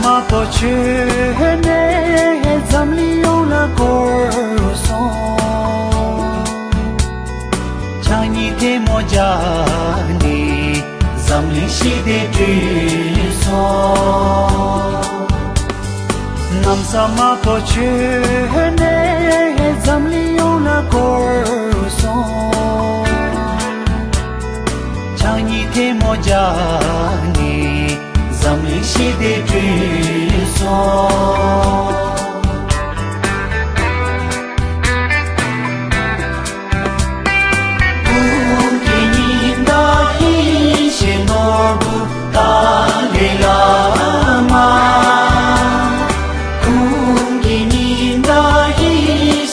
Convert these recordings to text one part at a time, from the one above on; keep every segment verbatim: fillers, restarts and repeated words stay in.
མ་པོ་ཆོས་ནས་འཛམ་གླིང་ཡོངས་ལ་བསྐོར་སོང་། ཕྱག་གཉིས་ཐལ་མོ་སྦྱར་ནས་འཛམ་གླིང་ཞི་བདེ་བསྐྲུན་སོང་། གནམ་ས་མ་པོ་ཆོས་ནས་འཛམ་གླིང་ཡོངས་ལ་བསྐོར་སོང་། ཕྱག་གཉིས་ཐལ་མོ་སྦྱར་ནས་འཛམ་གླིང་ཞི་བདེ་བསྐྲུན་སོང་། ཀུན་གྱི་ཉི་ཟླ་ཡེ་ཤེས་ནོར་བུ་ཏཱ་ལའི་བླ་མ། ཀུན་གྱི་ཉི་ཟླ་ཡེ་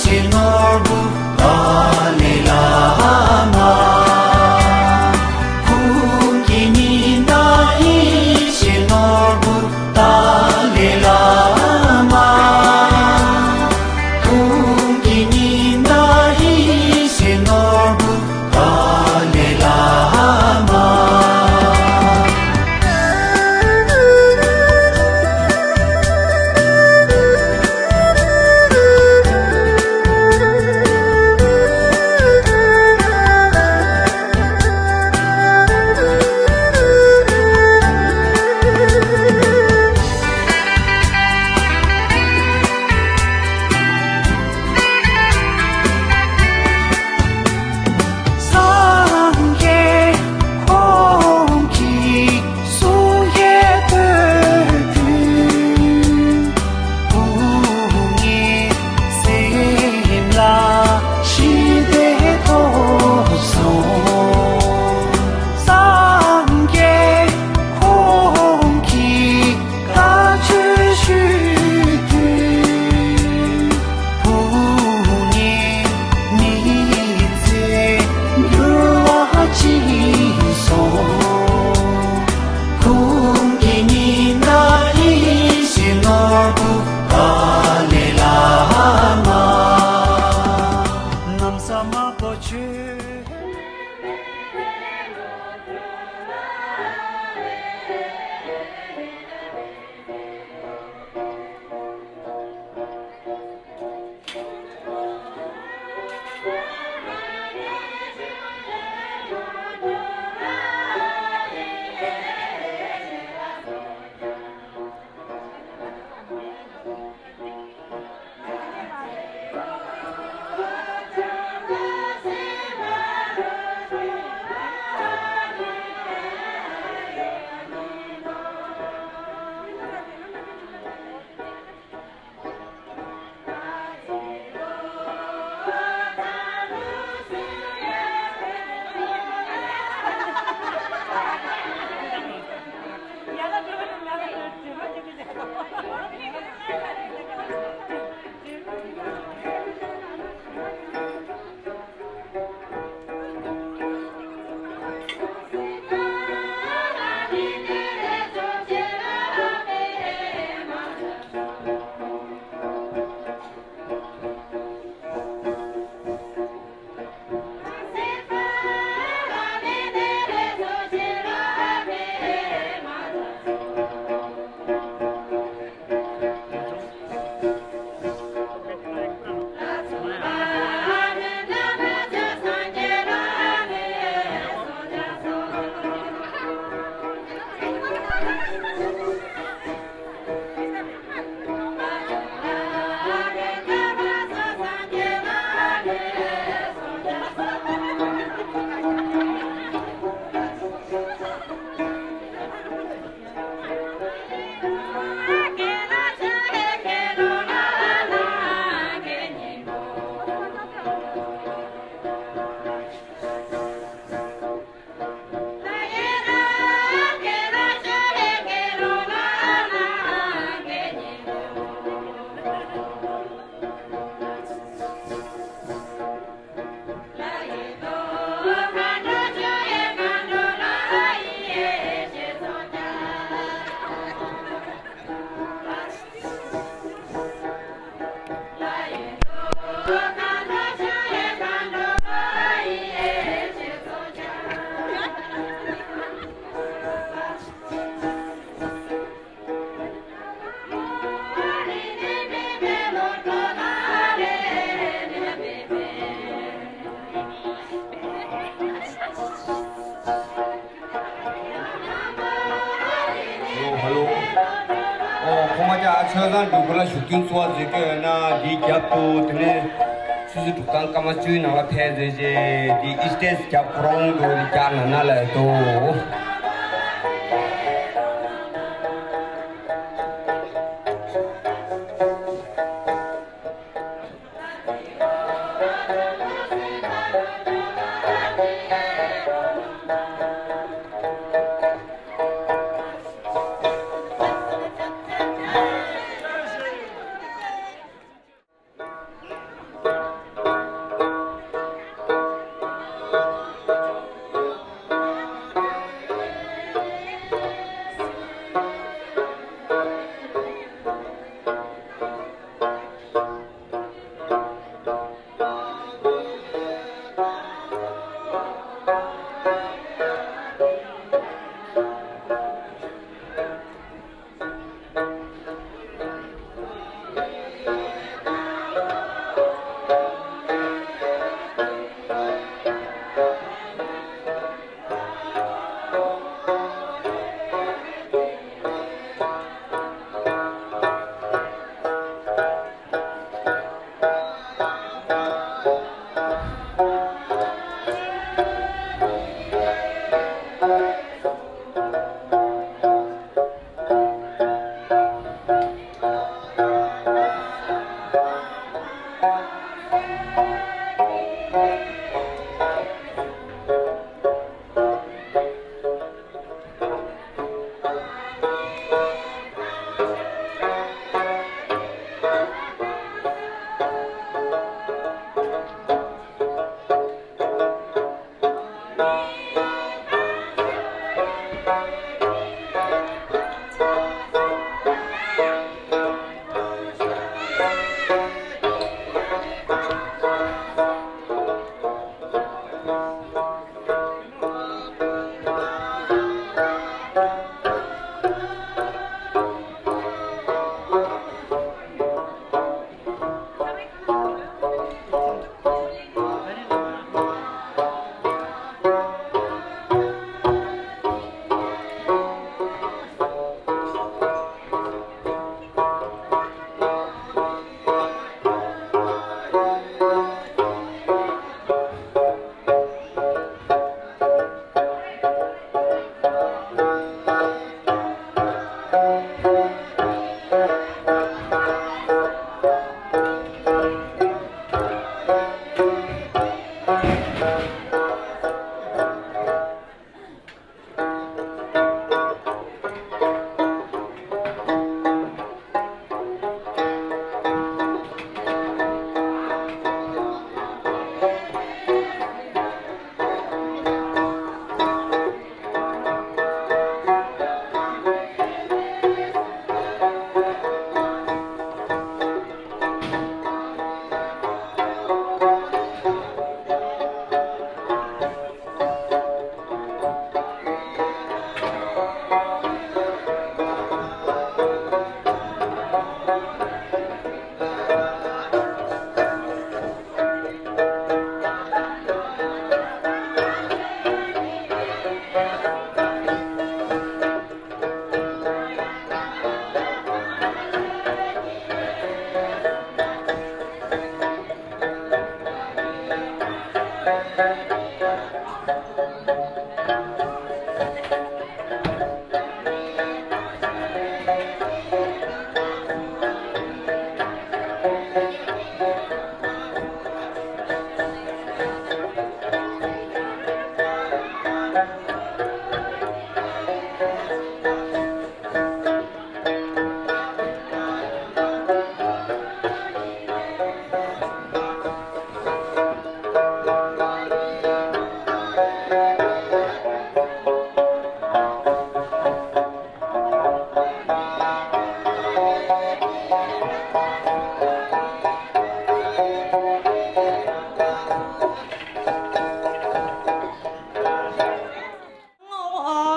ཤེས་ནོར་བུ་ཏཱ་ལའི་བླ་མ། ཀུན་གྱི་ཉི་ཟླ་ཡེ་ཤེས་ནོར་བུ་ཏཱ་ལའི་བླ་མ། ཆོས་བཟང་འབྲུག་པ་ལ་ཞུགས་སྐྱོན་ཚོར་བ་མཛད་ཀྱི་ཡོད་ན་འདིའི་རྒྱབ་ཏུ་དེ་ནས་སུད་སི་འབྲུག་ཐང་སྐར་མ་བཅུའི་ནང་ལ་ཕེབས་མཛད་རྗེས་འདིའི་ཨིས་ཊེས་རྒྱབ་ཁོ་རང་དུ་རྒྱ་ནང་ན་ལ་དོ།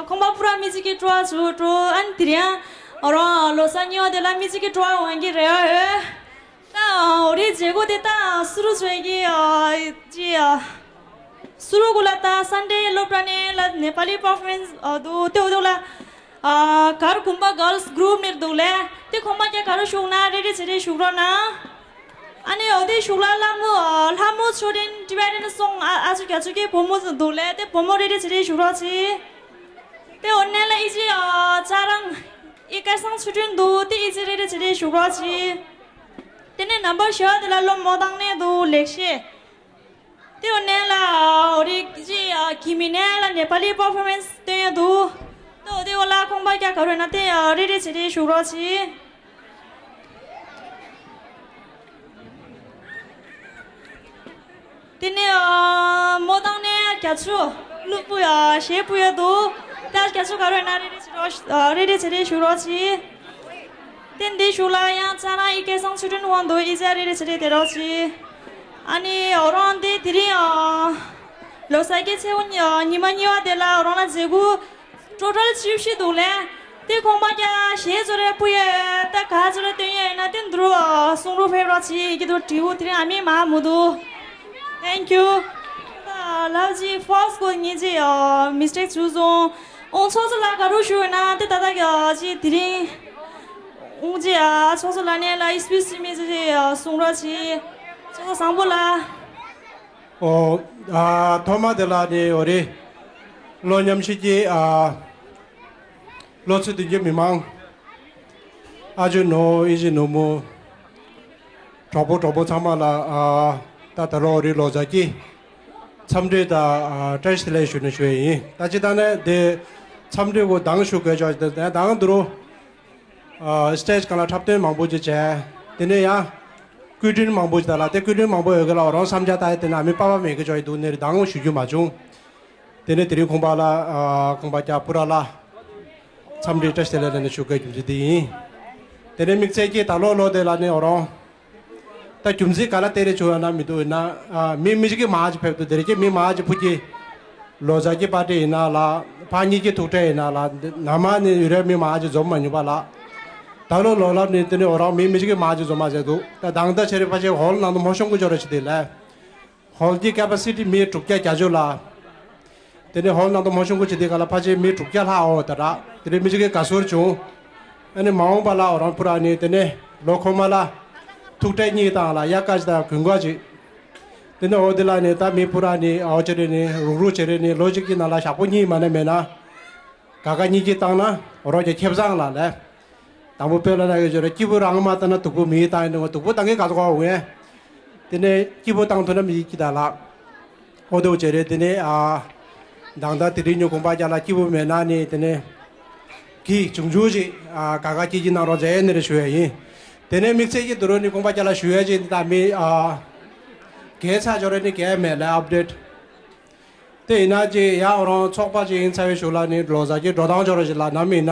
ཁོང་པ་པུ་ར་མི་གཅིག་གི་སྤྲོ་བ་ཚུ་སྤྲོ་ཨན་དེ་རིང་རང་ལོ་གསར་ཉི་མ་དེ་ལ་མི་གཅིག་གི་སྤྲོ་བ་འོང་གི་རེད་ཨ། ད་འོ་རེད་བྱེད་སྒོ་དེ་ད་སུ་རུ་བྱེད་ཀྱི་ཨ་ཅི་ཨ། སུ་རུ་གུ་ལ་ད་སན་ཌེ་སློབ་གྲྭ་ནས་ལ་ནེ་པ་ལི་པར་ཕོར་མེན་སི་ཨ་དུ་ཏེའུ་དུ་ལ། ཨ། གར་གུམ་པ་girls group ནས་འདུག་ལེ། དེ་ཁོང་མ་རྒྱ་ག་རུ་ཞུགས་ན་རེ་རེ་བྱེད་རེ་ཞུགས་རོགས་གནང་། ཨ་ནི་འོ་དེ་ཞུགས་ལ་ལྷ་མོ་ཨ། ལྷ་མོ་ཆོས་ལྡན་Tibetan song ཨ་ཨ་ཚོ་རྒྱ་ཚོ་གི་བུ་མོ་འདུག་ལེ། དེ་བུ་མོ་རེ་རེ་བྱེད་རེ་ཞུགས་རོགས་གྱིས། དེ་འོ་ནས་ལ་ཨི་ཅི་ཨ་ཅ་རང་ཨི་སྐལ་བཟང་ཆོས་སྒྲོན་འདུག་དེ་ཨི་ཅི་རེ་རེ་བྱེད་རེ་ཞུགས་རོགས་གྱིས། དེ་ནས་རྣམ་པ་བཞི་བ་དེ་ལ་ལོ་མོ་དང་ནས་འདུག་ལེགས་བཤད། དེ་འོ་ནས་ལ་འོ་རིག་ཅི་ཨ་གི་མི་ནས་ལ་ནེ་པ་ལི་པར་ཕོར་མན་སི་སྟོན་ཡ་འདུག་དེ་འོ་དེ་འོ་ལ་ཁོང་པ་རྒྱ་ག་རུ་ན་དེ་ཨ་རེ་རེ་བྱེད་རེ་ཞུགས་རོགས་གྱིས། དེ་ནས་ཨ་མོ་དང་ནས་རྒྱ་མཚོ་ཀླུ་པུ་ཡ་ཞེ་པུ་ཡ་འདུག་ད་རྒྱ་མཚོ་ག་རུ་ན་རེ་རེ་བྱེད་རོགས་ཨ་རེ་རེ་བྱེད་རེ་ཞུགས་རོགས་གྱིས། དེ་འདི་ཞུགས་ལ་ཡང་ཙ་ན་ཨི་སྐལ་བཟང་ཆོས་སྒྲོན་དབང་འདུག་ཨི་ཅི་རེ་རེ་བྱེད་རེ་དེ་རོགས་གྱིས། ཨ་ནི་འོ་རང་དེ་དེ་རིང་ཨ་ལོ་གསར་གྱི་ཚེས་པ་ཉི་ཉི་མ་གཉིས་པ་དེ་ལ་འོ་རང་ལ་མཛད་སྒོ་ཊོ་ཊལ་བཅུ་བཞི་འདུག་ལེ། དེ་ཁོང་པ་རྒྱ་ཞེ་ཚོ་རེ་པུ་ཡ་ད་ག་ཚོ་རེ་སྟོན་ཡ་ཡིན་ན་དེ་འདུག་ཨ་གསུང་རོགས་ཕེབས་རོགས་གྱིས་ཀྱི་འདུག་དྲི་བོ་དེ་རིང་ཨ་མི་མ་མུ་འདུག Thank you. ལབ་ཅི་ཕོ་སི་ཀོ་ཉི་ཅི་ཨ་མི་སི་ཊེག་བྱུང་སོང་། ཨོང་ཚོགས་གཙོ་ལགས་ག་རུ་བཞུགས་ཡོད་ན་དེ་ད་ལྟ་གི་ཨ་ཅི་དེ་རིང་ཨོང་ཅི་ཨ་ཚོགས་གཙོ་ལགས་ནས་ལ་ཨི་སི་པི་སི་མི་ཅི་ཨ་གསུང་རོགས་གྱིས། ཚོགས་གཙོ་བཟང་པོ་ལགས། ཨོ། ཨ་ཐོག་མ་དེ་ལ་ནི་འོ་རེ། ལོ་མཉམ་ཞིག་གི་ཨ་ལོ་ཚོད་བདུན་གྱི་མི་མང་། ཨ་ཇོ་ནོ་ཨི་ཇི་ནོ་མོ། གྲོགས་པོ་གྲོགས་པོ་ཚང་མ་ལ་ཨ་ད་ད་ལོ་འོ་རེ་ལོ་གཟའ་གི་འཚམས་འདྲི་དང་ཨ་བཀྲ་ཤིས་བདེ་ལེགས་ཞུ་ནི་ཞུ་ཡི་ཡིན། ད་ཅི་ད་ནས་དེ་འཚམས་འདྲི་གོ་དང་ཞུ་དགོས་ཆོག་དེ་དང་དུ་རུ། ཨ་སི་ཊེཇ་སྒང་ལ་འཁྲབ་སྟོན་མང་པོ་ཅིག་བྱས། དེ་ནས་ཡང་སྐུ་མགྲོན་མང་པོ་ཅིག་དང་ལ་དེ་སྐུ་མགྲོན་མང་པོ་ཡོད་གི་ལ་འོ་རང་བསམ་འཆར་ལྟ་ཡ་དེ་ན་མི་པ་པ་མེད་གི་ཅོག་ཡི་འདུག་ནས་རི་དང་ཞུ་རྒྱུ་མ་བྱུང་། དེ་ནས་དེ་རིང་ཁོང་པ་ལ་ཨ་ཁོང་པ་རྒྱ་པུ་ར་ལ་འཚམས་འདྲི་བཀྲ་ཤིས་བདེ་ལེགས་ལ་ནས་ཞུ་དགོས་རྒྱུ་མཚན་དེ་ཡིན། དེ་ནས་དམིགས་བསལ་གྱི་ད་ལོ་ལོ་དེ་ལ་ནི་འོ་རང་། ད་རྒྱུ་མཚན་ག་ལ་བལྟས་རེ་བྱུང་ཡོད་ན་མི་འདུག་ཡིན་ན། ཨ་མི་མི་ཞིག་གི་མ་ཅིག་ཕེབས་འདུག་དེ་རེ་ཀྱི་མི་མ་ཅིག་ཕུགས་ཀྱི་ལོ་གསར་གྱི་པར་ཏི་ཡིན་ན་ལ། ཕ་གཉིས་ཀྱི་ཐུག་འཕྲད་ཡིན་ན་ལ། ནམ་ནི་ཡུ་རོབ་མི་མ་ཅིག་འཛོམས་མ་མྱོང་པ་ལ། ད་ལོ་ལོ་ལབ་ནི་དེ་ནི་འོ་རང་མི་མི་ཞིག་གི་མ་ཅིག་འཛོམས་མ་ཟེར་འདུག་ད་དང་ད་ཆེ་རེ་ཕ་ཆེ་ཧོལ་ནང་དུ་མོ་ཤོང་གི་འབྱོར་ར་ཞིག་དེ་ལས། ཧོལ་གྱི་ཀེ་པ་སི་ཊི་མི་དྲུག་བརྒྱ་བརྒྱད་ཅུ་ལ། དེ་ནས་ཧོལ་ནང་དུ་མོ་ཤོང་གུ་ཅི་དེ་ག་ལ་ཕ་ཆེ་མི་དྲུག་བརྒྱ་ལྷག་འོ་ད་ར། དེ་ནས་མི་ཅིག་གི་དགའ་ཚོར་བྱུང་། ཨ་ནི་མ་འོངས་པ་ལ་འོ་རང་པུ་ར་ནི་དེ་ནས་ལོ་ཁོ་མ་ལ་ཐུག་འཕྲད་གཉིས་དང་ལ་ཡ་ཀ་ཅི་དང་གུན་ག་ཅི། དེ་ནས་འོ་དེ་ལ་ནི་ད་མི་པུ་ར་ནི་འོ་ཅི་རེ་ནི་རུག་རུག་ཅི་རེ་ནི་ལོ་གཅིག་གི་ནང་ལ་ཞག་པོ་གཉིས་མ་ནས་མེད་ན། ག་ག་གཉིས་ཀྱིས་བཏང་ན་རོགས་ཀྱི་ཁེ་བཟང་ལ་ལས། དང་པོ་དཔེ་ལ་ན་ཡོད་ཅོ་ར་སྐྱིད་པོ་རང་མ་བཏང་ན་སྡུག་པོ་མི་བཏང་ཡིན་ནོ་སྡུག་པོ་བཏང་གི་ག་ཚོད་ག་འོང་ངས། དེ་ནས་སྐྱིད་པོ་བཏང་ཐུབ་ན་མི་སྐྱིད་ད་ལགས། ཨོ་དེ་བོ་ཅེ་རེད་དེ་ནས་ཨ། མདང་ད་དེ་རིང་ཉོ་གོང་པ་རྒྱ་ལ་སྐྱིད་པོ་མེད་ན་ནི་དེ་ནས། གི་བྱུང་བྱུང་ཅིག་ཨ་ག་ག་སྐྱིད་ཀྱི་གནང་རོགས་མཛད་ནི་རེ་ཞུ་ཡ་ཡིན། དེ་ནས་དམིགས་བསལ་གྱི་དུ་རོ་ནི་གོང་པ་རྒྱ་ལ་ཞུ་ཡ་ཅིག་ད་མི་ཨ། གས་ཚ་ཅོ་རེ་ནི་གས་མེད་ལ་ཨབ་ཌེཊ། དེ་ཡིན་ན་ཅི་ཡང་རང་ཚོགས་པ་ཅིག་ཡིན་ཚར་བའི་གཞུག་ལ་ནི་ལོ་གསར་གྱི་འགྲོ་སྟངས་ཅོག་ར་ཞིག་ལ་ནམ་ཡིན་ན།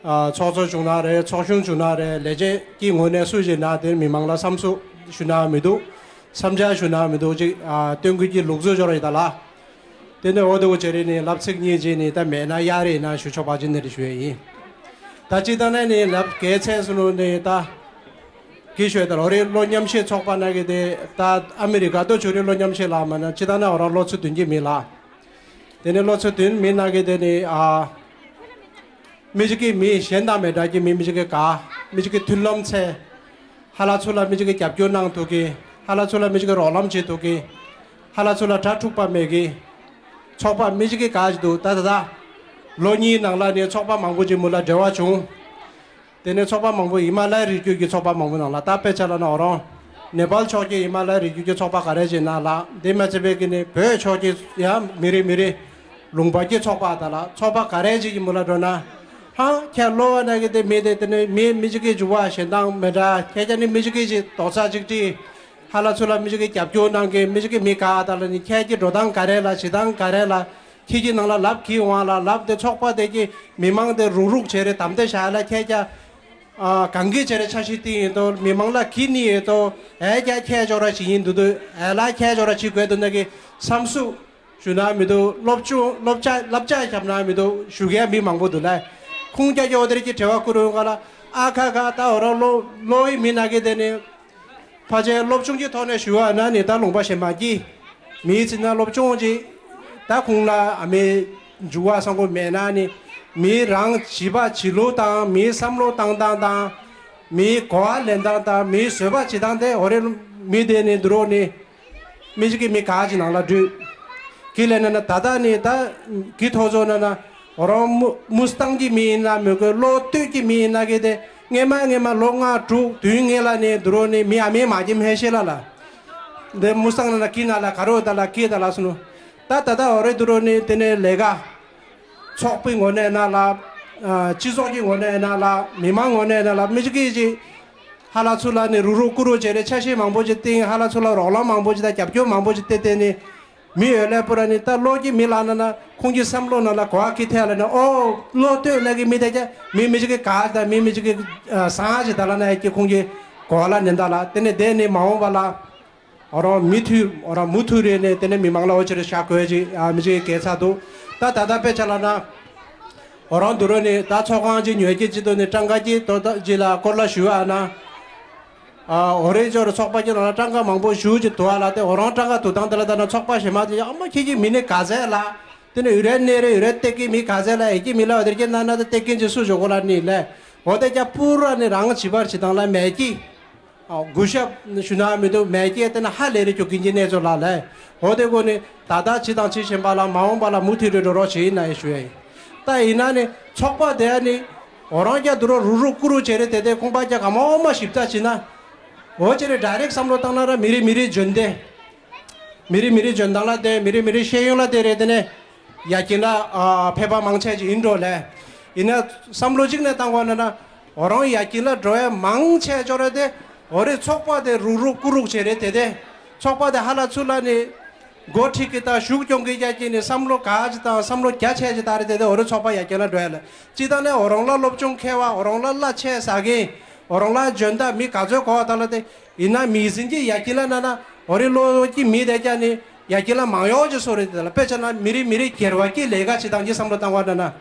ཨ་ཚོགས་གཙོ་བྱུང་ན་རེད། ཚོགས་གཞོན་བྱུང་ན་རེད། ལས་བྱེད་ཀྱི་ངོས་ནས་སུ་ཞིག་ན་དེ་མི་མང་ལ་བསམ་ཚུལ་ཞུ་ན་མི་འདུག་བསམ་འཆར་ཞུ་ན་མི་འདུག་ཅིག་ཨ་སྟོན་དགོས་ཀྱི་ལུགས་སྲོལ་ཅོག་ར་ཞིག་ད་ལ། དེ་ནས་འོ་དེ་བོ་ཅེ་རེ་ནི་ལབ་ཚིག་གཉིས་ཅིག་ནི་ད་མེད་ན་གཡར་རེ་ན་ཞུ་ཆོག་པ་ཅིག་ནི་རེ་ཞུ་ཡས་ཡིན། ད་ཅི་ད་ནས་ནི་ལབ་གལ་ཆེ་སུ་ནོ་ནི་ད། གི་ཤོད་ད་ལོ་རེ་ལོ་མཉམ་ཤེས་ཚོགས་པ་ན་གི་དེ་ད་ཨ་མི་རི་ཀ་ཏོ་ཆུ་རེ་ལོ་མཉམ་ཤེས་ལ་མ་ན་ཅི་ད་ན་འོ་ར་ལོ་ཚོད་བདུན་གྱི་མི་ལ། དེ་ནས་ལོ་ཚོད་བདུན་མི་ན་གི་དེ་ནི་ཨ། མི་ཅིག་གི་མི་གཞན་དང་མི་འདྲ་གི་མི་མི་ཅིག་གི་ག་མི་ཅིག་གི་མཐུན་ལམ་ཚད། ཧ་ལ་ཚུ་ལ་མི་ཅིག་གི་རྒྱབ་སྐྱོར་གནང་ཐུབ་གི་ཧ་ལ་ཚུ་ལ་མི་ཅིག་གི་རོགས་རམ་བྱེད་ཐུབ་གི་ཧ་ལ་ཚུ་ལ་དགྲ་འཁྲུག་པ་མེད་གི་ཚོགས་པ་མི་ཅིག་གི་ག་ཅིག་འདུག་ད་ད་ད། ལོ་གཉིས་ནང་ལ་ནི་ཚོགས་པ་མང་པོ་ཅིག་མུ་ལ་འབྲེལ་བ་བྱུང་། དེ་ནས་ཚོགས་པ་མང་པོ་ཧི་མ་ལ་ཡའི་རི་རྒྱུད་ཀྱི་ཚོགས་པ་མང་པོ་ནང་ལ་ད་དཔེ་ཆ་ལ་ན་འོ་རང་། ནེ་པཱལ་ཕྱོགས་ཀྱི་ཧི་མ་ལ་ཡའི་རི་རྒྱུད་ཀྱི་ཚོགས་པ་ག་རེ་ཅིག་ནང་ལ་དེ་མ་ཚད་པའི་གི་ནི་བོད་ཕྱོགས་ཀྱི་ཡང་མི་རེ་མི་རེ། ལུང་པ་ཀྱི་ཚོགས་པ་དང་ལ་ཚོགས་པ་ག་རེ་ཅིག་གི་མུ་ལ་འགྲོ་ན། ཧང་ཁྱེད་ལོ་བ་ན་གི་དེ་མི་དེ་དེ་ནི་མི་མི་ཅིག་གི་འཇུ་བ་གཞན་དང་མི་འདྲ་ཁྱེད་ཀྱ་ནི་མི་ཅིག་གི་ཅིག་རྡོག་རྩ་ཅིག་ཏི། ཧ་ལ་ཚུ་ལ་མི་ཅིག་གི་རྒྱབ་སྐྱོར་གནང་གི་མི་ཅིག་གི་མི་ག་དང་ལ་ནི་ཁྱེད་ཀྱི་འགྲོ་སྟངས་ག་རེ་ལ་བྱེད་སྟངས་ག་རེ་ལ། ཁྱེད་ཀྱི་ནང་ལ་ལབ་ཁྱི་འོང་ལ་ལབ་དེ་ཚོགས་པ་དེ་ཀྱི་མི་མང་དེ་རུག་རུག་བྱས་རེ་དམ་དེ་བཞག་ལ་ཁྱེད་ཀྱ། ཨ་གང་གི་བྱས་རེ་འཆར་གཞི་བཏིང་ཡིན་ཏོ་མི་མང་ལ་ཁྱི་ནི་ཡོད་ཏོ་ཨེ་ཀྱ་ཁྱད་ཅོག་ར་བྱེད་ཡིན་འདུག་ཏོ་ཨེ་ལ་ཁྱད་ཅོག་ར་བྱེད་དགོས་འདུག་ན་གི་བསམ་སུ་ཞུ་ན་མི་འདུག་སློབ་སྦྱོང་སློབ་བྱ་བསླབ་བྱ་བཞག་ན་མི་འདུག་ཞུ་མཁན་མི་མང་པོ་འདུག་ལ། ཁུངས་སྐྱ་སྐྱ་འོ་དེ་རེ་ཀྱི་དྲི་བ་བསྐུར་འོང་ག་ལ་ཨ་ཁ་ཁ་ད་འོ་ར་ལོ་ལོ་ཡི་མི་ན་གི་དེ་ནི། ཕལ་ཆེར་སློབ་སྦྱོང་གི་ཐོག་ནས་ཞུ་བ་ན་ནི་ད་ལུང་པ་གཞན་མ་གི་མིའི་ཚེ་ན་སློབ་སྦྱོང་གི་ད་ཁུངས་ལ་ཨ་མའི་འཇུ་བ་སང་གོ་མེད་ན་ནི་ མིའི་རང་བྱིས་པ་བྱིས་ལུགས་དང་མིའི་བསམ་བློ་བཏང་སྟངས་དང་། མིའི་གོ་བ་ལེན་སྟངས་དང་མིའི་བཟོད་པ་བྱེད་སྟངས་དེ་འོ་རེད། མི་དེ་ནི་འདུག་རོགས་ནི། མི་གཅིག་གིས་མི་ག་ཅིག་ནང་ལ་འདུས། གི་ལས་ན་ན་ད་ལྟ་ནི་ད་གི་ཐོག་ཚོ་ན་ན། འོ་རང་མུ་མུ་སྟངས་ཀྱི་མི་ཡིན་ན་མི་དགོས། བློ་གཏོད་ཀྱི་མི་ཡིན་ན་གི་དེ་སྔས་མ་སྔས་མ་ལོ་ལྔ་དྲུག་བདུན་སྔས་ལ་ནི་འདུག་རོགས་ནི་མི་ཨ་མའི་མ་གྱི་མ་ཤེས་ལ་ལ། འདི་མུ་སྟངས་ན་ན་གི་ན་ལ་ག་རོ་ད་ལ་གི་ད་ལ་སུ་ནུ། ད་ད་ད་འོ་རེད་འདུག་རོགས་ནི་དེ་ནས་ལས་ཀ། ཚོགས་པའི་ངོས་ནས་ན་ལ། ཨ་སྤྱི་ཚོགས་ཀྱི་ངོས་ནས་ན་ལ། མི་མང་ངོས་ནས་ན་ལ། མི་གཅིག་གིས་ཅིག་ཧ་ལ་ཚུར་ལ་ནི་རུག་རུག་ཀུ་རུ་བྱས་རེད། ཆ་ཤས་མང་པོ་ཅིག་བཏིང་། ཧ་ལ་ཚུར་ལ་རོགས་རམ་མང་པོ་ཅིག་དང་རྒྱབ་སྐྱོར་མང་པོ་ཅིག་བསྟན་བསྟན་ནི། མི་ཡོད་ལས་པོ་ར་ནི་ད་ལོ་གི་མི་ལ་ན་ན་ཁོང་གི་བསམ་བློ་ནང་ལ་གོ་བ་ཁི་ཐེ་ལ་ནི་ཨོ་ལོ་སྟོད་ལ་གི་མི་དེ་ཀྱ་མི་མི་གཅིག་གི་ག་དང་མི་མི་གཅིག་གི་ཨ་སང་ཅིག་ད་ལ་ན་ཡ་གི་ཁོང་གི་གོ་བ་ལ་ནི་ད་ལ་དེ་ནི་དེ་ནི་མ་འོངས་པ་ལ། འོ་རང་མུ་མཐུད་འོ་རང་མུ་མཐུད་རེ་ནས་དེ་ནས་མི་མང་ལ་འོ་ཅེ་རེ་བཞག་དགོས་ཅིག་ཨ་མི་ཅིག་གས་ཚ་འདུག་ད་ད་ལྟ་དཔེ་ཆ་ལ་ན། འོ་རང་འདུག་རོགས་ནི་ད་ཚོགས་ཁང་ཅིག་ཉོས་ཀྱི་ཅི་འདུག་ནི་སྤྲང་ཀ་ཅིག་དོ་ད་ཅི་ལ་སྐོར་ལ་ཞུ་ཨ་ན། ཨ་འོ་རེ་ཅོ་ར་ཚོགས་པ་ཅིག་ནང་ལ་སྤྲང་ཀ་མང་པོ་ཞུ་ཅིག་འདུག་ཨ་ལ་དེ་འོ་རང་སྤྲང་ཀ་འདུག་སྟངས་དེ་ལ་ད་ན་ཚོགས་པ་གཞན་མ་དེ་ཡང་མ་ཁྱེད་ཀྱི་མི་ནི་ག་ཚད་ལ། དེ་ནས་ཡུ་རེ་གནས་རེ་ཡུ་རེ་སྟེགས་ཀྱི་མི་ག་ཚད་ལ་ཨེ་ཀྱི་མི་ལ་འོ་དེར་ཀྱི་ན་ན་དེ་སྟེགས་ཀྱི་ཅིག་སུ་ཞོག་གོ་ལ་ནི་ལས། འོ་དེ་ཀྱ་པུ་ར་ནི་རང་བྱིས་པར་བྱེད་སྟངས་ལ་མེད་ཀྱི། གུས་ཞབས་ཞུ་ན་མི་འདུག་མེད་ཀྱི་དེ་ན་ཧ་ལས་རེ་ཅོ་གིན་གྱི་གནས་ཚུལ་ལ་ལས། འོ་དེ་གོ་ནི་ད་ལྟ་ཇི་དང་ཇི་བཞིན་པ་ལ་མ་འོངས་པ་ལ་མུ་མཐུད་རེ་འགྲོ་རོགས་བྱེད་ཡིན་ན་ཡེ་ཞུ་ཡ་ཡིན། ད་ཡིན་ན་ནི་ཚོགས་པ་དེ་ནི་འོ་རང་རྒྱ་དུ་རོ་རུ་རུ་ཀུ་རུ་བྱེད་རེ་དེ་དེ་ཁོང་པ་རྒྱ་ག་མ་འོ་མ་ཞིབ་ལྟ་བྱེད་ན། འོ་ཅེ་རེ་ཌའི་རེག་བསམ་བློ་བཏང་ན་ར་མི་རེ་མི་རེ་འཇོན་དེ། མི་རེ་མི་རེ་འཇོན་ཐང་ལ་དེ་མི་རེ་མི་རེ་ཤེས་ཡོན་ལ་དེ་རེ་དེ་ནས། ཡ་གྱིན་ལ་ཨ་ཕེ་པ་མང་ཆེ་ཅིག་ཡིན་འགྲོ་ལས། ཡིན་ན་བསམ་བློ་གཅིག་ནས་བཏང་བ་ན་ན། འོ་རང་ཡ་གྱིན་ལ་འགྲོ་ཡ་མང་ཆེ་ཅོ་རེ་དེ། འོ་རེ་ཚོགས་པ་དེ་རུག་རུག་ཀུ་རུག་བྱེད་རེ་དེ་དེ། ཚོགས་པ་དེ་ཧ་ལ་ཚུར་ལ་ནི། འགོ་ཁྲིད་ཀྱི་དང་ཞུགས་སྐྱོང་གི་ཡ་གྱིན་ནི་བསམ་བློ་ག་ཅིག་དང་བསམ་བློ་རྒྱ་ཆེ་ཅིག་ད་རེ་དེ་དེ་འོ་རེ་ཚོགས་པ་ཡ་གྱིན་ལ་འགྲོ་ཡ་ལ། སྤྱི་བཏང་ནས་འོ་རང་ལ་སློབ་སྦྱོང་མཁས་པ་འོ་རང་ལ་བླ་ཆེ་ཟ་གིན། འོ་རང་ལ་འཇོན་ཐང་མི་ག་ཚོད་གོ་བ་ད་ལ་དེ། ཡིན་ན་མི་ཟིན་གྱི་ཡ་གྱིན་ལ་ན་ན་འོ་རེ་ལོ་གི་མི་དེ་ཀྱ་ནི་ཡ་གྱིན་ལ་མང་ཡོག་ཅིག་སོ་རེ་དེ་ལ་དཔེ་ཆ་ན་མི་རེ་མི་རེ་སྒེར་བ་གི་ལས་ཀ་བྱེད་སྟངས་ཀྱི་བསམ་བློ་བཏང་བ་ན་ན།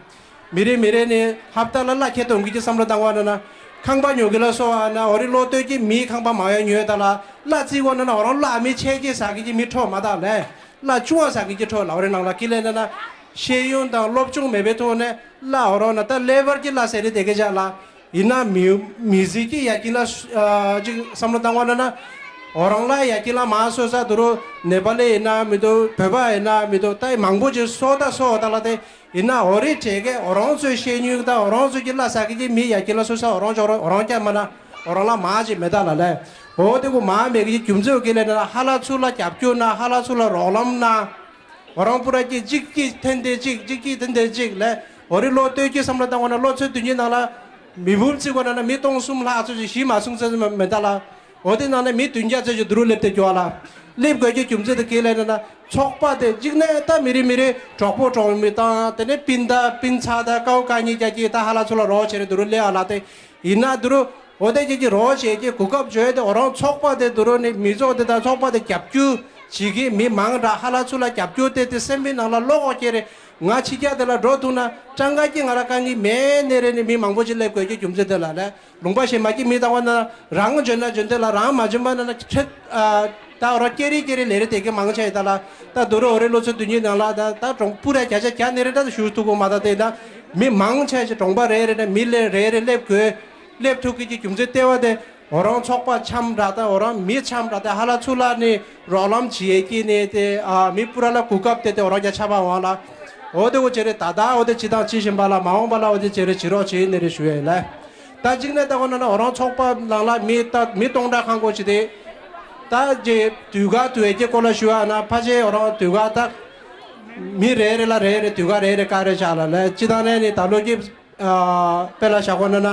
མི་རེ་མི་རེ་ནི་ཧབ་ཏ་ལ་གླ་ཁྱེར་གཏོང་གི་ཀྱི་བསམ་བློ་བཏང་བ་ན་ན། ཁང་པ་ཉོ་གི་ལ་སོ་བ་ན་འོ་རེ་ལོ་སྟོད་ཀྱི་མི་ཁང་པ་མང་ཡོག་ཉོས་ད་ལ་གླ་རྩིས་བ་ན་ན་འོ་རང་གླ་མི་ཆེ་གི་ཟ་གི་ཀྱི་མི་ཁྲོ་མ་ད་ལས། གླ་ཆུང་བ་ཟ་གི་ཀྱི་ཁྲོ་ལ་འོ་རེ་ནང་ལ་ཀི་ལས་ན་ན། ཤེས་ཡོན་དང་སློབ་སྦྱོང་མེད་པའི་ཐོག་ནས་གླ་འོ་རང་ན་ད་ལེ་བར་གྱི་གླ་ཟེར་རེ་དེ་གི་ཅག་ལ། ཡིན་ན་མི་མི་ཟིག་གི་ཡ་གྱིན་ལ་ཨ་ཅིག་བསམ་བློ་བཏང་བ་ན་ན། འོ་རང་ལ་ཡ་གྱིན་ལ་མ་སོ་ས་དུ་རུ་ནེ་པ་ལི་ཡིན་ན་མི་འདུག་བོད་པ་ཡིན་ན་མི་འདུག་ད་མང་པོ་ཅིག་སོ་ད་སོ་ད་ལ་དེ་ཡིན་ན་འོ་རི་བྲེ་གེ་འོ་རང་ཚོའི་ཤེས་ཡོན་ད་འོ་རང་ཚོ་གི་གླ་ས་གི་གི་མི་ཡ་གྱིན་ལ་སོ་ས་འོ་རང་ཅོག་རོ་འོ་རང་ཀྱ་མ་ན་འོ་རང་ལ་མ་ཅིག་མེ་ད་ལ་ལས། འོ་དེ་གུ་མ་མེ་གི་རྒྱུ་མཚན་གི་ལས་ན་ཧ་ལ་ཚུར་ལ་རྒྱབ་སྐྱོར་ན་ཧ་ལ་ཚུར་ལ་རོགས་ལམ་ན། འོ་རང་པུ་ར་ཀྱི་གཅིག་གཅིག་ཐེན་ཏེ་གཅིག་གཅིག་གཅིག་ཐེན་ཏེ་གཅིག་ལས་འོ་རི་ལོ་སྟོད་ཀྱི་བསམ་བློ་བཏང་བ་ན་ལོ་ཚོད་བདུན་གྱི་ནང་ལ་མི་འབུམ་བརྩིས་པ་ན་ན་མི་སྟོང་གསུམ་ལྷག་ཚོད་ཅིག་གཞི་མ་སོང་ཚོད་མེད་ད་ལ་འོ་དེ་ནང་ནས་མི་བདུན་བརྒྱ་ཚོད་ཅིག་དུ་རུ་སླེབས་ཏེ་འགྱོ་བ་ལ་སླེབས་དགོས་ཀྱི་རྒྱུ་མཚན་དེ་གས་ལས་ན་ན་ཚོགས་པ་དེ་གཅིག་ནས་ད་མི་རེ་མི་རེ་གྲོགས་པོ་གྲོགས་མི་དང་དེ་ནས་སྤུན་ཟླ་སྤུན་ཚ་དང་ཀའུ་ཀ་གཉིས་རྒྱ་ཀྱི་ད་ཧ་ལ་ཚུར་ལ་རོགས་བྱེད་རེ་དུ་རུ་སླེབས་བ་ལ་དེ། ཡིན་ན་དུ་རུ་འོ་དེ་ཅིག་གི་རོགས་བྱེད་ཀྱི་གོ་སྐབས་བྱོས་ཏེ་འོ་རང་ཚོགས་པ་དེ་དུ་རུ་ནི་མི་ཚོགས་དེ་དང་ཚོགས་པ་དེ་རྒྱབ་སྐྱོར་བྱེད་ཀྱི་མི་མང་དྲག་ཧ་ལ་ཚུར་ལ་རྒྱབ་སྐྱོར་དེ་དེ་སེམས་པའི་ནང་ལ་བློ་ཁོག་སྐྱེ་རེ་ང་ཕྱི་རྒྱལ་དེ་ལ་འགྲོ་ཐུབ་ན་སྤྲང་ཀ་སྐྱིད་ང་ར་དཀའ་ངལ་མེད་ནས་རེ་ནི་མི་མང་པོ་ཅིག་སླེབས་དགོས་ཀྱི་རྒྱུ་མཚན་དེ་ལ་ལས་ལུང་པ་གཞན་མ་གི་མི་ལྟ་བ་ན་རང་འཇོན་ན་འཇོན་དེ་ལ་རང་མ་འཇོན་པ་ན་ན་ཁྲེད་ད་འོ་ར་སྐྱེ་རེ་སྐྱེ་རེ་ལས་རེ་དེ་གི་མང་ཆེ་ད་ལ་ད་དུ་རུ་འོ་རེ་ལོ་ཚོད་བདུན་གྱི་ནང་ལ་ད་ད་གྲོང་པུ་ར་བརྒྱ་ཆ་བརྒྱ་ནས་རེ་ད་ཞུ་ཐུབ་གོ་མ་ད་དེ་ན་མི་མང་ཆེ་ཅིག་གྲོང་པ་རེ་རེ་ན་མི་ལས་རེ་རེ་སླེབས་དགོས། སླེབས་ཐུབ་ཀྱི་ཀྱི་རྒྱུ་མཚན་ལྟེ་བ་དེ་འོ་རང་ཚོགས་པ་འཆམ་འདྲ་དང་འོ་རང་མི་འཆམ་འདྲ་དང་ཧ་ལ་ཚུར་ལ་ནི་རོགས་ལམ་བྱེད་ཀྱི་ནི་དེ་ཨ་མི་སྤུ་ར་ལ་གོ་སྐབས་དེ་དེ་འོ་རང་རྒྱ་ཆ་པ་འོང་ལ་འོ་དེ་འོ་བྱེད་རེ་ད་ད་འོ་དེ་ཇི་དང་ཇི་བཞིན་པ་ལ་མ་འོངས་པ་ལ་འོ་དེ་བྱེད་རེ་བྱེད་རོགས་བྱེད་ནི་རེ་ཞུ་ཡ་ཡིན་ལ། ད་གཅིག་ནས་ད་གོ་ན་ན་འོ་རང་ཚོགས་པ་ནང་ལ་མི་ད་མི་སྟོང་ཕྲག་ཁང་གོ་ཅི་དེ་ད་ཇེ་དུས་ག་དུས་ཀྱི་སྐོར་ལ་ཞུ་ཡ་ན་ཕ་ཆེ་འོ་རང་དུས་ག་ད་མི་རེ་རེ་ལ་རེ་རེ་དུས་ག་རེ་རེ་ཀ་རེ་བྱ་ལ་ལ་ཅི་དང་ནས་ནི་ད་ལོ་གི་དཔེ་ལ་བཞག་གོ་ན་ན།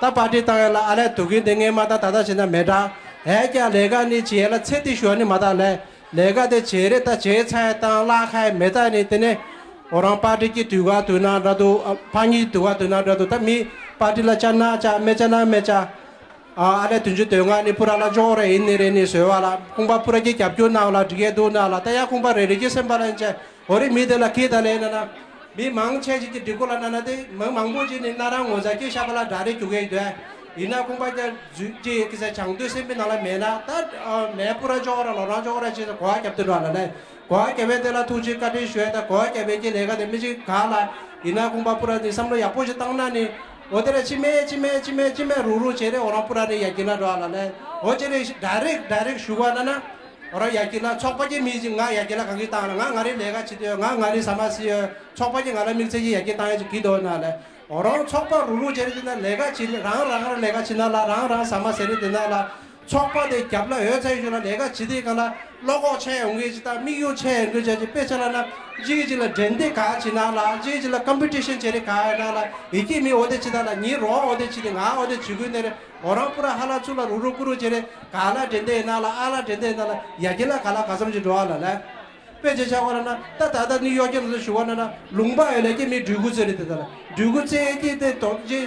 ད་པར་ཊི་བཏང་ཡ་ལ་ཨ་ལས་དུ་གིན་དེ་ངས་མ་ད་ད་ད་བྱེད་ན་མེད་དྲ། ཨེ་ཀྱ་ལས་ཀ་ནི་བྱེད་ཡ་ལ་ཚེ་འདི་ཞུ་བ་ནི་མ་ད་ལས། ལས་ཀ་དེ་བྱེད་རེ་ད་བྱེད་ཚ་ཡ་དང་བླ་ཁ་ཡ་མེད་ད་ནི་དེ་ནས་འོ་རང་པར་ཊི་གི་དུས་ག་དུས་ན་འདྲ་འདུག་ཕ་གཉིས་དུས་ག་དུས་ན་འདྲ་འདུག་ད་མི་པར་ཊི་ལ་ཅ་ན་ཅ་མེ་ཅ་ན་མེ་ཅ། ཨ་ལས་དུན་ཅུ་དོན་ལྔ་ནི་པུ་ར་ལ་འཇོག་རེ་ཡིན་ནི་རེ་ནི་བཟོས་བ་ལ་ཁུང་པ་པུ་ར་གི་རྒྱབ་སྐྱོར་ན་བ་ལ་འགྲིག་གེ་འདུག་ན་ལ་ད་ཡ་ཁུང་པ་རེ་རེ་གི་སེམས་པ་ལ་ཡིན་ཅེ། འོ་རེ་མི་དེ་ལ་ཁྱེད་ད་ལས་ན་ན། མི་མང་ཆེ་ཅིག་གི་སྒྲིག་གོ་ལ་ན་ན་དེ་མི་མང་པོ་ཅིག་ནི་ན་རང་ངོ་ཚ་སྐྱེ་ཤ་པ་ལ་དྲ་རེ་རྒྱུག་གེ་འདོད། ཡིན་ན་ཁུང་པ་ཀྱ་འཛུལ་ཅིག་གི་ས་བྱང་དུས་སེམས་པའི་ནང་ལ་མེད་ན་ད་མེ་པུ་ར་འཇོག་ར་ལོ་རང་འཇོག་ར་ཅེས་གོ་བ་རྒྱབ་དུ་འགྲོ་ལ་ལས། གོ་བ་རྒྱབ་པའི་དེ་ལ་ཐུགས་རྗེ་བཀའ་དྲིན་ཞུ་ཡ་ད་གོ་བ་རྒྱབ་པའི་ཀྱི་ལས་ཀ་དེ་མི་ཅིག་ག་ལ། ཡིན་ན་ཁོང་པ་པུ་ར་ནི་བསམ་བློ་ཡག་པོ་ཞིག་བཏང་ན་ནི། འོ་དེ་ར་ཅི་མེད་ཅི་མེད་ཅི་མེད་ཅི་མེད་རུག་རུག་བྱེད་རེ་འོ་རང་པུ་ར་ནི་ཡ་གི་ལ་འགྲོ་ཨ་ལ་ལས། འོ་ཅེ་རེ་ཌའི་རེག་ཌའི་རེག་ཞུ་བ་ན་ན། འོ་རང་ཡ་གི་ལ་ཚོགས་པ་གི་མི་ཅིག་ང་ཡ་གི་ལ་གང་གི་བཏང་ན་ང་ང་རེ་ལས་ཀ་བྱེད་དུ་ཡོད། ང་ང་རེ་ཟ་མ་ཟི་ཡོད། ཚོགས་པ་གི་ང་ལ་དམིགས་བསལ་གྱི་ཡ་གི་བཏང་ཡ་ཅིག་གི་འདོད་ན་ལས། འོ་རང་ཚོགས་པ་རུག་རུག་བྱེད་རེ་དེ་ན་ལས་ཀ་བྱེད་རང་རང་རང་ལས་ཀ་བྱེད་ན་ལ་རང་རང་ཟ་མ་ཟེར་རེ་དེ་ན་ལ། ཚོགས་པ་དེ་རྒྱབ་ལ་འོས་ཚད་ཞུ་ལ་ལས་ཀ་བྱེད་དེ་གང་ལ་བློ་ཁོག་ཆེ་ཡོང་གི་ཅི་དང་དམིགས་ཡུལ་ཆེ་ཡོང་གི་ཅི་ཅི་དཔེ་ཆ་ལ་ན་གཅིག་གཅིག་ལ་འགྲན་བསྡུར་ག་བྱེད་ན་ལ་གཅིག་གཅིག་ལ་ཀམ་པི་ཊི་ཤན་བྱེད་རེ་ག་ཡོད་ན་ལ་ཡི་གེ་མི་འོ་དེ་བྱེད་ད་ལ་ཉི་རོ་འོ་དེ་བྱེད་དེ་ང་འོ་དེ་བྱེད་དགོས་ནས་རེ་འོ་རང་པུ་ར་ཧ་ལ་ཚུ་ལ་རུ་རུ་ཀུ་རུ་བྱེད་རེ་ག་ལ་འགྲན་བསྡུར་ཡོད་ན་ལ་ཨ་ལ་འགྲན་བསྡུར་ཡོད་ན་ལ་ཡ་གི་ལ་ག་ལ་ག་ཙམ་ཅིག་འགྲོ་ཨ་ལ་ལ། དཔེ་ཆ་ཆ་བ་ལ་ན་ད་ད་ད་ནི་གཡོ་སྐྱོན་ལ་ཞུ་བ་ན་ན་ལུང་པ་ཡོད་ལས་ཀྱི་མི་འགྲུལ་འགོ་ཚེ་རེ་དེ་ད་ལ་འགྲུལ་འགོ་ཚེ་ཀྱི་དེ་དོག་ཅི་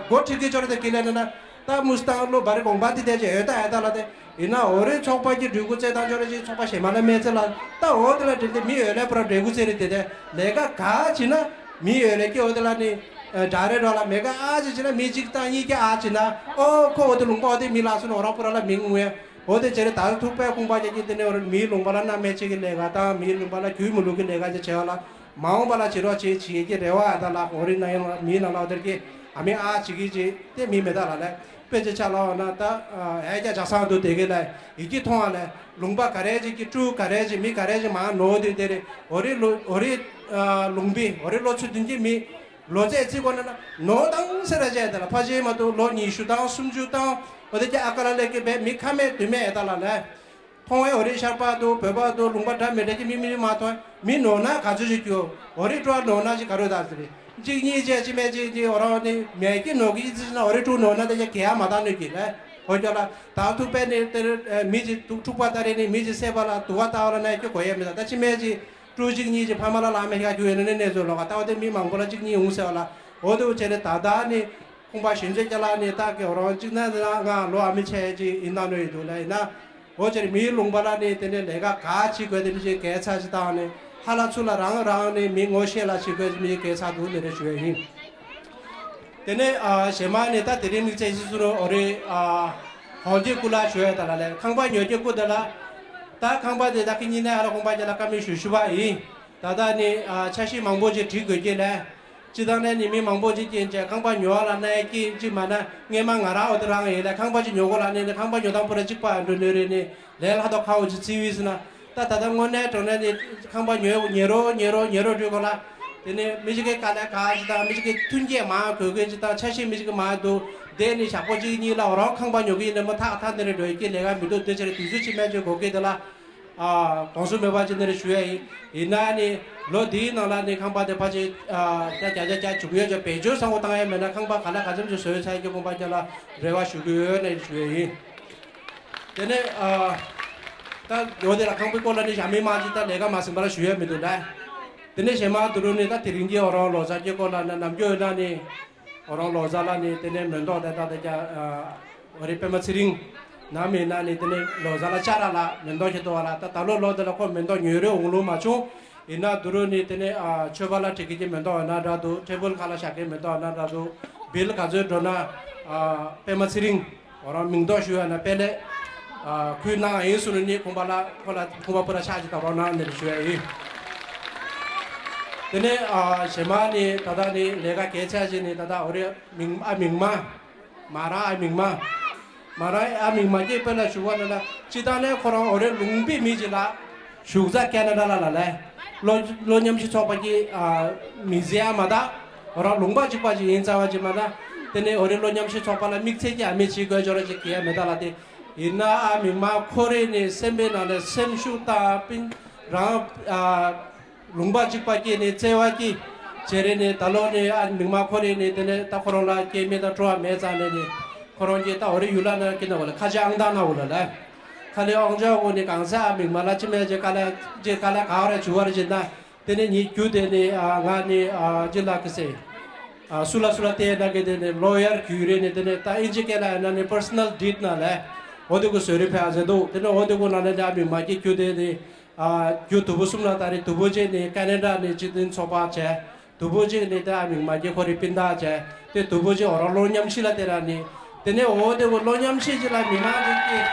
འགོ་ཁྲིད་ཀྱི་ཅོ་རེ་དེ་ཀི་ལས་ན་ན། ད་མུ་སྟང་ལོ་བར་གོང་པ་དེ་དེ་ཅེ་ཡོད་ད་ཡ་ད་ལ་དེ་ཡིན་ན་འོ་རེ་ཚོགས་པ་གི་འགྲུལ་འགོ་ཚེ་དང་ཅོ་རེ་ཅི་ཚོགས་པ་ཞེ་མ་ལ་མེད་ཚེ་ལ་ད་འོ་དེ་ལ་དྲན་དེ་མི་ཡོད་ལས་པུ་ར་འགྲུལ་འགོ་ཚེ་རེ་དེ་དེ་ལས་ཀ་ག་ཅི་ན་མི་ཡོད་ལས་ཀྱི་འོ་དེ་ལ་ནི་ཌའི་རེག་ཌར་ལ་མེད་ཀ་ཨ་ཅི་ཅི་ན་མི་གཅིག་དང་གཉིས་ཀྱི་ཨ་ཅི་ན་ཨོ་ཁོ་འོ་དེ་ལུང་པ་འོ་དེ་མི་ལ་སུ་ན་འོ་རང་པུ་ར་ལ་མི་ངུ་ཡ། འོ་དེ་བྱས་རེ་ད་ཐུག་པའི་ཁུངས་པ་རྒྱག་གི་དེ་ནས་མིའི་ལུང་པ་ལ་སྣང་མེད་བྱེད་ཀྱི་ལས་ཀ་དང་མིའི་ལུང་པ་ལ་གུས་མི་བླུག་གི་ལས་ཀ་ཅིག་བྱས་པ་ལ་མ་འོངས་པ་ལ་བྱེད་རོགས་བྱེད་བྱེད་ཀྱི་རེ་བ་ཡ་ད་ལ་འོ་རི་ན་ཡང་མིའི་ནང་ལ་འོ་དེར་གི་ཨ་མི་ཨ་བྱེད་ཀྱི་ཅི་དེ་མི་མེད་ད་ལ་ལས་དཔེ་ཅིག་ཆ་ལ་འོ་ན་ད་ཨེ་རྒྱ་ཇག་སང་དུ་དེ་གི་ལ་ཡི་གེ་མཐོང་བ་ལས་ལུང་པ་ག་རེ་ཅིག་གི་ཀྲུ་ག་རེ་ཅིག་མི་ག་རེ་ཅིག་མ་ནོར་དུས་དེ་རེ་འོ་རི་ལུ་འོ་རི་ལུང་པའི་འོ་རི་ལོ་ཚོད་བདུན་གྱི་མི། ལོ་ཚད་རྩིས་དགོས་ན་ན་ནོར་དང་སེ་ར་ཅན་དེ་ལ་ཕ་ཆེན་མ་གཏོགས་ལོ་ཉི་ཤུ་དང་སུམ་ཅུ་དང་འོ་དེ་ཀྱ་ཨ་ཀ་ལ་ལས་ཀྱི་བས་མི་ཁ་མེད་དུས་མེད་ཨེ་ད་ལ་ལས། མཐོང་བའི་འོ་རི་ཤར་པ་དུ་བོད་པ་དུ་ལུང་པ་འདྲ་མི་འདྲ་ཀྱི་མི་མི་མ་མཐོང་མི་ནོར་ན་ག་ཚོད་ཅིག་རྒྱུ་འོ་རི་ཀྲུ་ནོར་ན་ཅིག་ག་རུ་ད་ཟེར་རེ་གཅིག་གཉིས་བཅས་ཅི་མེད་ཅིག་ཅིག་འོ་རང་ནི་མེད་ཀྱི་ནོར་གི་ཅི་ན་འོ་རི་ཀྲུ་ནོར་ན་དེ་ཀྱ་གས་ཡ་མ་ད་ནོད་ཀྱི་ལས་འོ་ཀྱ་ལ་ད་ཐུག་པས་ནི་དེར་མི་ཅིག་འཁྲུག་པ་ད་རེ་ནི་མི་ཅིག་སེ་བ་ལ་དུ་བ་ད་བ་ལ་ན་ཀྱི་གོ་ཡ་མི་ད་ད་ཅི་མེད་ཅིག་འབྲུ་གཅིག་གཉིས་ཀྱི་ཕ་མ་ལ་ལ་མེ་ཤ་རྒྱུ་ཡོད་ན་ནི་གནས་ཚུལ་ལོག་ག་ལྟ་བ་དེ་མི་མང་པོ་ལ་གཅིག་གཉིས་ཡོང་ཟེར་བ་ལ་འོ་དེ་བྱས་ནས་ད་ལྟ་ནི་ཁོང་པ་གཞོན་སྐྱེས་སྐྱ་ལ་ནི་ད་གི་འོ་རང་གཅིག་ན་ང་ལོ་ཨ་མི་ཆེ་གཅིག་ཡིན་ན་ནོ་ཡིན་འདུག་ལ་ཡིན་ན་འོ་ཅེར་མིའི་ལུང་པ་ལ་ནི་དེ་ནས་ལས་ཀ་ག་བྱེད་དགོས་དེ་མི་ཅིག་གས་ཚ་ཅིག་བཏང་ནས་ཧ་ལ་ཚུ་ལ་རང་རང་ནི་མི་ངོ་ཤེས་ལ་བྱེད་དགོས་དེ་མི་ཅིག་གས་ཚ་འདུག་ནི་རེ་ཞུ་ཡ་ཡིན། དེ་ནས་ཨ་གཞན་མ་ནི་ད་དེ་རིང་དམིགས་བསལ་ཞིག་སུ་རུ་འོ་རེ་ཨ་ཧོང་ཏི་ཀུ་ལ་ཞུ་ཡ་ད་ལ་ལས་ཁང་པ་ཉོ་རྒྱུ་ཀུ་དེ་ལ་ད་ཁང་པ་དེ་ད་ཁི་གཉིས་ནས་ཨ་ལ་ཁང་པ་རྒྱ་ལ་བཀའ་མོལ་ཞུ་ཞུ་བ་ཡིན། ད་ལྟ་ནི་ཨ་འཆར་གཞི་མང་པོ་ཅིག་བྲིས་དགོས་ཀྱི་ལས། སྤྱི་བཏང་ནས་ནི་མི་མང་པོ་ཅིག་རྐྱེན་བྱས་ཁང་པ་ཉོ་བ་ལ་གནས་སྐྱིད་ཅིག་མ་ན་སྔས་མ་ང་རང་འོ་དེ་རང་ཡིན་ལས་ཁང་པ་ཅིག་ཉོ་དགོས་ལ་ནི་ནི་ཁང་པ་ཉོ་སྟངས་པོ་ར་གཅིག་པ་འགྲོ་ནི་རེད་ནི་ལས་སླ་དོ་ཁ་འོ་ཅིག་བརྩི་བས་ཟིན་ན། ད་ད་ལྟ་དངོས་གནས་དྲང་གནས་ནི་ཁང་པ་ཉོས་ཉེ་རོ་ཉེ་རོ་ཉེ་རོ་འགྲོ་དགོས་ལ། དེ་ནི་མི་ཅིག་གི་དཀའ་ལས་ཁག་ཅིག་དང་མི་ཅིག་གི་མཐུན་རྐྱེན་མང་དགོས་མཁན་ཅིག་དང་འཆར་གཞི་མི་ཅིག་གི་མང་འདུག་དེ་ནི་ཞག་པོ་གཅིག་གཉིས་ལ་འོ་རང་ཁང་པ་ཉོ་གི་ཡིན་ན་མོ་ཐག་ཐག་འདི་རེ་འགྲོ་ཡི་གི་ལས་ཀ་མི་འདུག་དེ་ཕྱིར་དུས་ཚོད་ཅིག་སྨན་བཅོས་དགོས་ཀྱི་དེ་ལ། ཨ་གདོང་བསུ་མེད་པ་ཅིག་འདི་རེ་ཞུ་ཡ་ཡིན། ཡིན་ན་ནི་ལོ་འདིའི་ནང་ལ་ནི་ཁང་པ་དེ་ཕལ་ཆེར་ཨ་བརྒྱ་བརྒྱ་བརྒྱ་བརྒྱ་བྱུང་ཡོད་ཀྱང་བེད་སྤྱོད་བཟང་པོ་བཏང་ཡ་མེད་ན་ཁང་པ་ག་ལ་ག་ཙམ་ཅིག་བཟོས་ཚར་གྱི་དགོངས་པ་རྒྱ་ལ་རེ་བ་ཞུ་གི་ཡོད་ནས་ཞུ་ཡ་ཡིན། དེ་ནས་ཨ་ད་ཡོད་དེ་ལ་ཁང་པའི་སྐོར་ལ་ནི་ཞྭ་མི་མང་ཅིག་ད་ལས་ཀ་མ་ཟིན་པ་ལ་ཞུ་ཡ་མི་འདུག་ལ། དེ་ནས་གཞན་མ་དུ་རུ་ནི་ད་དེ་རིང་གི་འོ་རང་ལོ་གསར་གྱི་སྐོར་ལ་ན་ནམ་རྒྱུན་ཡོད་ན་ནི། འོ་རང་ལོ་གསར་ལ་ནི་དེ་ནས་མེ་ཏོག་དེ་དག་དེ་ཀྱ་འོ་རེ་པད་མ་ཚེ་རིང་ནམ་ཡིན་ན་ནི་དེ་ནས་ལོ་གསར་ལ་ཅ་ར་ལ་མེ་ཏོག་ཁྱེར་ཏོ་བ་ལ་ད་ད་ལོ་ལོ་དེ་ལ་ཁོ་མེ་ཏོག་ཉོས་རེ་འོང་ལོ་མ་བྱུང་། ཡིན་ན་དུ་རུ་ནི་དེ་ནས་ཨ་མཆོད་པ་ལ་བྲིས་ཀྱི་ཀྱི་མེ་ཏོག་ཡོད་ན་འདྲ་འདུག་ཊེ་བལ་ཁ་ལ་བཞག་གི་མེ་ཏོག་ཡོད་ན་འདྲ་འདུག་བིལ་ག་ཚོད་འགྲོ་ན་ཨ་པད་མ་ཚེ་རིང་འོ་རང་མིང་འདོགས་ཞུ་ཡ་ན་དཔེ་ལས་ཨ་ཁུལ་ནང་ཡིན་སུ་ནི་ཁོང་པ་ལ་ཁོ་ལ་ཁོང་པ་པུ་ར་ཤག་ཅིག་ད་རོགས་གནང་ནི་ཞུ་ཡ་ཡིན། དེ་ནས་ཨ་གཞན་མ་ནི་ད་ལྟ་ནི་ལས་ཀ་གལ་ཆེ་ཞིག་ནི་ད་ལྟ་འོ་རེ་མིང་ཨ་མིང་མ། མ་ར་ཨ་མིག་མ། མ་ར་ཨ་མིག་མ་སྐྱེས་དཔེ་ལ་ཞུ་བ་ན་ལ་སྤྱི་བཏང་ནས་ཁོ་རང་འོ་རེ་ལུང་པའི་མི་ཅིག་ལ་བཞུགས་ས་ཁེ་ན་ཌ་ལ་ལ་ལས་ལོ་ལོ་མཉམ་ཞིག་ཚོགས་པ་གི་ཨ་མི་ཟེར་ཡ་མ་ད་འོ་རང་ལུང་པ་གཅིག་པ་ཅིག་ཡིན་ཙང་བ་ཅིག་མ་ད་དེ་ནས་འོ་རེ་ལོ་མཉམ་ཞིག་ཚོགས་པ་ལ་དམིགས་བསལ་གྱི་ཨ་མི་བྱེད་དགོས་ཅོ་ར་ཅིག་གི་ཡ་མེད་ད་ལ་དེ་ཡིན་ན་ཨ་མིག་མ་ཁོ་རེ་ནས་སེམས་པའི་ནང་ནས་སེམས་ཤུགས་དང་པིན་རང་ཨ། ལུང་པ་གཅིག་པ་སྐྱེས་ནས་བརྩེ་བ་སྐྱེས། བྱས་རེ་ནས་ད་ལོ་ནས་ཨ་མིག་མ་ཁོ་རེ་ནས་དེ་ནས་ད་ཁོ་རང་ལ་སྐྱེས་མེད་དང་སྤྲོ་བ་མེད་ཙང་ནས་ནས་ཁོ་རང་གིས་ད་འོ་རེ་ཡུལ་ལ་ན་ཀི་ན་འོ་ལ་ཁ་ཆེ་ཨང་དང་ན་འོ་ལ་ལ། ཁ་ལས་ཨང་ཅག་འོ་ནས་གང་ས་ཨ་མིག་མ་ལ་ཅི་མེད་ཅེ་ཀ་ལ་ཅེ་ཀ་ལ་ག་བ་ར་བྱུ་བ་ར་ཅེ་ན་དེ་ནས་ཉིད་རྒྱུ་དེ་ནས་ཨ་ང་ནས་ཨ་ཅི་ལ་ཀི་སེ། ཨ་སུ་ལ་སུ་ལ་བལྟས་ན་ཀི་དེ་ནས་ལོ་ཡར་རྒྱུ་རེ་ནས་དེ་ནས་ད་ཨིན་ཇི་སྐད་ལ་ཡ་ན་ནས་པར་སོ་ནལ་ཌིཌ་ན་ལ་འོ་དེ་ཀོ་བཟོ་རེ་ཕེ་ཨ་ཟེ་འདུག་དེ་ནས་འོ་དེ་ཀོ་ན་ལ་ནས་ཨ་མིག་མ་ཀི་རྒྱུ་དེ་ནས། རྒྱུ་དུ་བུ་གསུམ་ལ་ད་རེས་དུ་བུ་གཅིག་ནི་ཀ་ན་ཌ་ནས་སྤྱི་མཐུན་ཚོགས་པ་བྱས། དུ་བུ་གཅིག་ནི་ད་མིག་མ་སྐྱེ་ཁོ་རི་སྤུན་ཟླ་བྱས། དེ་དུ་བུ་གཅིག་འོ་རང་ལོ་མཉམ་ཤི་ལ་དེ་ར་ནི། དེ་ནས་འོ་དེ་བུ་ལོ་མཉམ་ཤི་གཅིག་ལ་མི་མང་གཅིག་གིས་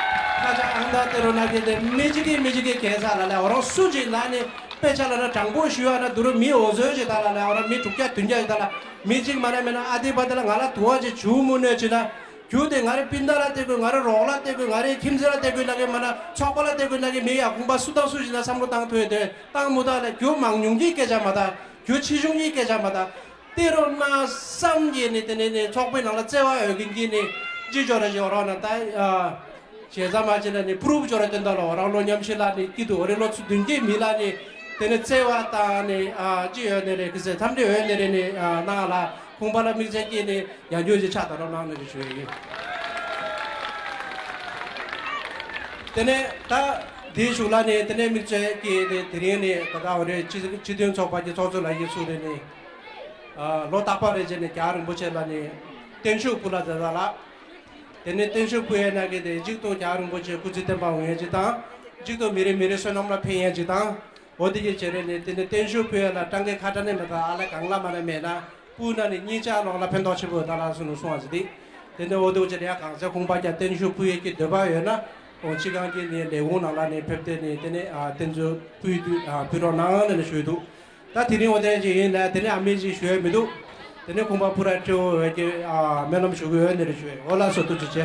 ཁ་ཆ་ཨང་ད་དེ་རུ་ན་གི་དེ་མི་གཅིག་གིས་མི་གཅིག་གི་གེ་ས་ལ་ལས་འོ་རང་སུ་གཅིག་ན་ནི། དཔེ་ཆ་ལ་ན་དྲང་པོ་ཞུ་བ་ན་དུ་རུ་མི་འོ་བཟོས་ཞིག་ད་ལ་ལ་འོ་ན་མི་དྲུག་བརྒྱ་བདུན་བརྒྱ་ཞིག་ད་ལ་མི་གཅིག་མ་ན་མེད་ན་ཨ་དེ་བ་དེ་ལ་ང་ལ་དུ་བ་ཅིག་བྱུག་མུ་ནས་ཅི་ན་རྒྱུ་དེ་ང་རེ་སྤུན་ཟླ་ལ་བལྟས་དགོས། ང་རེ་རོགས་ལ་བལྟས་དགོས། ང་རེ་ཁྱིམ་མཚེས་ལ་བལྟས་དགོས་ན་གི་མ་ན་ཚོགས་པ་ལ་བལྟས་དགོས་ན་གི་མི་ཡ་ཁུངས་པ་སུ་དང་སུ་ཞིག་ན་བསམ་བློ་བཏང་ཐུབ་ཡོད་དེ་བཏང་མུ་ད་ལ་རྒྱུ་མང་ཉུང་གི་སྐད་ཆ་མ་ད་རྒྱུ་ཆེ་ཆུང་གི་སྐད་ཆ་མ་ད། དེ་རོ་ན་བསམ་གྱི་ནི་དེ་ནས་ནི་ཚོགས་པའི་ནང་ལ་བརྩེ་བ་ཡོད་མཁན་གྱི་ནི་ཅི་ཅོ་ར་ཅོ་ར་ན་ད་ཨ་བྱས་ཙང་མ་བྱས་ན་ནི་པུ་རུབ་ཅོ་ར་དོན་དག་ལ་རང་ལོ་ཉམས་ཤིང་ལ་ནི་སྐྱིད་དུ་འོ་རེ་ལོ་ཚུ་བདུན་གྱི་མི་ལ་ནི་དེ་ནི་བརྩེ་བ་དང་ནི་ཨ་ཅི་ཡོད་ནི་རེད་གི་ཟེར་འཚམས་འདྲི་ཡོད་ནི་རེད་ནི་ཨ་ནང་ལ་ཁུངས་པ་ལ་དམིགས་བསལ་གྱི་ནི་ཡང་འགྱོད་ཅིག་ཆགས་ད་རོགས་གནང་ནི་རེད་ཞུ་ཡི་ཡིན། དེ་ནས་ད་དེའི་གཞུག་ལ་ནི་དེ་ནས་དམིགས་བསལ་གྱི་ནི་དེ་རིང་ནི་ད་ལྟ་འོ་རེ་སྤྱི་སྤྱི་མཐུན་ཚོགས་པ་གི་ཚོགས་གཙོ་ལགས་ཀྱིས་གསུངས་རེད་ནི། ལོ་རྟག་པར་རེ་བྱས་ནས་རྒྱལ་བ་རིན་པོ་ཆེ་ལ་ནི་བརྟན་བཞུགས་ཕུལ་ལ་མཛད་ས་ལ། དེ་ནས་བརྟན་བཞུགས་ཕུལ་ཡས་ན་གི་དེ་གཅིག་ཏུ་རྒྱལ་བ་རིན་པོ་ཆེ་སྐུ་ཚེ་བརྟན་པ་འོང་ཡས་གཅིག་དང་། གཅིག་ཏུ་མི་རེ་མི་རེ་བསོད་ནམས་ལ་ཕན་ཡས་གཅིག་དང་། འོ་དེ་གི་བྱས་རེ་ནས་དེ་ནས་བརྟན་བཞུགས་ཕུལ་ཡས་ལ་སྤྲང་ཀའི་ཁ་བྲལ་ནས་མེད་ད་ཨ་ལ་གང་ལ་མ་ན་མེད་ན་སྤུ་ན་ནི་གཉིས་ཆ་ལོག་ལ་ཕན་ཐོགས་ཆེན་པོ་ད་ལ་སུ་ནུ་སོང་བ་ཟི་དེ། དེ་ནས་འོ་དེ་བྱས་རེ་ཡ་གང་ཚེ་ཁོང་པ་ཀྱང་བརྟན་བཞུགས་ཕུལ་ཡས་ཀྱི་འདོད་པ་ཡོད་ན། འོ་སྤྱི་ཁང་གི་ནི་ལས་ཁུངས་ནང་ལ་ནི་ཕེབས་ཏེ་ནི་དེ་ནས་བརྟན་བཞུགས་ཕུལ་དུས་ཕུལ་རོགས་གནང་ནས་ནི་ཞུས་འདུག་ད་དེ་རིང་འོ་དེ་ཅིག་ཡིན་ལ་དེ་ནས་ཨ་མི་ཅིག་ཞུ་ཡས་མི་འདུག་དེ་ནས་ཁོང་པ་པུ་ར་ཁྲེའོ་བས་ཀྱི་ཨ་སྨོན་ལམ་ཞུ་གི་ཡོད་ནི་རེད་ཞུ་ཡས། འོ་ལགས་སོ་ཐུགས་རྗེ་ཆེ།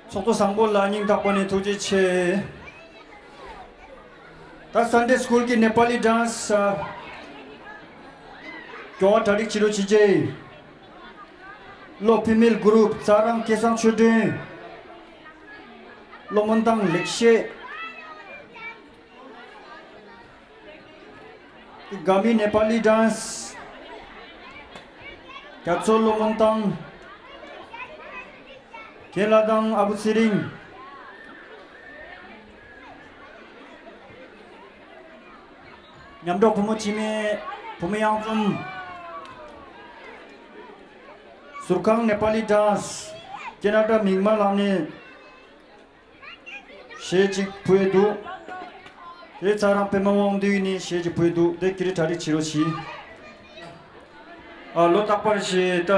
ཚོགས་གཙོ་བཟང་པོ་ལགས་སྙིང་ཐག་པ་ནས་ཐུགས་རྗེ་ཆེ། ད་Sunday School གི་Nepali dance སྐྱོར་བ་གྲ་སྒྲིག་བྱེད་རོགས་བྱེད་ཅེས། བློ་ཕི་མིལ་གུ་རུབ་ཙ་རང་སྐལ་བཟང་ཆོས་སྒྲོན། བློ་སྨོན་ཐང་ལེགས་བཤད། དགའ་མི་Nepali dance རྒྱ་མཚོ་བློ་སྨོན་ཐང་། རྒན་ལགས་དང་ཨ་བུ་ཚེ་རིང་། མཉམ་འགྲོགས་བུ་མོ་འཆི་མེད། བུ་མོ་གཡང་འཛོམས། ཟུར་ཁང་Nepali dance ཀེ་ན་ཌ་མིག་དམར་ལགས་ནས་གཞས་གཅིག་ཕུལ་འདུག་དེ་ཙ་རང་པད་མ་དབང་འདུས་ནས་གཞས་གཅིག་ཕུལ་འདུག་དེ་ཀི་རི་གྲ་སྒྲིག་བྱེད་རོགས་གྱིས། ཨ་ལོ་རྟག་པར་ཞེས་ད་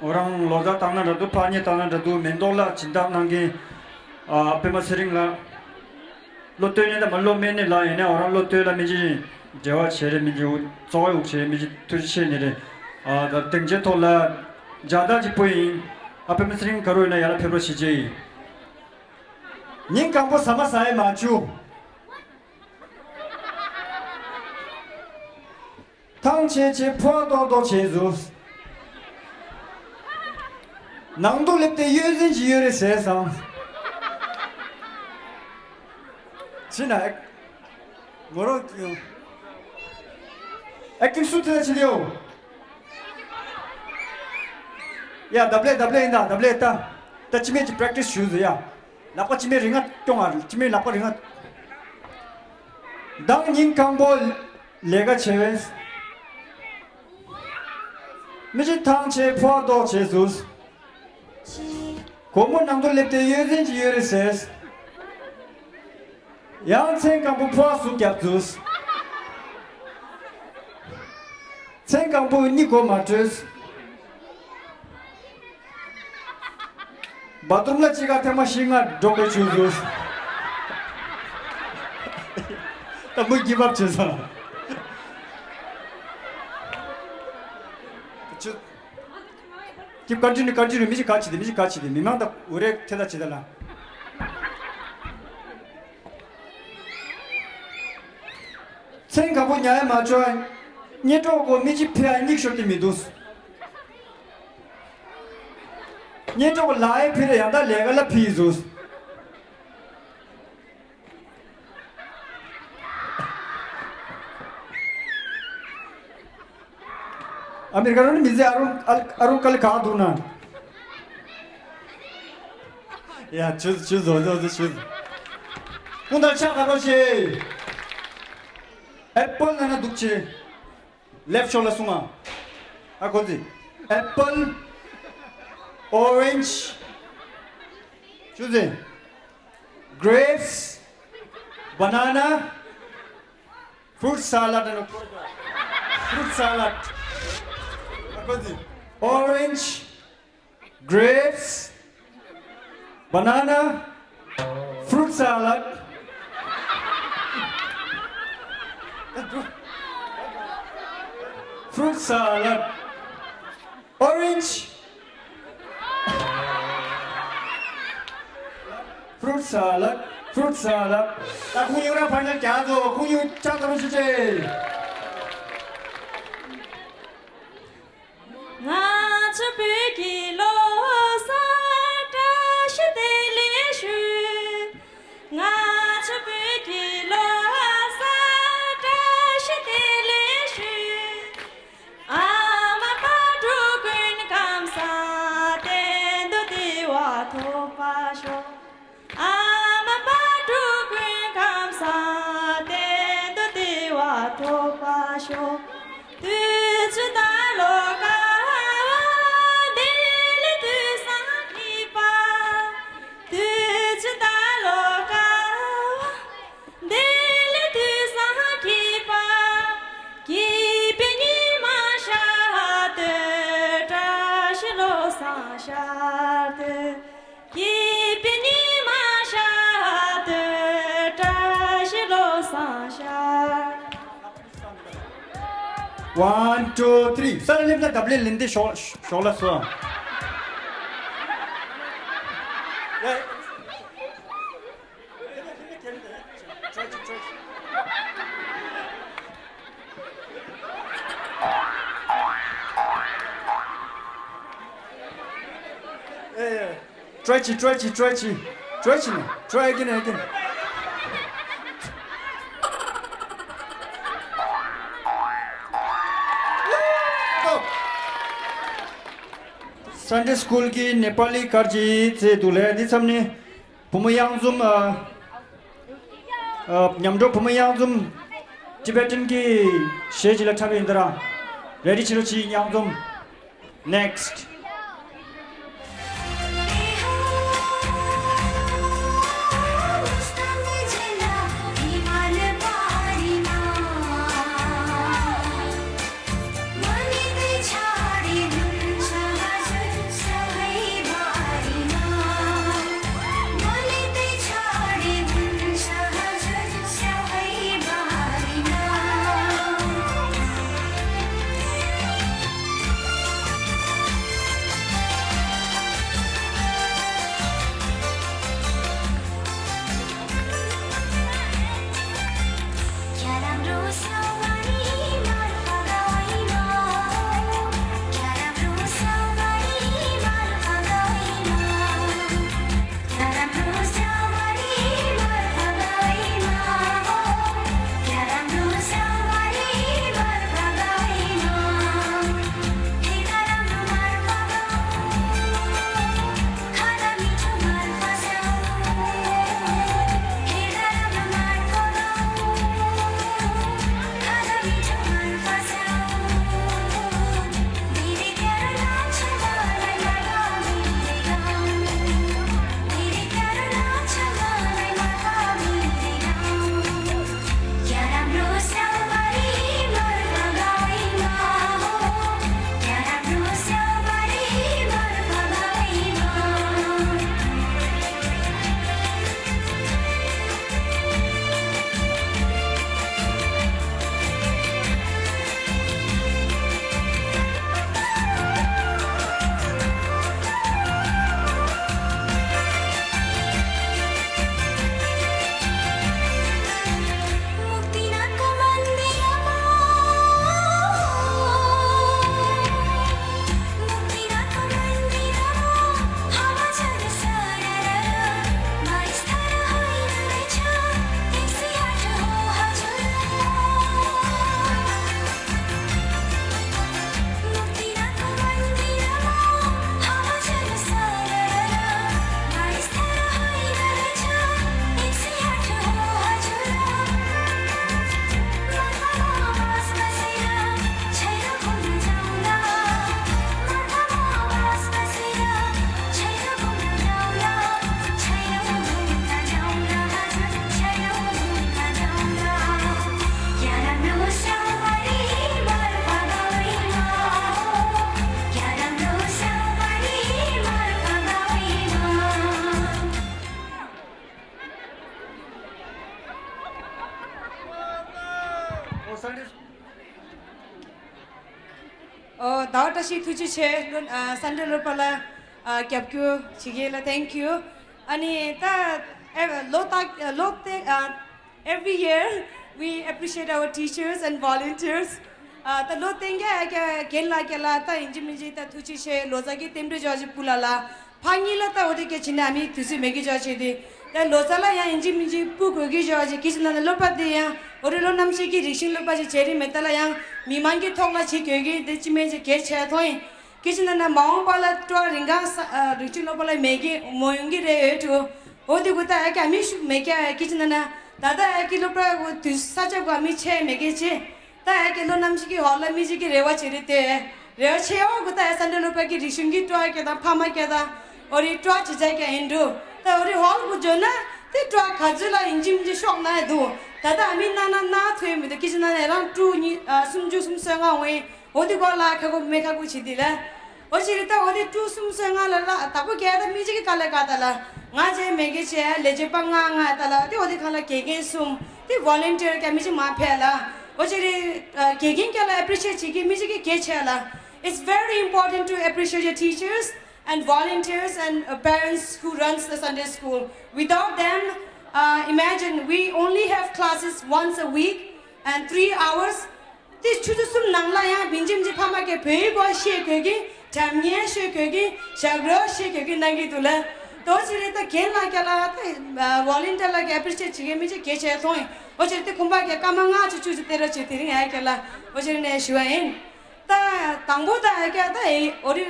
འོ་རང་ལོ་གསར་བཏང་ན་འདྲ་འདུག་ཕར་ཉེ་བཏང་ན་འདྲ་འདུག་མེ་ཏོག་ལ་སྦྱིན་བདག་གནང་མཁན་ཨ་པད་མ་ཚེ་རིང་ལགས། བློ་བཏོན་ནས་ད་མ་བློ་དམན་ནས་ལ་ཡིན་ནས་འོ་རང་བློ་བཏོན་ལ་མི་ཅི་འབྲེལ་བ་བྱེད་རེད་མི་ཅི་གཙོ་བོ་ཡོག་བྱེད་མི་ཅི་ཐུགས་རྗེ་ཆེ་ནི་རེད། ཨ་ད་སྡིངས་ཆའི་ཐོག་ལ་མཇལ་དར་ཅིག་ཕུལ་ཡིན། ཨ་པད་མ་ཚེ་རིང་ག་རུ་ཡོད་ན་ཡར་ལ་ཕེབས་རོགས་བྱེད་ཅེས་ཡིན། ཉིན་གང་པོ་ཟ་མ་ཟ་ཡས་མ་བཅུག་ཐང་ཆད་ཆད་ཕོ་ཏོག་ཏོག་བྱས་ཟུག་ནང་དུ་སླེབས་ཏེ་གཡོ་ཟིན་གྱི་གཡོ་རེ་ཟས་སང་། ཕྱི་ན་ངོ་རོག་ཨེག་ཊིང་སུ་དེ་ལ་ཕྱི་ལེའོ། ཡ་ད་བླེ་ད་བླེ་ཡིན་ད་ད་བླེ་ད། ད་ཅི་མེད་ཀྱི་པྲེག་ཊི་སི་ཞུ་ཟེར་ཡ། ལག་པ་ཅི་མེད་རིང་ང་སྐྱོང་ཨ་ཅི་མེད་ལག་པ་རིང་ང་། མདང་ཉིན་གང་པོ་ལས་ཀ་བྱེད་བས། མི་ཅི་ཐང་ཆད་ཕོ་ཏོག་བྱས་ཟུག་སྒོར་མོ་ནང་དུ་སླེབས་ཏེ་གཡོ་ཟིན་གྱི་གཡོ་རེ་ཟས། ཡང་མཚན་གང་པོ་ཕོ་བ་ཟུག་རྒྱབ་ཟུག་མཚན་གང་པོ་གཉིད་གོ་མ་བྲོས། བ་ཐུམ་ལ་ཅི་ག་ཐེངས་མ་བཞི་ལྔ་འགྲོ་དགོས་བྱུང་ཟུག་ད་མུ་གི་བབ་བྱེད་སོང་། ཅི། Keep continue, continue. མི་ཞིག་ག་ཅི་དེ་མི་ཞིག་ག་ཅི་དེ་མི་མང་དང་འུ་རེ་ཐེ་ད་ཅི་ད་ལ། མཚན་གང་པོ་ཉལ་ཡ་མ་བྱོས། གཉེན་གྲོགས་གོ་མི་ཅི་ཕེ་ཡ་སྙིགས་ཤོར་ཏེ་མི་འདུག་གཉེན་གྲོགས་གོ་ལ་ཡ་ཕེ་རེ་ཡང་ད་ལས་ཀ་ལ་ཕི་ཡི་འདུག་ཨ་མི་རི་ཀ་རུ་ནི་མི་ཟེ་ཨ་རུང་ཨ་རུང་ཀ་ལི་ག་འདུག་ན། ཡ་ཆུ་ཆུ་བཟོ་བཟོ་བཟོ་ཆུ། ཀུན་ད་ཆ་ག་རོ་ཤེ། ཨེ་པལ་ན་ན་འདུག་ཆེ། ལེབ་ཤོ་ལ་སུང་ཨ། ཨ་ཁོ་ཛི། ཨེ་པལ། ཨོ་རེན་ཇི། ཆུ་ཟེ། Grapes, banana, fruit salad, and fruit salad. Orange, grapes, banana, fruit Salad. Fruit salad. Orange. Fruit salad. Fruit salad. ད་ཁུངས་ཡོད་ར་ཕར་ནས་རྒྱག་དོ། ཁུངས་ཡོད་ཅག་ཏུ་རུ་ཞུ་ཅེ། ང་ཚོ་བོད་ཀྱི་ལོ་གསར་བཀྲ་ཤིས་བདེ་ལེགས་ཞུ། ང་ཚོ་བོད་ཀྱི་ལོ་གསར་བཀྲ་ཤིས་བདེ་ལེགས་ཞུ། ཨ་མ་བག་དྲོ་ཀུན་ཁམས་བཟང་། གཏན་དུ་བདེ་བ་ཐོབ་པར་ཤོག་ཨ་མ་བག་དྲོ་ཀུན་ཁམས་བཟང་། གཏན་དུ་བདེ་བ་ཐོབ་པར་ཤོག་དུས་ཚོད་ད་ལོ་དཀར་བ། བདེ་ལེགས་དུས་བཟང་ཁྱད་པར། དུས་ཚོད་ད་ལོ་དཀར་བ། བདེ་ལེགས་དུས་བཟང་ཁྱད་པར། སྐྱིད་པའི་ཉི་མ་ཤར་དུས། བཀྲ་ཤིས་བློ་བཟང་ཤར་དུས། སྐྱིད་པའི་ཉི་མ་ཤར་དུས། བཀྲ་ཤིས་བློ་བཟང་ཤར། One, two, three. ས་ལ་སླེབས་ན་འདབ་ལས་ལེན་ཏེ་ཞོག་ཞོག་ལ་སོ། ཨེ། Try ཅི། Try ཅི། Try ཅི། Try ཅི་ནས། Try again, again. Sunday school གི་ནེ་པ་ལི་གར་གྱི་རྩེད་འདུག་ལས་འདི་མཚམས་ནི་བུ་མོ་གཡང་འཛོམས། ཨ། ཨ། མཉམ་འགྲོ་བུ་མོ་གཡང་འཛོམས། Tibetan གི་གཞས་ཅིག་ལ་འཁྲབ་ཡིན་ད་ར། Ready བྱེད་རོགས་གྱིས་གཡང་འཛོམས། Next. ཨོ། ཟླ་བ་བཀྲ་ཤིས། ཐུགས་རྗེ་ཆེ། ལོ་ཨ་སན་ཌེ་སློབ་གྲྭ་ལ་ཨ་རྒྱབ་སྐྱོར་བྱེད་མཁན་ལ་thank you། ཨ་ནི་ད་ཨེ་ལོ་ད་ལོ་ཏེ་ཨ་every year we appreciate our teachers and volunteers། ཨ་ད་ལོ་སྟོན་རྒྱ་ཡ་རྒན་ལགས་རྒན་ལགས་ད་ཡིན་གཅིག་མིན་གཅིག་ད་ཐུགས་རྗེ་ཆེ། ལོ་ཙཱ་གི་རྟེན་འབྲེལ་འཇོག་ཅིག་སྤུ་ལ་ལ། ཕ་གཉིས་ལ་ད་འོ་དེ་སྐད་ཆ་ནི་ཨ་མི་དུས་ཚོད་མེད་གི་འཇོག་ཅིག་དེ། ད་ལོ་ཙཱ་ལ་ཡང་ཡིན་གཅིག་མིན་གཅིག་སྤུ་དགོས་གི་འཇོག་ཅིག་གི་ཅི་ན་ན་སློབ་པ་དེ་ཡང་འོ་རེ་ལོ་རྣམ་ཤེས་ཀྱི་རིག་ཤིང་སློབ་པ་ཅིག་བྱེད་རིན་མེད་ད་ལ་ཡང་མི་མང་གི་ཐོག་ལ་བྱེད་དགོས་གི་དེ་ཅི་མིན་ཅིག་གལ་ཆེ་མཐོང་ཡིན། སྐད་ཆ་ནང་ན་མ་འོངས་པ་ལ་སྤྲོ་བ་རིང་གང་ས་ཨ་རིག་གཅུང་སློབ་པ་ལ་མེད་ཀི་མོ་ཡོང་གི་རེད་འོས་འགྲོ། འོ་དེ་གུ་ད་ཨ་ཀ་མི་ཤུགས་མེད་ཀ་སྐད་ཆ་ནང་ན་ད་ལྟ་ཨ་ཀི་སློབ་གྲྭ་གུ་དུས་ས་ཆ་གུ་མི་ཆེ་མེད་ཀི་ཆེ། ད་ཨ་ཀི་ལོ་རྣམ་ཤེས་ཀྱི་ཧོལ་ལ་མི་ཅིག་གི་རེ་བ་བྱེད་རེད་དེ། རེ་བ་ཆེ་འོ་གུ་ད་ཨ་སན་ཌེ་སློབ་གྲྭ་གི་རིག་གཞུང་གི་སྤྲོ་བ་སྐད་དང་ཕ་མ་སྐད་དང་འོ་རེ་སྤྲོ་བ་ཇི་ཆ་ཀ་ཡིན་འགྲོ། ད་འོ་རེ་ཧོལ་གུ་འཇོན་ན་དེ་སྤྲོ་བ་ག་ཚོད་ལ་ཡིན་གཅིག་མིན་གཅིག་ཤོག་ན་ཡ་འདུག་ད་ལྟ་ཨ་མི་ན་ན་ན་ཐོས་མི་འདུག་སྐད་ཆ་ནང་ན་ཡ་རང་ཀྲུ་གཉིས་ཨ་སུམ་ཅུ་སུམ་སོ་ལྔ་འོང་ཡིན། འོ་དེ་གོ་ལ་ཁ་ཁོ་མེ་ཁ་ཁོ་བྱེད་དེ་ལ། འོ་ཅི་རེད་ད་འོ་དེ་ཀྲུ་སུམ་སོ་ལྔ་ལ་ལ་དྭགས་པོ་སྐད་ད་མི་ཅིག་གི་དཀའ་ལས་དཀའ་ད་ལ། ང་ཅེ་མེ་གེ་ཅེ་ལེ་ཅེ་པ་ང་ང་ད་ལ་དེ་འོ་དེ་ཁ་ལ་དགེ་རྒན་གསུམ་དེ་volunteer་སྐད་མི་ཅིག་མ་ཕེ་ལ། འོ་ཅི་རེད་དགེ་རྒན་སྐད་ལ་appreciate་བྱེད་ཀྱི་མི་ཅིག་གི་གལ་ཆེ་ལ། It's very important to appreciate your teachers and volunteers and uh, parents who runs the Sunday school. Without them, uh, imagine we only have classes once a week and three hours དེ་ཆུ་ཚོད་གསུམ་ནང་ལ་ཡང་བིན་ཅིམ་གྱི་ཕ་མ་གི་བོད་ཡིག་སྐོར་ཤེས་དགོས་ཀྱི། སྒྲ་སྙན་ཤེས་དགོས་ཀྱི། ཞབས་བྲོ་ཤེས་དགོས་ཀྱི་གནང་གི་འདུག་ལ། དོ་ཅི་རེད་ད་རྒན་ལགས་ཀྱ་ལ་ད་volunteer་ལ་གི་appreciate་བྱེད་མཁན་མི་ཅིག་གལ་ཆེ་སོང་ཡིན། འོ་ཅི་རེད་དེ་ཁོམ་པ་གི་སྐར་མ་ལྔ་བཅུ་བཅུ་ཅིག་སྟེར་རོགས་བྱེད་དེ་རིང་ཨ་ཀྱ་ལ་འོ་ཅི་རེད་ནས་ཞུ་བ་ཡིན། ད་དང་པོ་ད་ཨ་ཀྱ་ད་འོ་རི་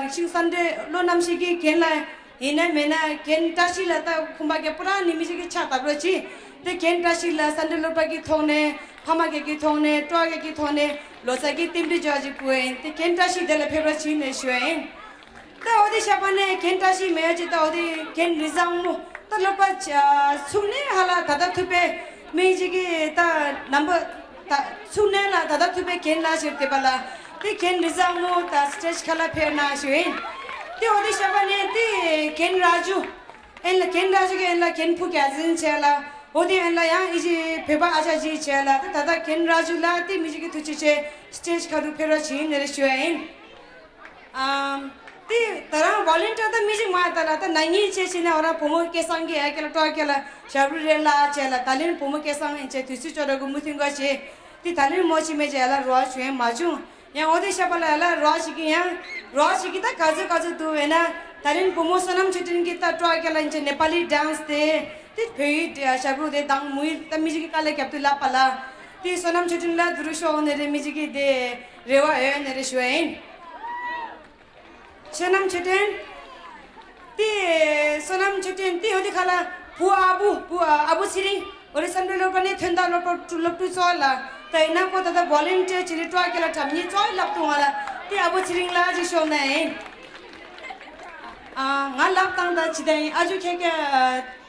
རིག་ཤིང་སན་ཌེ་ལོ་རྣམ་ཤེས་ཀྱི་རྒན་ལགས། ཡིན་ན་མིན་ན་རྒན་བཀྲ་ཤིས་ལགས་ད་ཁོམ་པ་གི་པུ་ར་ནི་མི་ཞིག་གི་ཕྱག་བཏབ་རོགས་གྱིས། དེ་རྒན་བཀྲ་ཤིས་ལགས་སན་ཌེ་སློབ་གྲྭ་གི་ཐོག་ནས་ཕ་མ་གི་གི་ཐོག་ནས་སྤྲོ་བ་གི་གི་ཐོག་ནས་ལོ་ཙཱ་གི་རྟེན་འབྲེལ་འཇོག་ཅིག་ཕུལ་ཡིན། དེ་རྒན་བཀྲ་ཤིས་དེ་ལ་ཕེབས་རོགས་གྱིས་ནས་ཞུ་ཡིན། ད་འོ་དེ་ཞག་པ་ནས་རྒན་བཀྲ་ཤིས་མེད་ཡོད་ཅིག་ད་འོ་དེ་རྒན་རི་བཟང་མོ་ད་སློབ་གྲྭ་ཚུགས་ནས་ཧ་ལ་ད་ལྟ་ཐུབ་པའི་མི་ཞིག་གི་ད་རྣམ་པ། ད་ཚུགས་ནས་ལ་ད་ལྟ་ཐུབ་པའི་རྒན་ལགས་ཞིག་དེ་པ་ལ་དེ་རྒན་རི་བཟང་མོ་ད་སི་ཊེ་ཇི་ཁ་ལ་ཕེབས་ན་ཞུ་ཡིན། དེ་འོ་དེ་ཞག་པ་ནས་དེ་རྒན་ར་ཇུ་ཨེན་ལ་རྒན་ར་ཇུ་གི་ཨེན་ལ་རྒན་ཕུ་ག་ཟིན་བྱས་ལ་འོ་དེ་ཨེན་ལ་ཡང་ཨི་ཅི་བོད་པ་ཨ་ཅག་ཅིག་བྱས་ལ་ད་ད་ལྟ་རྒན་ར་ཇུ་ལ་དེ་མི་ཞིག་གི་ཐུགས་རྗེ་ཆེ་སི་ཊེ་ཇི་ཁ་རུ་ཕེབས་རོགས་བྱིན་ནས་རེ་ཞུ་ཡ་ཡིན། ཨམ། དེ་ད་རང་ཝོ་ལན་ཊི་ཡར་ད་མི་ཞིག་མ་ཡ་ད་ལ་ད་ན་ཉིན་བྱས་བྱས་ནས་འོ་རང་བུ་མོ་སྐལ་བཟང་གི་ཨ་ཀེ་ལ་སྤྲོ་ཀེ་ལ་ཞབས་རུ་རེ་ལ་བྱས་ལ་ད་ལན་བུ་མོ་སྐལ་བཟང་ཡིན་བྱས་དུས་ཚོད་ཅོ་ར་གུ་མུ་ཐིང་གོ་བྱས། དེ་ད་ལན་མོ་ཅི་མེད་བྱས་ལ་རོ་བ་བྱུང་ཡང་མ་བྱུང་། ཡང་འོ་དེ་ཤ་པ་ལ་ཡ་ལ་རོ་བ་ཞིག་གི་ཡང་རོ་བ་ཞིག་གི་ད་ག་ཚོད་ག་ཚོད་འདུག་བས་ན་ད་ལན་བུ་མོ་བསོད་ནམས་ཆོས་སྒྲོན་གི་ད་སྤྲོ་ཀེ་ལ་ཡིན་བྱས་ནེ་པ་ལི་ཌན་སི་དེ་དེ་བོད་ཡིག་ཞབས་རུ་དེ་དང་མུ་ཡིག་ད་མི་ཞིག་གི་དཀའ་ལས་རྒྱབ་དུས་ལབ་པ་ལ་དེ་བསོད་ནམས་ཆོས་སྒྲོན་ལ་དུ་རུ་ཤོག་ནས་རེ་མི་ཞིག་གི་དེ་རེ་བ་ཡོད་ནས་རེ་ཞུ་བ་ཡིན། བསོད་ནམས་ཆོས་སྒྲོན། དེ་བསོད་ནམས་ཆོས་སྒྲོན་དེ་ཡོད་དེ་ཁ་ལ་བུ་ཨ་བུ་བུ་ཨ་བུ་ཚེ་རིང་འོ་རེ་སམ་བྷོ་ཊ་སློབ་གྲྭ་ནས་ཐོན་ད་སློབ་གྲྭ་སློབ་ཕྲུག་ཚོ་ལ་ད་ཡིན་ན་ཁོ་ད་ད་ཝོ་ལན་ཊི་ཡར་བྱེད་རེ་སྤྲོ་ཀེ་ལ་གྲབས་ཉེ་ཚོ་ལབ་ཏུ་ང་ལ་དེ་ཨ་བུ་ཚེ་རིང་ལ་ཅིག་ཤོག་ན་ཡིན། ཨ་ང་ལབ་སྟངས་ད་ཇི་ལྟར་ཡིན་ཨ་ཇུ་ཁྱེད་ཀྱི་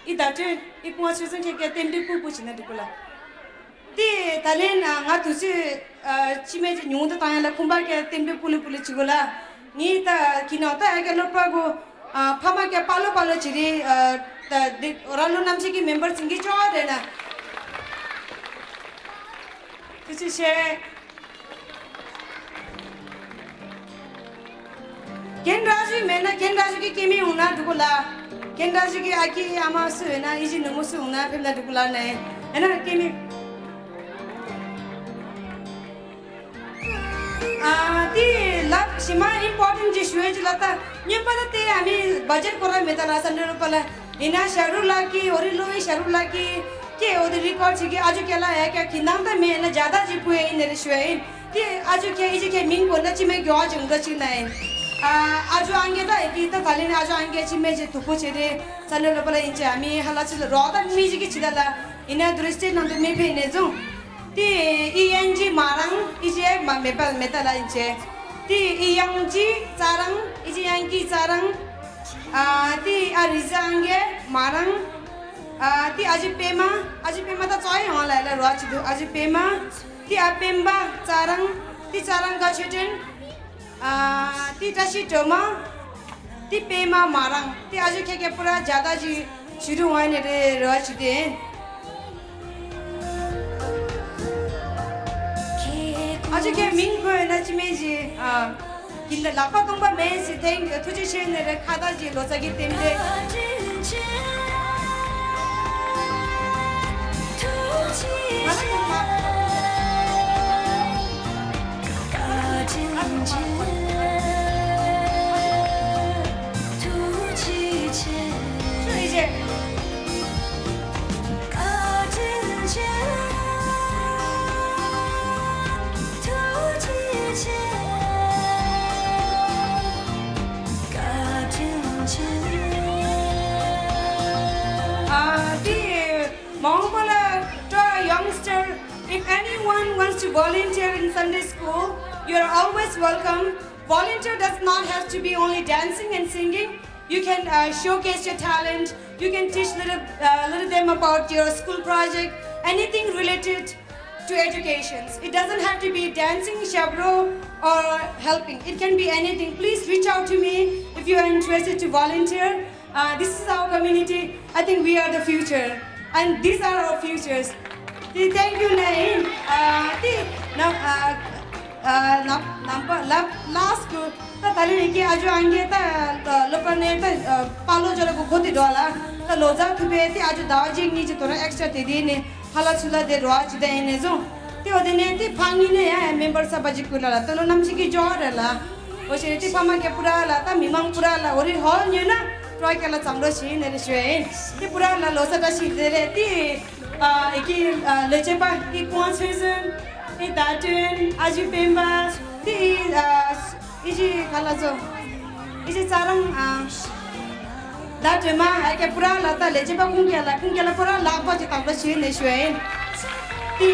ཨི་ད་ཏྲེ་ཨི་ཀུང་ཨ་ཆོས་སེང་ཁྱེད་ཀྱི་རྟེན་འབྲེལ་ཕུལ་ཕུལ་བྱེད་ན་འགྲིག་གོ་ལ། དེ་ད་ལན་ང་དུས་ཚོད་ཅི་མེད་ཅིག་ཉུང་དུ་བཏང་ཡ་ལ་ཁུམ་པ་ཀྱ་རྟེན་འབྲེལ་ཕུལ་ལེ་ཕུལ་ལེ་བྱེད་དགོས་ལ། ངས་ད་ཁྱི་ནང་ད་ཨ་ཀྱ་སློབ་གྲྭ་གོ་ཕ་མ་ཀྱ་པ་ལོ་པ་ལོ་བྱེད་རེད། ད་འདི་རང་ལོ་རྣམ་ཤེས་ཀྱི་མེམ་བར་ཚིང་གི་ཅོག་རེད་ན། དུས་ཚོད་ཤེས། རྒན་ར་ཞུ་མེད་ན་རྒན་ར་ཞུ་གི་སྐྱེ་དམན་འོང་ན་འགྲིག་གོ་ལ། རྒན་ར་ཞུ་གི་ཨ་ཀི་ཨ་མ་སུ་ཡོད་ན་ཨི་ཅི་ནུ་མོ་སུ་འོང་ན་ཕེབས་ན་འགྲིག་གོ་ལ་ནས་ཡིན་ན་སྐྱེ་དམན། ཨ་དེ་ལབ་ཞི་མ་ཨིམ་པོར་ཊེན་ཊི་ཅིག་ཞུ་ཡ་ཅིག་ལ་ད་སྨྱོན་པ་ད་དེ་ཨ་མི་བ་ཇེ་ཊི་ཁོ་ར་མེད་ད་ལ་ས་འདྲ་རུ་པ་ལ། ཡིན་ན་ཞབས་དྲུང་ལགས་ཀྱིས་འོ་རི་ལོ་ཡི་ཞབས་དྲུང་ལགས་ཀྱིས་ཀྱེ་འོ་དེ་རི་ཀོར་ཌི་བྱེད་ཀྱི་ཨ་ཇུ་ཁྱེད་ལ་ཡ་ཀྱ་གི་ནང་ད་མེད་ན་ཇ་ད་ཅིག་ཕུལ་ཡ་ཡིན་ནི་རེ་ཞུ་ཡ་ཡིན། དེ་ཨ་ཇུ་ཁྱེད་ཨི་ཇུ་ཁྱེད་མིང་གོ་ན་ཅི་མེད་གྱོ་ཨ་ཅུང་འདྲ་ཅིག་ན་ཡིན། ཨ་ཨ་ཇུ་ཨང་གེ་ད་ཡི་ཀྱི་ད་ད་ལི་ནི་ཨ་ཇུ་ཨང་གེ་ཅི་མེད་ཅིག་དུ་པོ་བྱེད་དེ་ས་ནུ་ལོ་པ་ལ་ཡིན་ཅི་ཨ་མི་ཧ་ལ་ཅི་ལ་རོགས་ད་མི་ཅིག་གི་ཅི་ད་ལ་ཡིན་ན་དུ་རི་སི་ཊེ་ཊི་ནང་དུ་མི་ཕེ་ནས་བཟུང་། དེ་ཨི་ཡང་ཅི་མ་རང་ཨི་ཅི་མ་མེད་པ་མེད་ད་ལ་ཡིན་ཅེ། དེ་ཨི་ཡང་ཅི་ཙ་རང་ཨི་ཅི་ཡང་ཀི་ཙ་རང་། ཨ་དེ་ཨ་རི་ཟ་ཨང་གེ་མ་རང་། ཨ་དེ་ཨ་ཅི་པེ་མ་ཨ་ཅི་པེ་མ་ད་ཙོ་ཡི་ཧོང་ལ་ལ་རོ་ཨ་ཅི་དུ་ཨ་ཅི་པེ་མ། དེ་ཨ་པེམ་པ་ཙ་རང་དེ་ཙ་རང་ག་ཆོས་སྒྲོན། ཨ་དེ་བཀྲ་ཤིས་སྒྲོལ་མ། དེ་པེ་མ་མ་རང་དེ་ཨ་ཅི་ཁྱེད་ཀྱི་པུ་ར་ཇ་ད་ཅི་ཞུ་རུ་ཝ་ནི་རེ་རོ་ཨ་ཅི་དེ། ཅིག་གི་མིང་བཀོད་ན་ཅི་མེད་ཅི། ཨ། ཡིན་ད་ལག་པ་སྟོང་པ་མེད་ཅི་ཐེངས་ཐུགས་རྗེ་ཆེ་ནས་རེ་ཁ་བཏགས་ཅི་ལོ་ཙཱ་གི་རྟེན་འབྲེལ། ང་ལ་ཡོང་མ། ཐུགས་རྗེ་ཆེ། ཐུགས་རྗེ་ཆེ། བཀའ་དྲིན་ཆེ། ཨ། དེ་མང་པོ་ལ། To our youngster, if anyone wants to volunteer in Sunday school, you are always welcome. Volunteer does not have to be only dancing and singing. You can, uh, showcase your talent. You can teach little, uh, little them about your school project, anything related to education. It doesn't have to be dancing, shabro, or helping. It can be anything. Please reach out to me if you are interested to volunteer. Uh, this is our community. I think we are the future. And these are our futures. དེ་thank you ནས་ཡིན། ཨ། དེ་ནམ་ཨ་ཨ་ནམ་ནམ་པ་ལབ་last ཀུ་ད་ད་ལན་ཡི་གེ་ཨ་ཇོ་ཨང་གེ་ད་ལོ་པ་ནས་ད་པ་ལོ་ཇོ་ལ་གོ་གོ་དེ་འགྲོ་ལ་ད་ལོ་ཙཱ་ཐུབ་པའི་དེ་ཨ་ཇོ་ཟླ་བ་གཅིག་གཉིས་ཀྱི་དོ་ར་extra དེ་དེ་ནས་ཧ་ལ་ཚུ་ལ་དེ་རོ་ཨ་ཅི་ད་ཡིན་ནས་བཟུང་དེ་འོ་དེ་ནས་དེ་ཕ་ངི་ནས་ཡང་member ས་པ་ཅིག་ཀུ་ལ་ལ་ད་ལོ་ནམ་ཅིག་གི་ཇོ་རེ་ལ། འོ་ཞེས་ཏི་ཕ་མ་སྐད་པུ་ར་ལ་ད་མི་མང་པུ་ར་ལ་འོ་རི་ཧོལ་ཉོས་ན་ཀྲོའི་སྐད་ལ་བརྩམས་རོགས་ཞེས་ནས་རེ་ཞུ་ཡིན། ཏི་པུ་ར་ལ་ལོ་ས་བཀྲ་ཤིས་བདེ་ལེགས་ཏི་ཨ་ཨི་ཀི་ཨ་ལོ་ཆེ་པ་ཏི་ཀུང་ཚོད་ཟུན་ཏི་ད་ཏུན་ཨ་ཇུ་པེན་པ་ཏི་ཨ་ཨི་ཇི་ག་ལ་ཚོ་ཨི་ཇི་ཙ་རང་ཨ། ད་དྲི་མ་ཨ་ཀེ་པུ་ར་ལ་ད་ལེ་ཅི་པ་ཁུང་ཀེ་ལ་ཁུང་ཀེ་ལ་པུ་ར་ལག་པ་ཅི་དང་པོ་ཞུས་ནས་ཞུ་ཡིན། ཏི་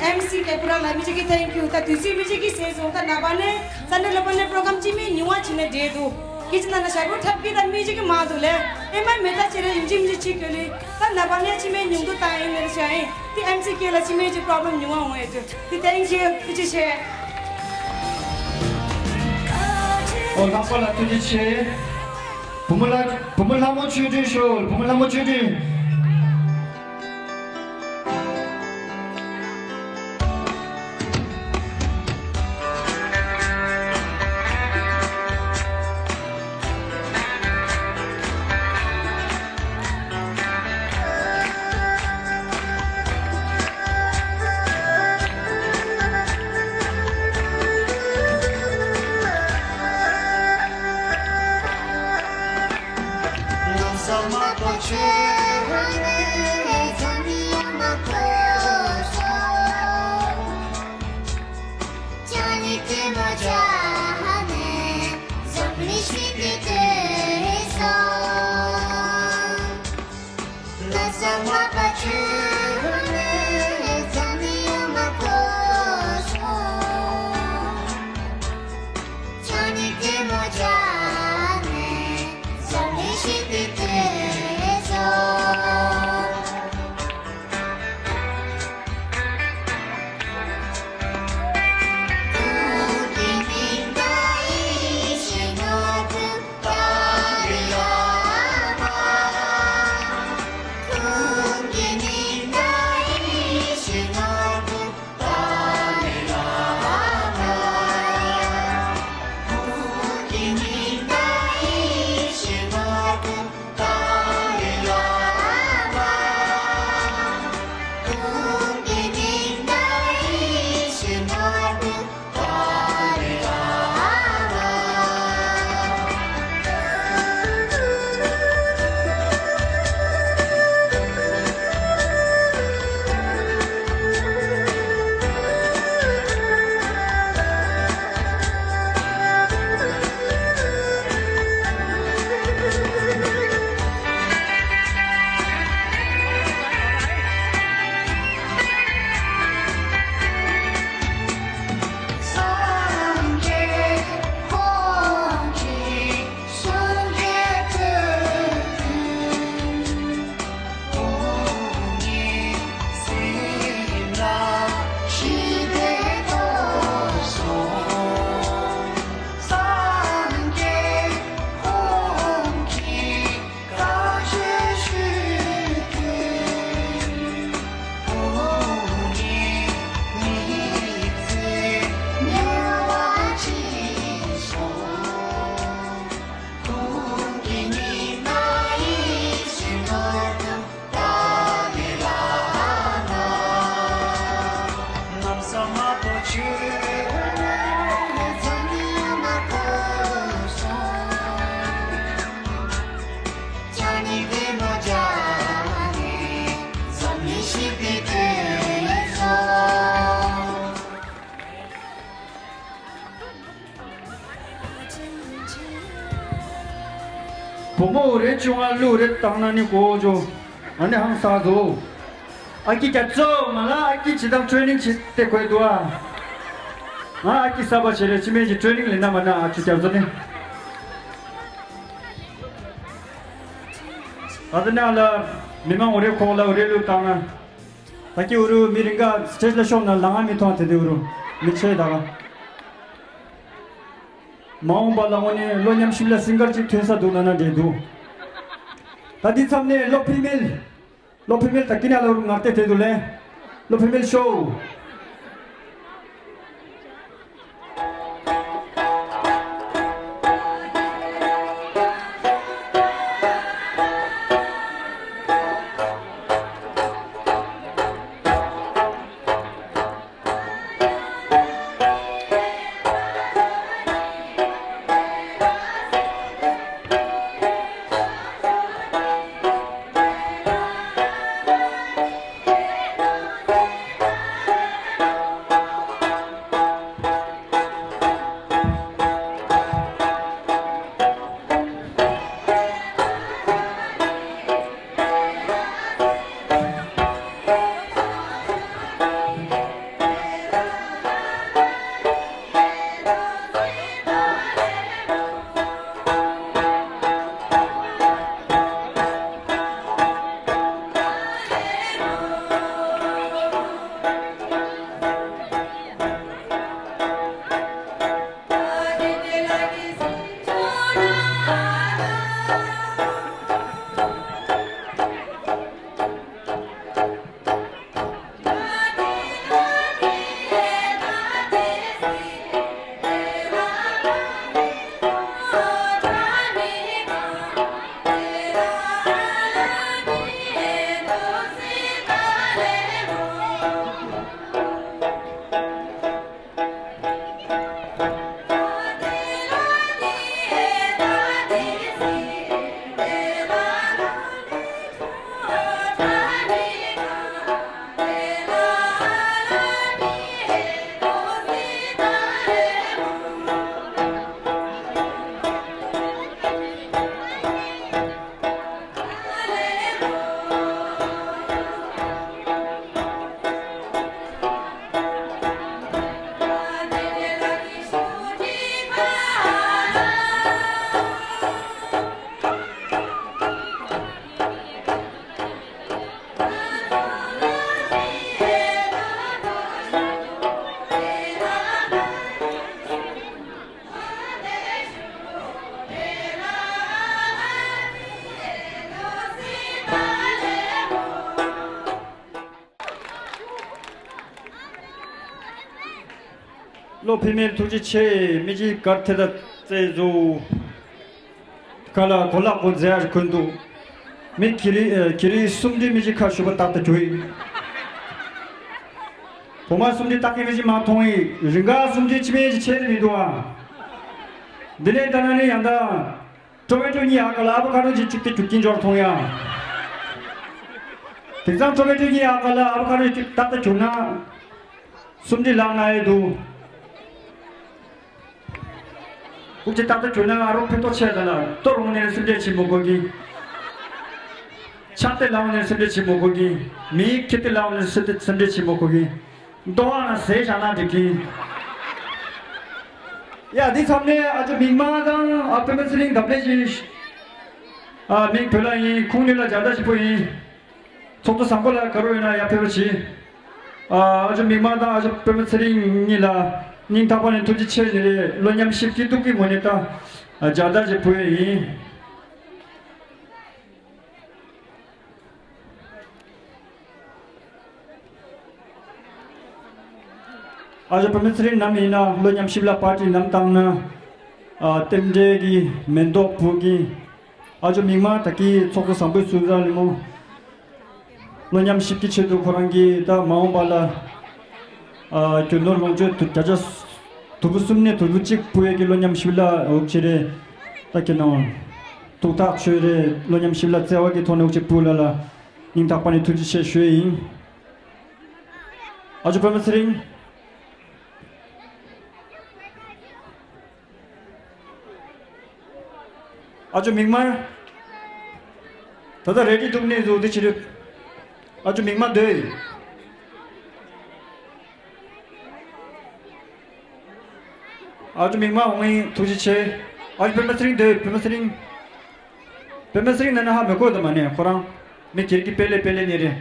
ཨེམ་སི་ཀེ་པུ་ར་ལ་མི་ཅི་གི་thank you ད་དུས་ཚོད་མི་ཅི་གི་སེ་སོང་ད་ན་པ་ནས་ས་ནས་ལོ་པ་ནས་པྲོ་གམ་ཅི་མི་ཉུང་བ་ཅི་ནས་འདྲེས་འདུག་ཁི་ཅི་ན་ན་ཞར་པོ་ཐབ་ཀི་ད་མི་ཅི་གི་མ་འདུག་ལེ་ཨེ་མ་མེ་ད་ཅི་རེ་ཡིན་ཅི་མི་ཅི་ཅི་ཀེ་ལི་ད་ན་པ་ནས་ཅི་མི་ཉུང་འདུག་ད་ཡིན་ནས་ཞུ་ཡིན། ཏི་ཨེམ་སི་ཀེ་ལ་ཅི་མི་ཅི་པྲོབ་ལེམ་ཉུང་བ་འོང་ཡོད་དུ་ཏི་thank you ཐུགས་རྗེ་ཆེ། ཨོ་ལྷག་པ་ལ་ཐུགས་རྗེ་ཆེ། བུ་མོ་ལ་བུ་མོ་ལྷ་མོ་ཆོས་སྒྲོན་ཤོག་བུ་མོ་ལྷ་མོ་ཆོས་སྒྲོན། བུ་མོ་རེ་བཅུ་ལྔ་ལུག་རེ་བཏང་ན་ནི་གོ་ཅོ། ཨ་ནི་ཧང་སང་དུ། ཨ་ཀི་རྒྱ་མཚོ་ང་ལ་ཨ་ཀི་ཇི་ལྟར་ཊེ་ནིང་བྱེད་དེ་དགོས་འདུག་ཨ། ང་ཨ་ཀི་གསར་པ་བྱེད་རེ་ཅི་མེད་ཀྱི་ཊེ་ནིང་ལེན་ན་མ་ན་ཨ་ཅོ་རྒྱ་མཚོ་ནི། ད་ལྟ་ནང་ལ་མི་མང་འོ་རེ་ཁོག་ལ་འོ་རེ་ལུག་བཏང་ན། ད་ཀི་འུ་རུ་མི་རིང་ག་སི་ཊེ་ཇི་ལ་ཤོག་ན་ལ་ང་མི་མཐོང་དེ་དེ་འུ་རུ་མི་ཆེ་ད་ག་མ་འོངས་པ་ལ་དངོས་གནས་ལོ་མཉམ་ཞིབ་ལ་སིང་གར་ཅིག་ཐོན་ས་འདུག་ན་ན་འདྲེ་འདུག་ད་འདི་མཚམས་ནས་ལོ་ཕི་མེལ། ལོ་ཕི་མེལ་ད་ཀི་ན་ལ་རུ་ངར་ཏེ་དེ་འདུག་ལེ། ལོ་ཕི་མེལ་ཤོ། ལོ་ཕི་མེལ་ཐུགས་རྗེ་ཆེ། མི་གཅིག་གར་ཐེ་ད་རྩེ་བཟོ། ཁ་ལ་གོ་ལག་གོ་མཛེས་ཡར་གོན་འདུག་མི་ཁྱི་རི་ཨ་ཁྱི་རི་གསུམ་འདྲི་མི་གཅིག་ཁ་ཤུ་པ་ཏག་ཏག་གྱུར་ཡིན། བུ་མ་གསུམ་འདྲི་ཏག་གི་མི་གཅིག་མ་མཐོང་ཡིན། རིང་ག་གསུམ་འདྲི་ཅི་མེད་ཅི་ཆེ་ནི་མི་འདུག་ཨ། འདི་ནས་ད་ན་ནི་ཡང་ད། ཊོ་མེ་ཊོ་གཉིས་ཨ་ཀ་ལ་ཨ་བོ་ཀ་ཌོ་གཅིག་གཅིག་ཏུ་རྒྱུག་གིན་འབྱོར་མཐོང་ཡ། དེང་སང་ཊོ་མེ་ཊོ་གཉིས་ཨ་ཀ་ལ་ཨ་བོ་ཀ་ཌོ་གཅིག་ཏག་ཏག་རྒྱུག་ན། སུམ་འདྲི་ལག་ན་ཡོད་འདུག་ཨུ་ཅི་ཏག་ཏག་རྒྱུག་ན་ཨ་རོགས་ཕན་ཐོགས་ཆེ་ད་ལ་གཏོར་འོང་ནས་སུམ་འདྲི་ཆེ་མོ་གོ་གི། ཕྱག་དེ་ལག་འོང་ནས་སུམ་འདྲི་ཆེ་མོ་གོ་གི། མིའི་ཁྱི་དེ་ལག་འོང་ནས་སུམ་འདྲི་ཆེ་མོ་གོ་གི། མདོ་བ་ན་ཟས་བཞག་ན་འགྲིག་གི། ཡ་འདི་མཚམས་ནས་ཨ་ཅོ་མིག་དམར་དང་ཨ་པད་མ་ཚེ་རིང་འདབས་ལས་ཀྱི། ཨ་མིང་བོད་ལ་ཡིན་ཁུངས་ལུས་ལ་བྱ་ད་ཞིག་པོ་ཡིན། ཚོགས་གཙོ་བཟང་པོ་ལ་ག་རོ་ཡོད་ན་ཡ་ཕེབས་རོགས་གྱིས། ཨ་ཨ་ཅོ་མིག་དམར་དང་ཨ་ཅོ་པད་མ་ཚེ་རིང་གཉིས་ལ་སྙིང་ཐག་པ་ནས་ཐུགས་རྗེ་ཆེ་ཞུ་རེད། ལོ་མཉམ་གཤིབ་སྐྱིད་སྡུག་གི་ངོས་ནས་ད་བྱ་ད་ཞིག་པོ་ཡིན། ཨ་ཅོ་པད་མ་ཚེ་རིང་ནམ་ཡིན་ན་ལོ་མཉམ་གཤིབ་ལ་པར་ཊི་ནམ་བཏང་ན། ཨ་རྟེན་འབྲེལ་གྱི་མེ་ཏོག་ཕུལ་གྱིན། ཨ་ཅོ་མིག་དམར་ད་གི་ཚོགས་གཙོ་བཟང་པོའི་སུ་ཛ་ལི་མོ། ལོ་མཉམ་གཤིབ་ཀྱི་ཆེད་དུ་ཁོ་རང་གིས་ད་མ་འོངས་པ་ལ། ཨ། རྒྱུ་ནོར་ལོངས་སྤྱོད་དུ་བརྒྱ་ཆ་དུམ་བུ་གསུམ་ནས་དུམ་བུ་གཅིག་ཕུལ་བའི་གི་གློ་མཉམ་ཞིབ་ལ་འུག་ཆེ་རེ། ད་ཁྱེད་ནང་ཐུགས་ཐག་ཆོད་རེ། གློ་མཉམ་ཞིབ་ལ་བརྩེ་བ་གི་ཐོག་ནས་འུག་ཆེ་ཕུལ་ལ་ལ་སྙིང་ཐག་པ་ནས་ཐུགས་རྗེ་ཆེ་ཞུ་ཡི་ཡིན། ཨ་ཅོ་པད་མ་ཚེ་རིང་། ཨ་ཅོ་མིག་དམར། ད་ལྟ་རེ་ཌི་འདུག་ནས་བཟོ་དེ་ཕྱི་རེད། ཨ་ཅོ་མིག་དམར་སྡོད། ཨ་ཅོ་མིག་དམར་འོང་ཡིན། ཐུགས་རྗེ་ཆེ། ཨ་ཅོ་པད་མ་ཚེ་རིང་སྡོད། པད་མ་ཚེ་རིང་། པད་མ་ཚེ་རིང་ན་ན་ཧ་མི་གོ་ད་མ་ནས་ཁོ་རང་། མི་སྒེར་གྱི་དཔེ་ལེ་དཔེ་ལེ་ཉེ་རེད།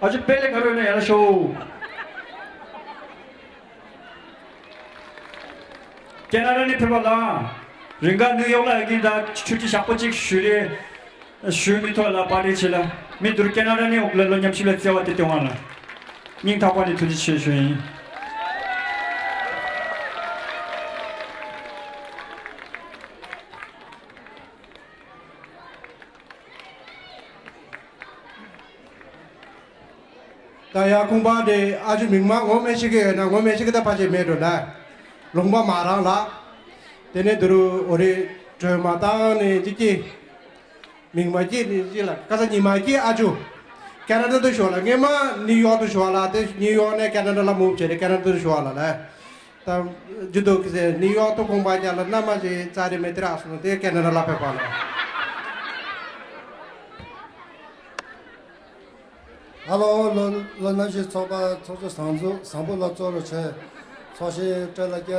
ཨ་ཅོ་དཔེ་ལེ་ག་རོ་ཡོད་ན་ཡར་ལ་ཤོག། ཁེ་ན་ཌ་ནས་ཕེབས་པ་ལ། རིང་ག་ནིའུ་ཡོག་ལ་ཡ་གིན་ད་ཆུ་ཊི་ཞག་པོ་གཅིག་ཞུ་རེ། ཞུ་མི་ཐོག་ལ་པར་ཊི་བྱེད་ལ། མི་དུར་ཁེ་ན་ཌ་ནས་འོག་ལ་གློ་མཉམ་ཞིབ་ལ་བརྩེ་བ་དེ་སྟེར་བ་ལ། སྙིང་ཐག་པ་ནས་ཐུགས་རྗེ་ཆེ་ཞུ་ཡིན། ད་ཡ་ཁུང་པ་དེ་ཨ་ཅོ་མིག་དམར་ངོ་མི་ཤེས་ཀྱི་ཡོད་ན་ངོ་མི་ཤེས་ཀྱི་ད་ཕ་ཆེ་མེད་འགྲོ་ན། ལུང་པ་མ་རང་ལ། དེ་ནས་དུ་རུ་འོ་རེ་གྲོས་མ་བཏང་ནས་ཅི་སྐྱེ། མིག་དམར་སྐྱེ་ནས་ཅི་ལ་ཁ་ས་ཉི་མ་སྐྱེ་ཨ་ཅོ། ཁེ་ན་ཌ་དུ་ཞོག་ལ་སྔས་མ་ནིའུ་ཡོག་ཏུ་ཞོག་ལ་དེ་ནིའུ་ཡོག་ནས་ཁེ་ན་ཌ་ལ་མུབ་བྱས་ཏེ་ཁེ་ན་ཌ་དུ་ཞོག་ལ་ལ། ད་ཇུ་དོ་ཀི་ཟེར་ནིའུ་ཡོག་ཏུ་ཁོང་པ་རྒྱ་ལ་མནའ་མ་ཞིག་ཙ་རི་མེ་ཏི་ར་སོང་དེ་ཁེ་ན་ཌ་ལ་ཕེབས་པ་ལ། ཧ་ལོ། ལོ་ལོ་ནམ་ཞིག་ཚོགས་པ་ཚོགས་གཙོ་བཟང་ཚུ་བཟང་པོ་ལ་གཙོ་རུ་བྱས། ཚོགས་ཞིང་སྤྲེལ་ལ་སྐྱ་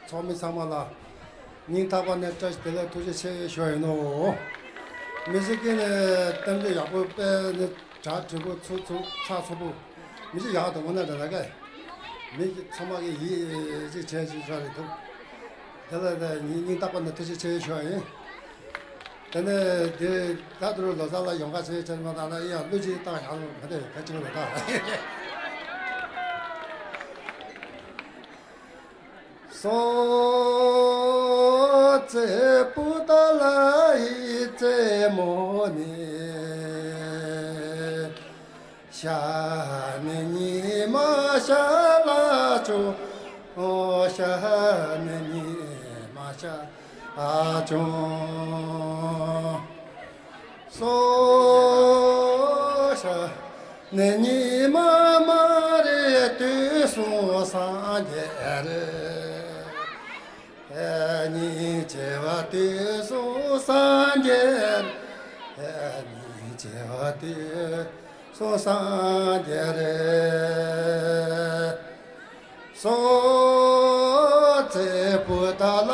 ཚོགས་མི་ཚང་མ་ལ་སྙིང་ཐག་པ་ནས་བཀྲ་ཤིས་བདེ་ལེགས་ཐུགས་རྗེ་ཆེ་ཞུ་ཡིན་ནོ། མི་ཚེ་སྐྱིད་ནས་གཏམ་རྒྱུད་ཡག་པོ་དཔེ་ནི་གྲ་དྲིན་པོ་ཚུ་ཚུ་ཚ་ཚུ་པོ། མི་ཚེ་ཡག་དང་མོ་ན་འདྲ་ལ་ཀ། མི་ཚང་མ་གི་ཡིད་ཅིག་བྱས་ཅིག་ཆ་རེད་འདུག། དེ་ལ་དེ་ཉིན་སྙིང་ཐག་པ་ནས་ཐུགས་རྗེ་ཆེ་ཞུ་ཡིན། དེ་ནས་དེ་ད་དུ་ལོ་ཙཱ་ལ་ཡོང་ཁ་ཆེ་ཆེ་མ་བཏང་ན་ཡང་བློ་ཅིག་བཏང་ཡག་ལོ་ག་དེ་ག་ཅིག་ལ་བཏང་། སོ་ཙེ་པུ་ཏ་ལ་ཡི་ཙེ་མོ་ནི། ཤ་ནི་ཉི་མ་ཤ་ལ་ཅུང་། ཤ་ནི་ཉི་མ་ཤ་ལ་ཅུང་། སོ་ཤ་ནི་ཉི་མ་མ་རེད་དུས་སུ་སངས་རྒྱས་རེད། ཉིན་བྱེ་བ་དུས་སུ་སངས་རྒྱས། ཉིན་བྱེ་བ་དུས་སུ་སངས་རྒྱས་རེད། སོ་ཙེ་པུ་ཏ་ལ་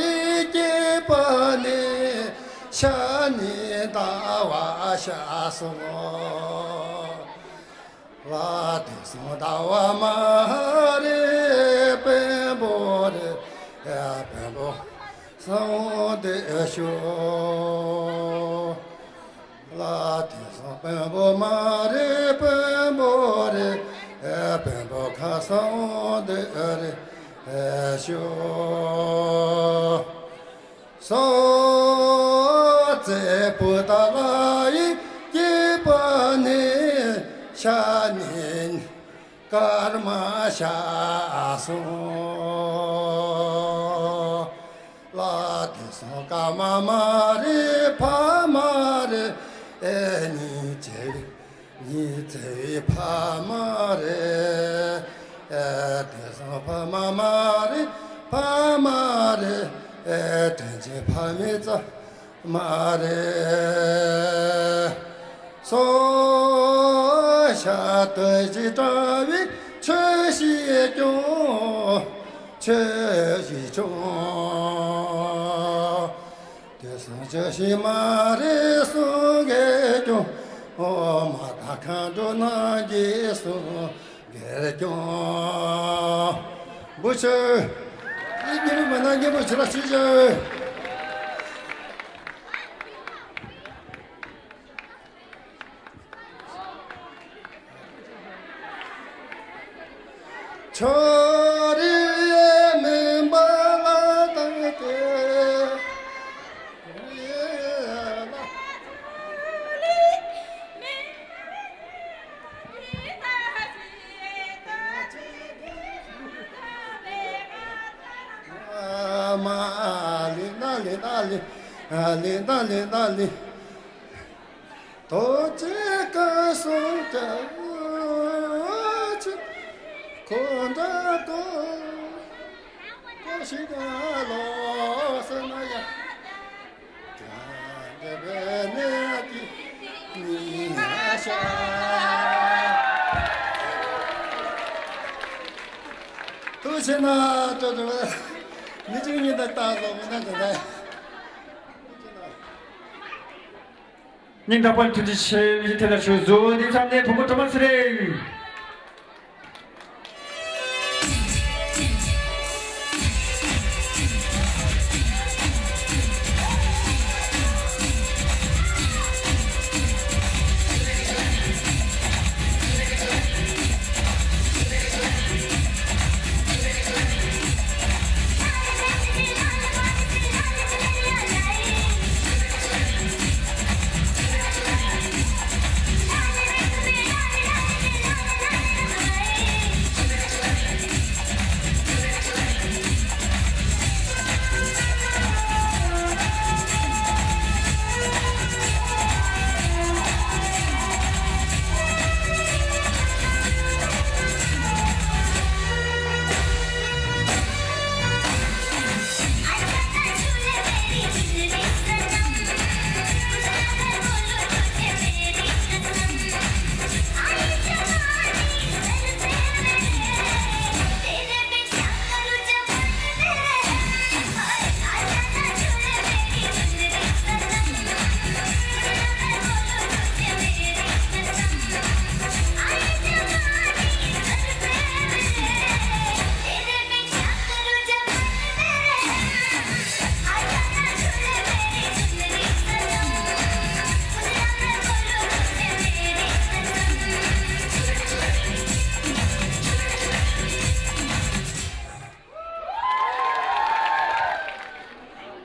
ཡི་སྐྱེས་པ་ནི། ཤ་ནི་ཟླ་བ་ཤ་སོང་། ལ་དེ་སང་ཟླ་བ་མ་རེད་བེམ་པོ་རེད། བེམ་པོ་སང་དེ་ཤོ། ལ་དེ་སང་བེམ་པོ་མ་རེད་བེམ་པོ་རེད། བེམ་པོ་ཁ་སང་དེ་རེད་ཤོ། སོ་ཙེ་པུ་ཏ་ལ་ཡི་སྐྱེས་པ་ནི། ཤ་ནི་སྐར་མ་ཤ་སོང་། ལ་དེ་སང་སྐར་མ་མ་རེད་ཕ་མ་རེད། ཨེ་ཉིན་བྱེ་བའི་ཉི་ཚེ་བའི་ཕ་མ་རེད། ཨེ་དེང་སང་ཕ་མ་མ་རེད་ཕ་མ་རེད། ཨེ་དྲིན་ཆེན་ཕ་མའི་རྩ་མ་རེད། སོ་ཤ་དུ་ཞིག་དྲ་བའི་ཆུ་ཞིག་ཀྱང་ཆུ་ཞིག་ཀྱང་། དེ་སང་ཅི་ཞིག་མ་རེད་གསུང་གེ་ཀྱང་། ཨོ་མ་ད་མཁའ་འགྲོ་རྣམས་ཀྱིས་གསུང་གེ་ཀྱང་། བུ་ཆུ། ཨི་སྙན་པོ་མ་ན་སྙན་པོ་ཆུ་ལ་ཆུ་ཆུ། ཁྱོད་རིག་མིན་པ་ལ་བརྟགས་ཏེ། ད་ལེ། ཨ་ལེ་ད་ལེ་ད་ལེ། ཐུགས་རྗེ་སྐལ་གསུམ་རྒྱལ་པོ་ཆེ། འཁོར་འདས་སྟོང་པ་ཞིག་ལ་ལོག་སོང་ན་ཡང་། དེ་བས་ནི་ཀྱི་ཉིན་ཤ། ཐུགས་ཆེ་ན་ཏོ་ཏོ། མི་གཅིག་གཉིས་དང་ལྟ་ལོ་མི་ན་དེ་འདྲ། སྙིང་ཐག་པ་ནས་ཐུགས་རྗེ་ཆེ། མི་ཐེ་ལ་ཞུ་གཟུ་འདི་མཚམས་ནས་བུ་མོ་སྒྲོལ་མ་ཚེ་རིང་།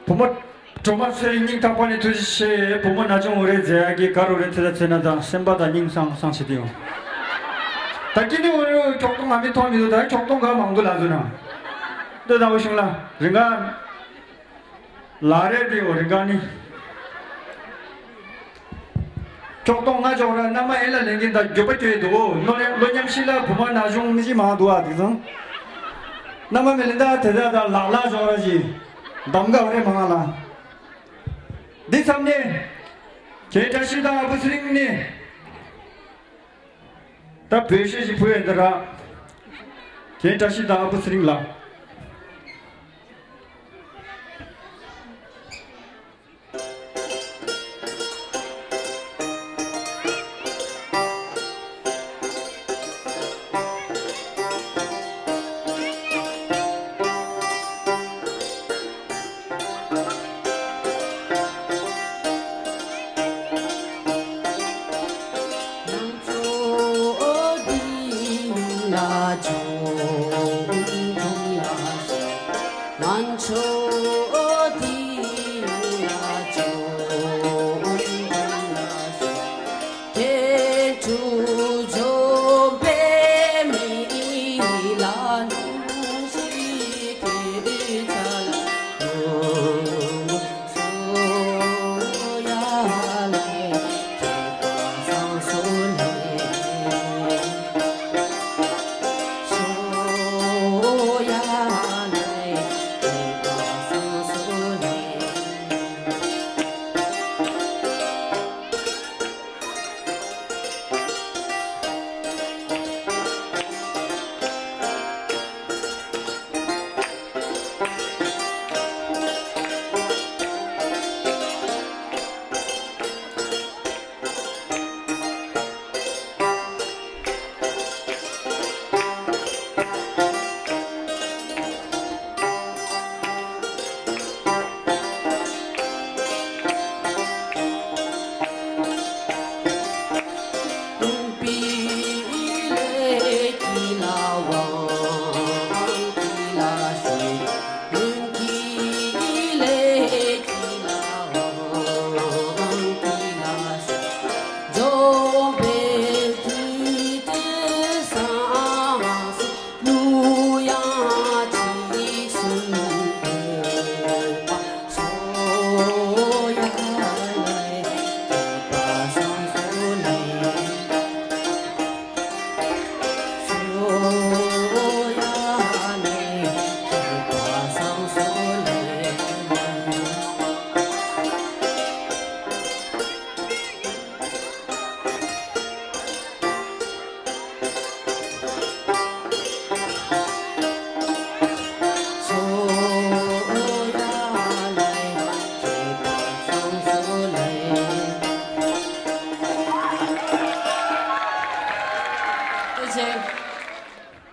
བུ་མོ་སྒྲོལ་མ་ཚེ་རིང་སྙིང་ཐག་པ་ནས་ཐུགས་རྗེ་ཆེ། བུ་མོ་ན་ཆུང་འོ་རེད་མཛད་ཡག་གི་ག་རུ་རེད་ཚེ་ད་ཚེ་ན་དང་སེམས་པ་དང་སྙིང་སང་སང་བྱེད་དུ་ཡོང་། ད་ཀི་ནི་འོ་རེད་ཁྱོག་ཐོང་ང་མི་ཐོང་མི་འདུག་ད་ཁྱོག་ཐོང་ག་མང་འདུག་ལ་འདུག་ན། འདི་དང་བ་ཤུང་ལ་རིང་ག་ལ་རེད་དེ་འོ་རིང་ག་ནི། ཁྱོག་ཐོང་ང་ཅོག་ར་མནའ་མ་ཨེ་ལ་ལེན་གིན་ད་རྒྱུ་པ་ཁྱོད་འདུག་ལོ་ལོ་མཉམ་ཤི་ལ་བུ་མ་ན་གཞུང་མི་ཤི་མང་འདུག་ཨ་དེ་ཚང་། མནའ་མ་མི་ལེན་ད་དེ་ད་ད་ལག་ལག་ཅོག་ར་ཅི། གདམ་ག་བ་རེ་མང་ལ། འདི་མཚམས་ནས། ཁྱེད་བཀྲ་ཤིས་དང་ཨ་བུ་ཚེ་རིང་ནས། ད་བོད་གཞས་ཤིག་ཕུལ་ཡོད་འདི་ར། ཁྱེད་བཀྲ་ཤིས་དང་ཨ་བུ་ཚེ་རིང་ལགས།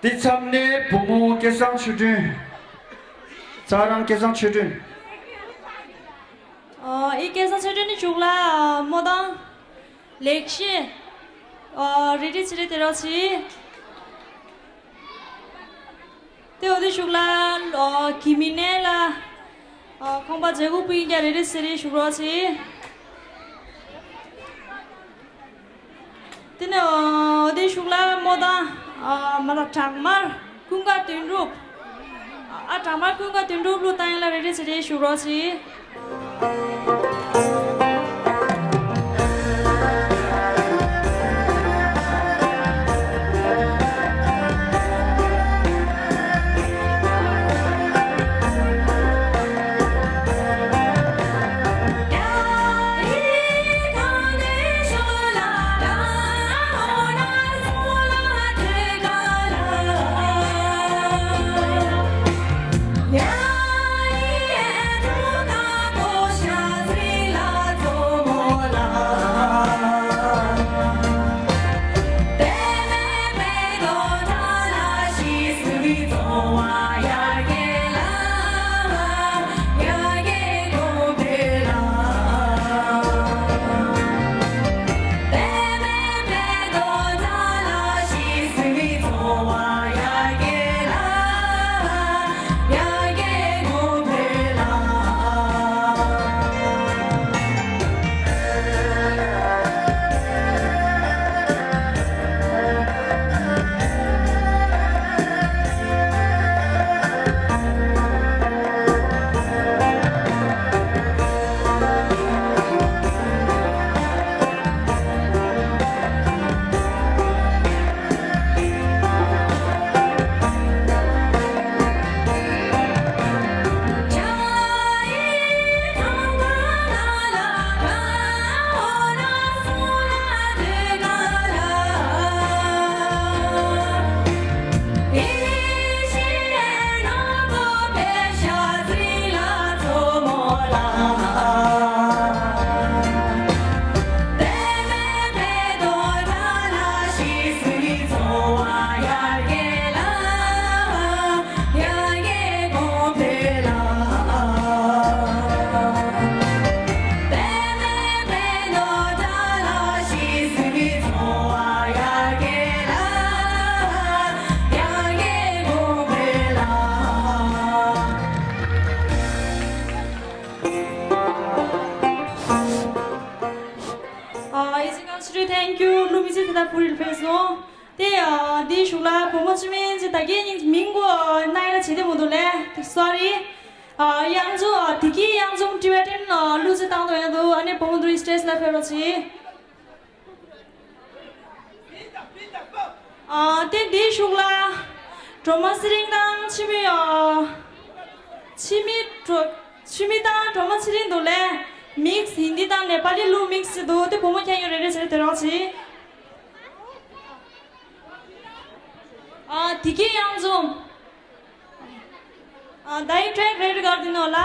དེ་མཚམས་ནས་བུ་མོ་སྐལ་བཟང་ཆོས་སྒྲོན། ཚ་རང་སྐལ་བཟང་ཆོས་སྒྲོན། ཨོ། ཨི་སྐལ་བཟང་ཆོས་སྒྲོན་ནི་ཞུགས་ལ་མོ་དང་། ལེགས་བཤད། ཨོ། རེ་རེ་ཚེ་རེ་དེ་རོགས་ཚེ། དེ་འོ་དེ་ཞུགས་ལ། ཨོ། གི་མི་ནེ་ལ། ཨོ། ཁོང་པ་མཛད་སྒོ་སྤུན་ཀྱག་རེ་རེ་ཚེ་རེ་ཞུགས་རོགས་ཚེ། དེ་ནས་འོ་དེ་ཤུགས་ལ་མོ་དང་། ཨ། མ་ལ་བྲག་དམར་ཀུན་དགའ་དོན་གྲུབ། ཨ། བྲག་དམར་ཀུན་དགའ་དོན་གྲུབ་ལུ་ཏང་ཡ་ལ་རེ་རེ་ཚེ་རེ་ཞུགས་རོགས་ཞེས། ཨ། ཨི་ཟི་ཀང་སི་ཊུ་ཐེང་ཀྱུ། ལུ་མི་ཚེ་ད་ཕུ་རིལ་ཕེ་སོང་། དེ་ཡང་དེའི་གཞུག་ལ་བུ་མོ་ཆི་མིན་ཅི་ད་གའི་སྙིང་མིང་གོ་ནའི་ལ་བྱེད་དེ་མོ་འདུག་ལེ། སོ་རི། ཡང་ཚུ་དེ་གའི་ཡང་ཚུ་ཊི་བེ་ཊན་གླུ་ཚིག་བཏང་དོ་ཡང་འདུག་ཨ་ནི་བུ་མོ་འདུག་སི་ཊེ་ཇི་ལ་ཕེབས་རོགས་བྱེད། དེ་དེའི་གཞུག་ལ་སྒྲོལ་མ་ཚེ་རིང་དང་འཆི་མེད། འཆི་མེད་སྒྲོལ། འཆི་མེད་དང་སྒྲོལ་མ་ཚེ་རིང་འདུག་ལེ། མིག་སི་ཧིན་དི་དང་ནེ་པ་ལི་གླུ་མིག་སི་འདུག་དེ་བུ་མོ་ཁྱེད་ཡོད་རེ་རེ་ཟེར་དེ་རོགས་བྱེད། ཨ། དེ་གའི་ཡང་འཛོམས། ཨ། ད་ཡི་ཊེག་རེ་རེ་གར་དེ་ནོ་ལ།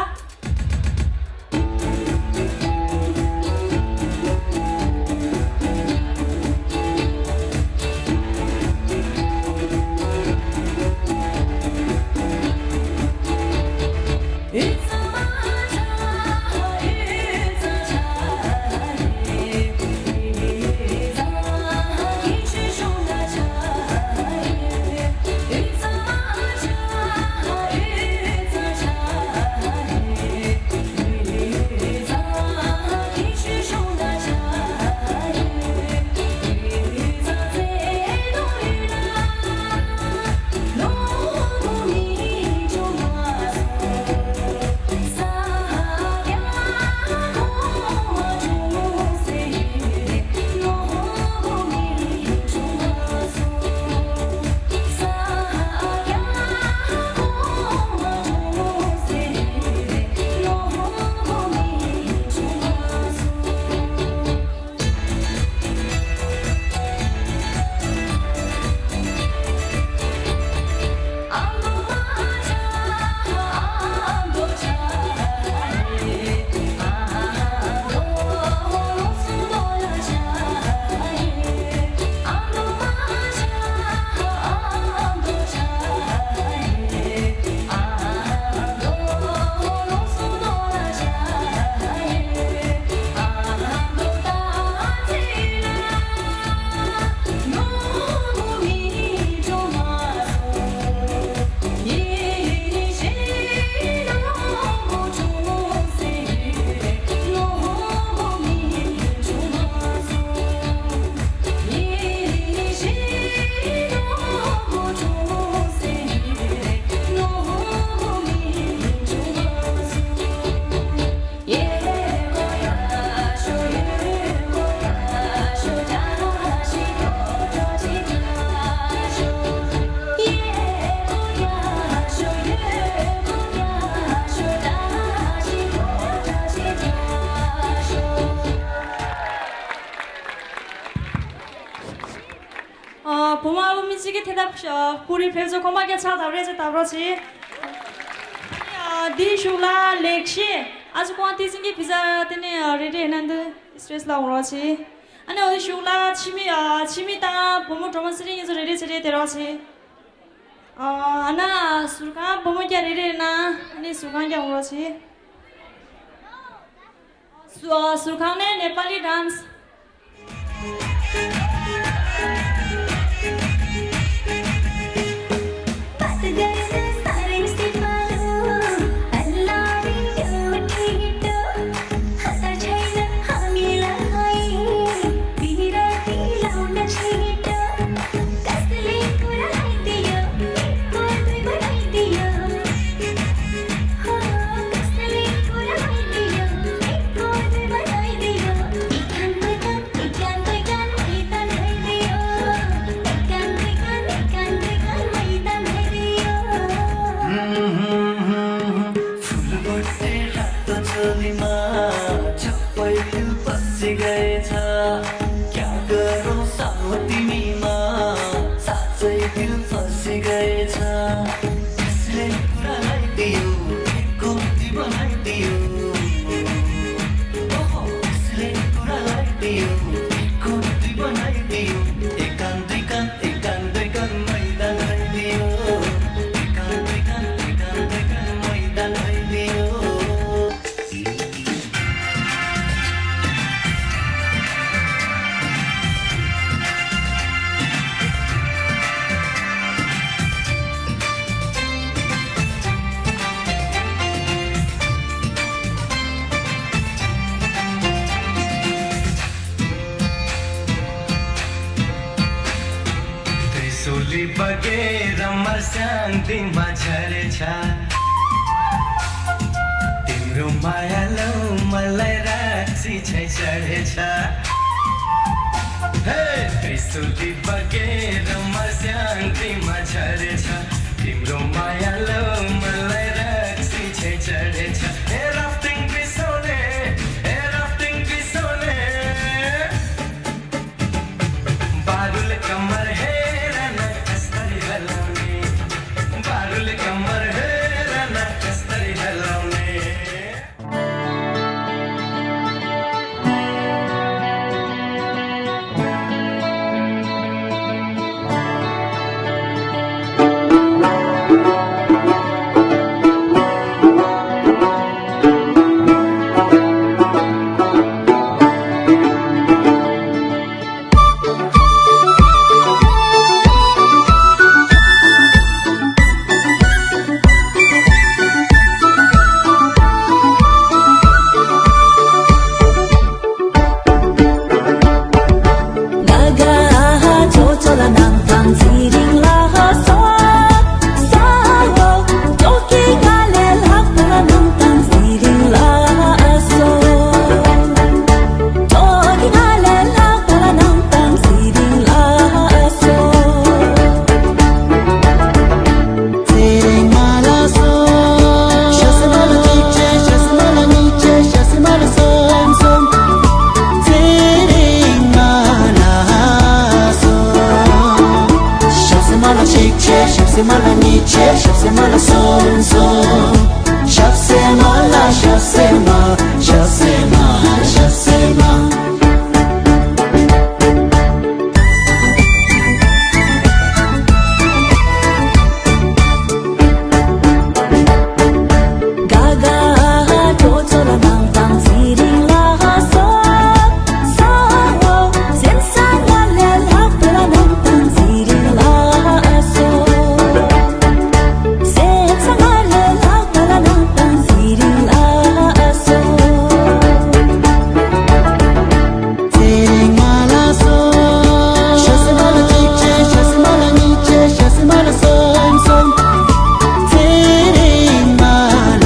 ཁྱེད་ད་སྤུ་རི་ཕེབས་ཚོ་ཁོ་མ་སྐད་ཆ་དང་རེ་ཅེ་ད་རོགས་ཆེ། ཨ་ནི་འདིའི་གཞུག་ལ་ལེགས་བཤད་ཨ་ཅུ་ཀོང་ཏི་སིང་གི་བི་ཟ་དེ་ནས་རེ་རེ་ན་འདི་སི་ཏྲེས་ལ་འོང་རོགས་ཆེ། ཨ་ནི་འོ་དེ་གཞུག་ལ་ཆི་མི་ཨ་ཆི་མི་དང་བུ་མོ་སྒྲོལ་མ་ཚེ་རིང་གཉིས་ཚོ་རེ་རེ་ཆེ་རེ་དེ་རོགས་ཆེ། ཨ་ན་ཟུར་ཁང་བུ་མོ་སྐྱ་རེ་རེ་ན་ཨ་ནི་ཟུར་ཁང་སྐྱ་འོང་རོགས་ཆེ། སུ་ཨ་ཟུར་ཁང་ནས་ནེ་པ་ལི་ཌན་སི། त्रिशूली बगेर मर्स्याङ तिमा झरेछ। तिम्रो मायालु मलाई राक्षी झैँ चढेछ। हे, त्रिशूली बगेर मर्स्याङ तिमा झरेछ। तिम्रो मायालु मलाई राक्षी झैँ चढेछ। हे राफ्टिङ बिसाउने, हे राफ्टिङ बिसाउने। बारुल कमर हेर न कस्तरी हलाउने, बारुल कमर हेर न कस्तरी हलाउने। ཞབས་སེ་མ་ལ་གཅིག་བྱས། ཞབས་སེ་མ་ལ་གཉིས་བྱས། ཞབས་སེ་མ་ལ་གསུམ་གསུམ། ཞབས་སེ་མ་ལ། ཞབས་སེ་མ། ཞབས་སེ་མ། ཞབས་སེ་མ། ཚེ་རིང་མ་ལ་སོ། ཞབས་སེ་མ་ལ་གཅིག་བྱས། ཞབས་སེ་མ་ལ་གཉིས་བྱས། ཞབས་སེ་མ་ལ་གསུམ་གསུམ། ཚེ་རིང་མ་ལ་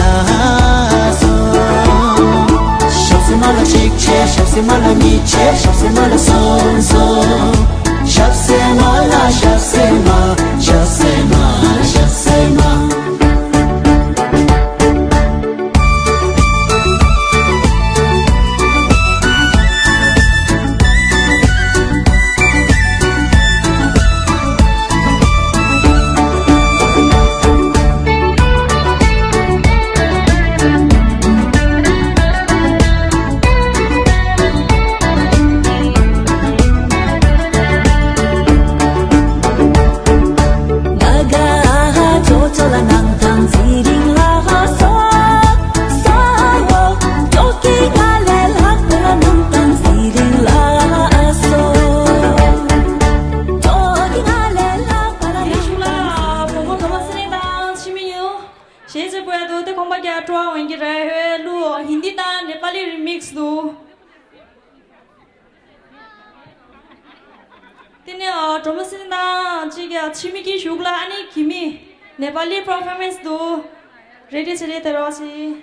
སོ། ཞབས་སེ་མ་ལ་གཅིག་བྱས། ཞབས་སེ་མ་ལ་གཉིས་བྱས། ཞབས་སེ་མ་ལ་གསུམ་གསུམ། ཞབས་སེ་མ་ལ། ཞབས་སེ་མ། ཞབས་སེ་མ། ཞབས་སེ་མ། སྤྲོ་བ་འོན་གྱི་རེད། ཧེ་ལུ་ཧིན་དི་དང་ནེ་པ་ལི་རི་མིག་སི་འདུག་དེ་ནས་ཨ་གྲོ་མོ་སིན་དང་གཅིག་གི་ཕྱི་མི་གི་གཞུག་ལ་ཨ་ནི་གི་མི་ནེ་པ་ལི་པར་ཕོར་མན་སི་འདུག་རེ་ཌི་བྱས་ཏེ་རོགས་བྱེད།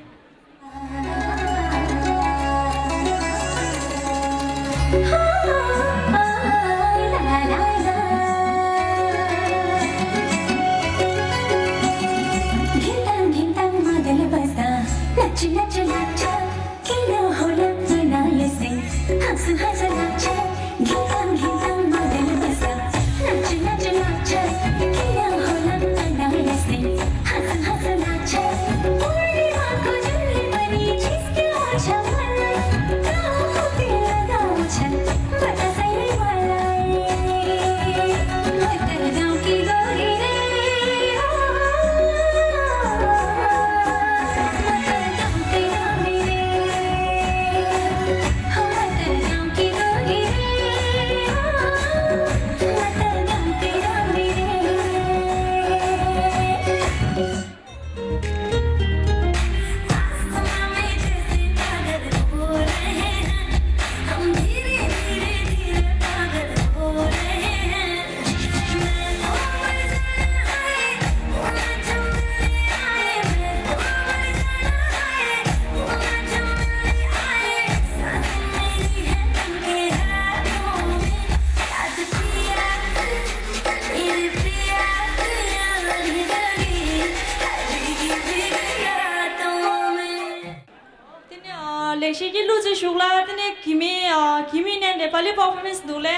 དེ་ནས་ཨ་ལེགས་བཤད་ཀྱི་གླུ་ཅིག་ཞུགས་ལ། དེ་ནས་གི་མི་ཨ་གི་མི་ནས་ནེ་པ་ལི་པར་ཕོར་མན་སི་འདུག་ལེ།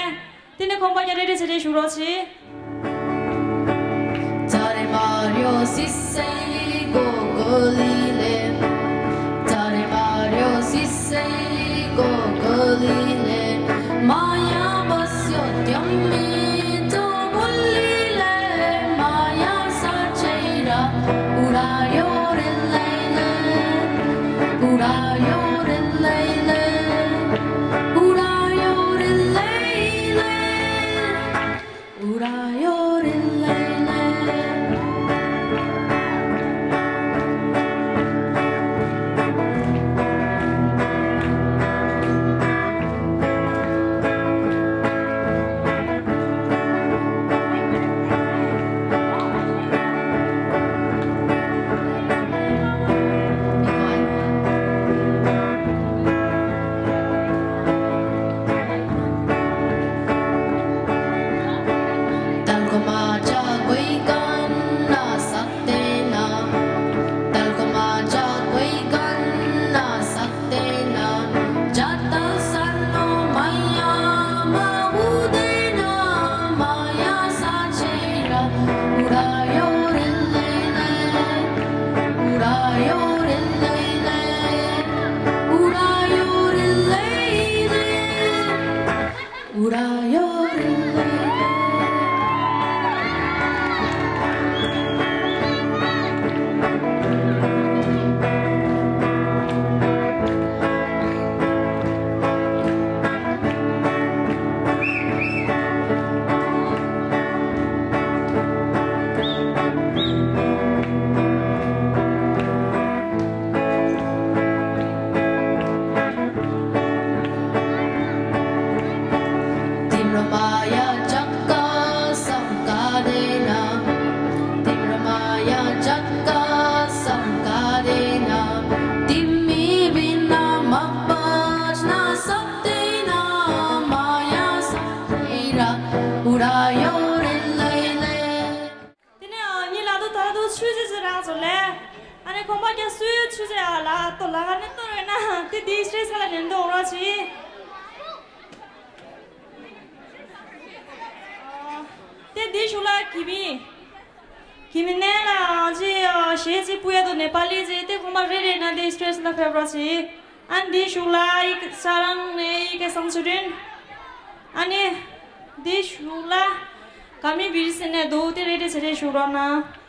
དེ་ནས་ཁོང་པ་རྒྱ་རེ་རེ་བྱས་ཏེ་ཞུགས་རོགས་བྱེད། དེ་ནས་ཨ་ངའི་ལ་དུ་ད་དུ་ཆུ་ཟེར་ཟེར་རང་ཚོ་ལས། ཨ་ནི་ཁོང་པ་རྒྱ་སུའི་ཆུ་ཟེར་ཨ་ལ་ཏོ་ལ་ག་ནས་ཏོ་རེད་ན་དེ་དེའི་སྤྲེལ་ས་ལ་ཉན་དུ་འོང་རོགས་གྱིས། དེ་དེའི་ཤུགས་ལ་གི་མི། གི་མི་ནས་ལ་ཨ་ཅི་ཨ་གཞས་ཅིག་ཕུ་ཡ་དུ་ནེ་པ་ལི་ཅིག་དེ་ཁོང་པ་རེ་རེ་ན་དེའི་སྤྲེལ་ས་ལ་ཕེབས་རོགས་གྱིས། ཨ་འདི་ཞུགས་ལ་ཡི་གེ་ས་རང་ནས་ཡི་གེ་སང་ཆུ་དྲིན། ཨ་ནི་འདི་ཞུགས་ལ་ག་མི་བིར་སེ་ནས་འདུག་དེ་རེ་རེ་ཚེ་རེ་ཞུགས་རོགས་གནང་།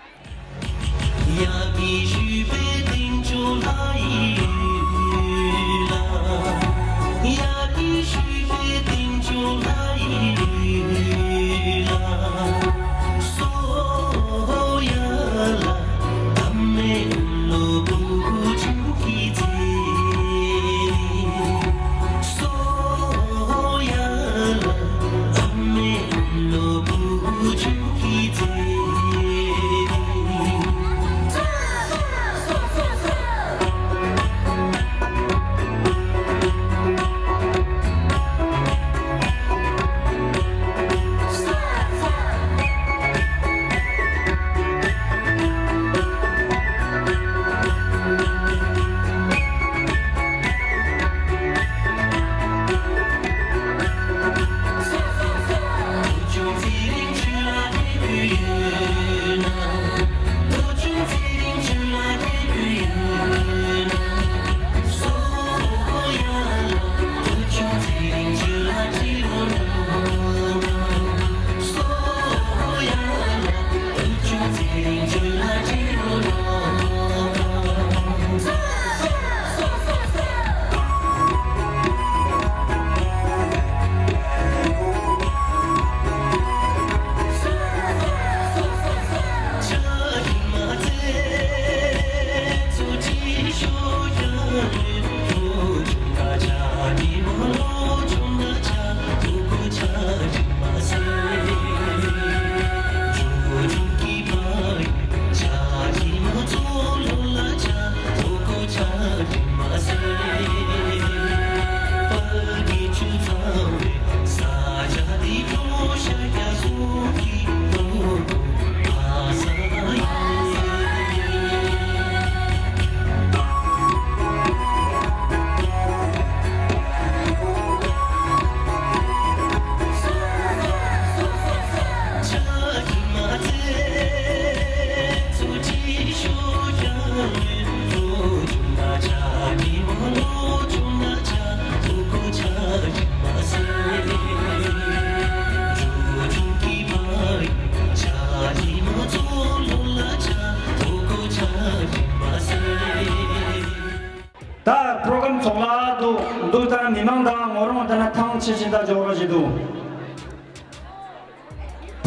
མི་མང་དང་ངོ་རང་ད་ན་ཐང་ཆེ་ཆེ་ད་འཇོག་ར་ཞིག་འདུག་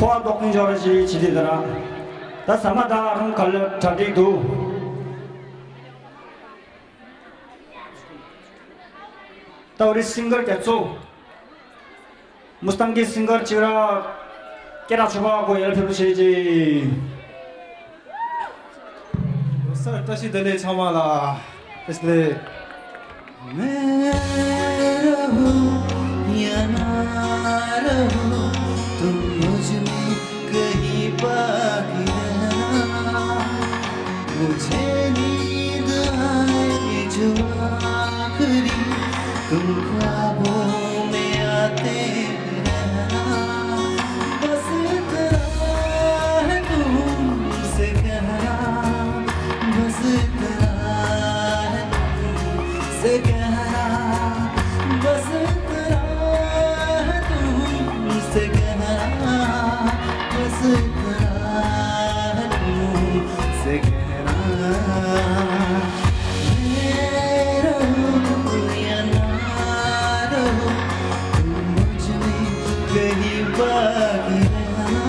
ཕོ་བ་རྡོག་ཐིང་འཇོག་ར་ཞིག་ཆེ་ཆེ་ད་ར། ད་ཟ་མ་ད་རང་ག་ལ་གྲ་སྒྲིག་འདུག་ད་འོ་རི་སིང་གར་རྒྱ་མཚོ། མུ་སྟང་གི་སིང་གར་ཅིག་ར། སྐད་གྲགས་ཆོག་པ་གོ་ཡར་ཕེབས་བྱེད་ཅིག་ལོ་གསར་བཀྲ་ཤིས་བདེ་ལེགས་ཚང་མ་ལ། བཀྲ་ཤིས་བདེ་ལེགས། मैं रहूं या ना रहूं, तुम मुझ में कहीं बाकी रहना। मुझे नींद आए जो आखिरी, तुम ख्वाबों में आते रहना। बस इतना है तुमसे कहना, बस इतना है तुमसे कहना, बस इतना है तुमसे कहना, बस इतना है तुमसे कहना। मैं रहूं या ना रहूं, तुम मुझ में कहीं बाकी रहना।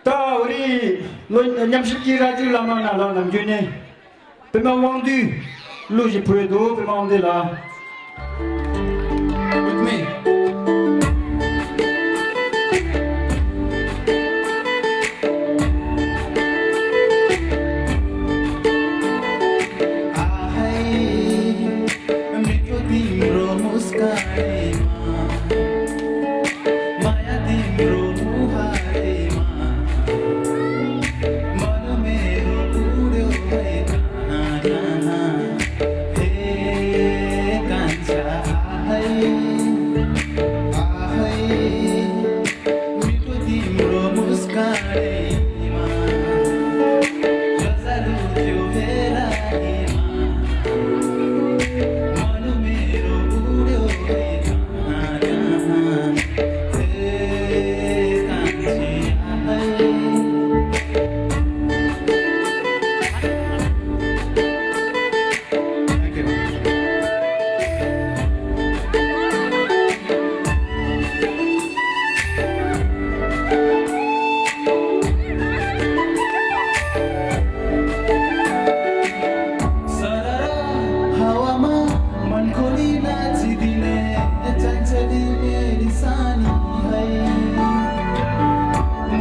ད་འོ་རི་ལོ་མཉམ་ཞིབ་ཀྱི་ར་ཅིག་བླ་མ་ན་ལ་ནམ་རྒྱུན་ནས། པདྨ་དབང་འདུས། གླུ་ཞིག་ཕུལ་འདུག་པདྨ་དབང་འདུས་ལ། With me.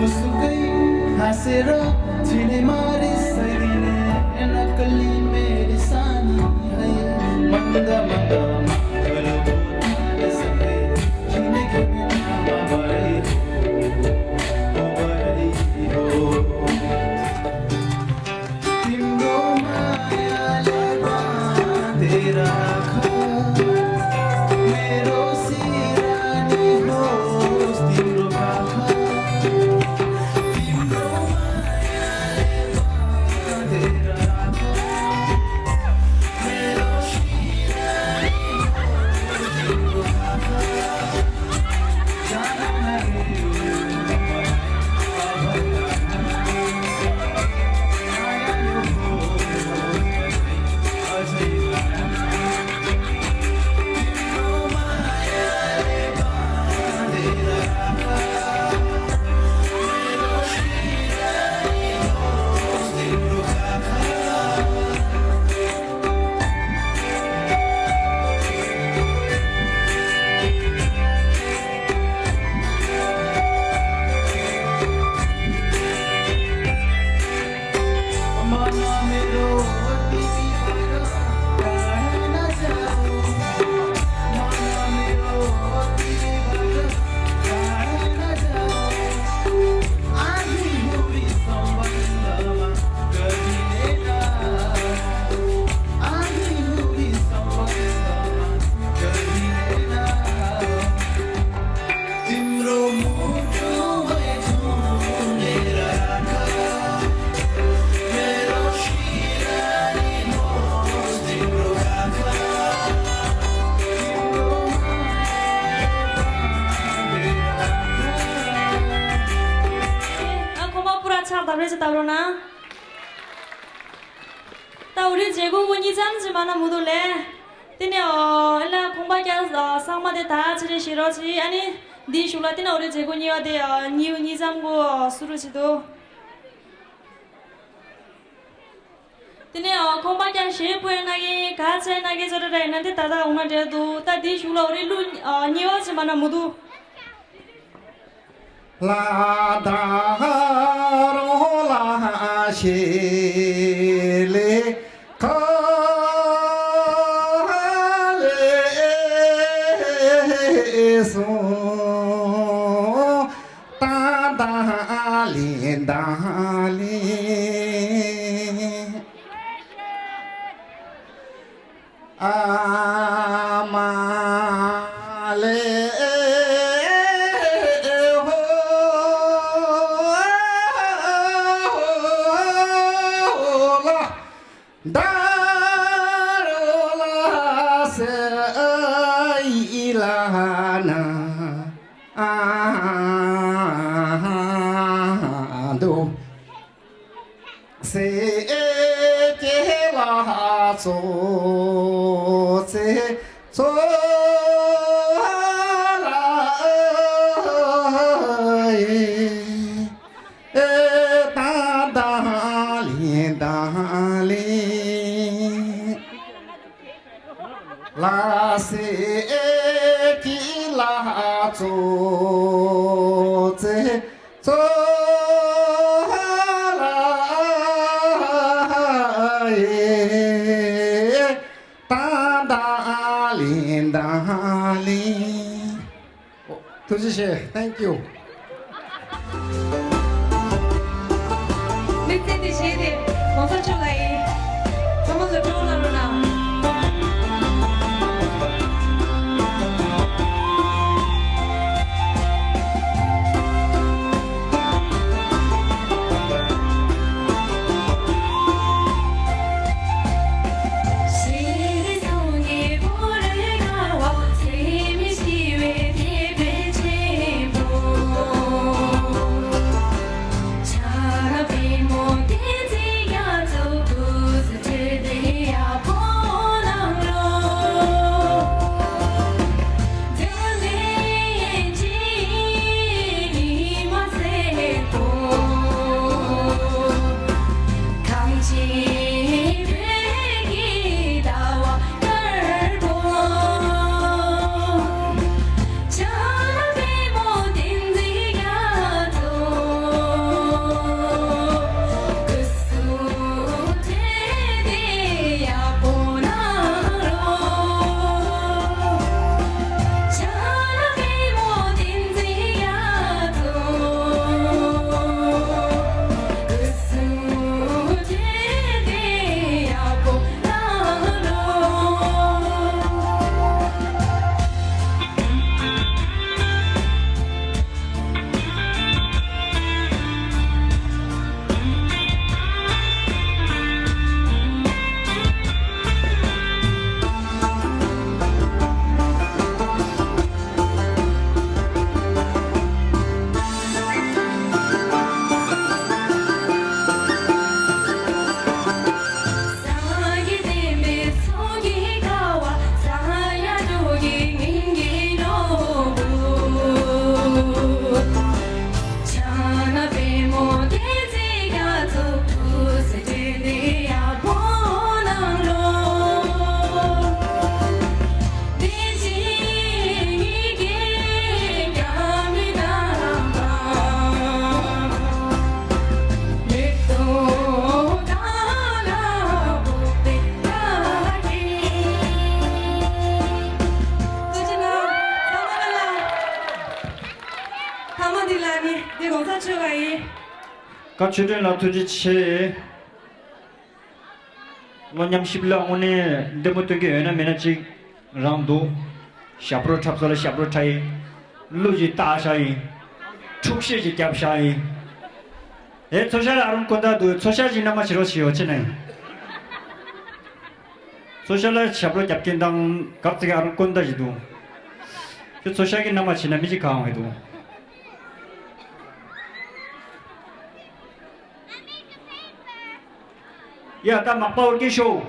मुस्कुराई हाँसेर चिने मारिसैदिने नक्कली मेरी सानी है। मन्द मन्द माखलो बोतल सके किने किने नाम बड़ी हो, बड़ी हो। तिम्रो मायाले बाँधेर राख, मेरो सिरानी होस् तिम्रो पाखा। तिम्रो माया ཐབས་རེ་ཅིག་བཏབ་རོགས་གནང་། ད་འོ་རེ་མཛད་སྒོ་འགོ་གཉིས་ཙམ་ཅིག་མ་ན་མུ་དུ་ལས། དེ་ནས་ཨོ་ཨེ་ལ་ཁོང་པ་ཀྱང་ཨ་གསར་མ་དེ་ད་ཆི་རེ་ཞེ་རོགས་ཅིག་ཨ་ནི་འདིའི་གཞུག་ལ་དེ་ནས་འོ་རེ་མཛད་སྒོ་གཉིས་པ་དེ་ཨ་གཉིས་གཉིས་ཙམ་འགོ་ཨ་སུ་རུ་ཅིག་འདུག་དེ་ནས་ཨ་ཁོང་པ་ཀྱང་ཞེ་པོ་ཡ་ན་གི་ག་ཚད་ན་གི་ཅོ་ར་ར་ཡིན་ན་དེ་ད་ད་འོ་ན་འདྲེ་འདུག་ད་འདིའི་གཞུག་ལ་འོ་རེ་གླུ་ཨ་གཉིས་པ་ཅིག་མ་ན་མུ་དུ། ལ་དྭགས་རོང་ལ་ཤེལ་ལེ་ཁ་ལེ་སོང་ཏ་ཏ་ལི་ཏ་ལི། ཨ་མ་ལེ་ཧོ་ལ་ད་རོ་ལ་སེ་ཨ་ཡི་ལ་ན་ཨ་འདུ། སེ་ཀེ་ལ་ཚོ་ཚེ་ཚོ་ལ་ཨེ་ཏ་ཏ་ལི་ཏ་ལི། ལ་སེ་ཀི་ལ་ཙོ་ཙེ་ཙོ་ལ་ཡེ་ཏ་ཏ་ལི་ཏ་ལི། ཐུགས་རྗེ་ཆེ། Thank you། དམིགས་བསལ་དེ་བཞེས་ཏེ་གོང་ས་མཆོག་ལ་ཡིན། ཚང་མ་ལ་སྤྲོ་བོ་གནང་རོགས་གནང་། ཐ་མ་འདི་ལ་ནི་འདི་གོང་ས་མཆོག་ལ་ཡིན། བཀའ་ཆོས་སྒྲོན་ལགས་ཐུགས་རྗེ་ཆེ། ལོ་མཉམ་གཤིབ་ལ་དངོས་གནས་ལྡེ་མོ་སྟོན་གྱི་ཡོད་ན་མེད་ན་གཅིག་རང་འདུག་ཞབས་བྲོ་འཁྲབ་ས་ལ་ཞབས་བྲོ་འཁྲབ་ཡིན། གླུ་ཞིག་བཏགས་བཞག་ཡིན། འཁྲུག་གཤེད་ཞིག་བརྒྱབ་བཞག་ཡིན། ཨེ་མཚོ་ཤར་ཨ་རོན་སྐུ་ཟླ་འདུག་མཚོ་ཤར་གྱི་མནའ་མ་བྱེད་རོགས་བྱེད་ཡོད་ཆེ་ནས། མཚོ་ཤར་ལ་ཞབས་བྲོ་རྒྱབ་མཁན་དང་གབ་ཙིག་ཨ་རོན་སྐུ་ཟླ་ཞིག་འདུག་ཁྱོད་མཚོ་ཤར་གྱི་མནའ་མ་བྱེད་ན་མི་གཅིག་གང་འོང་ཡོད་འདུག་ཡ་ད་མག་པ་འུར་སྐད་ཤོག་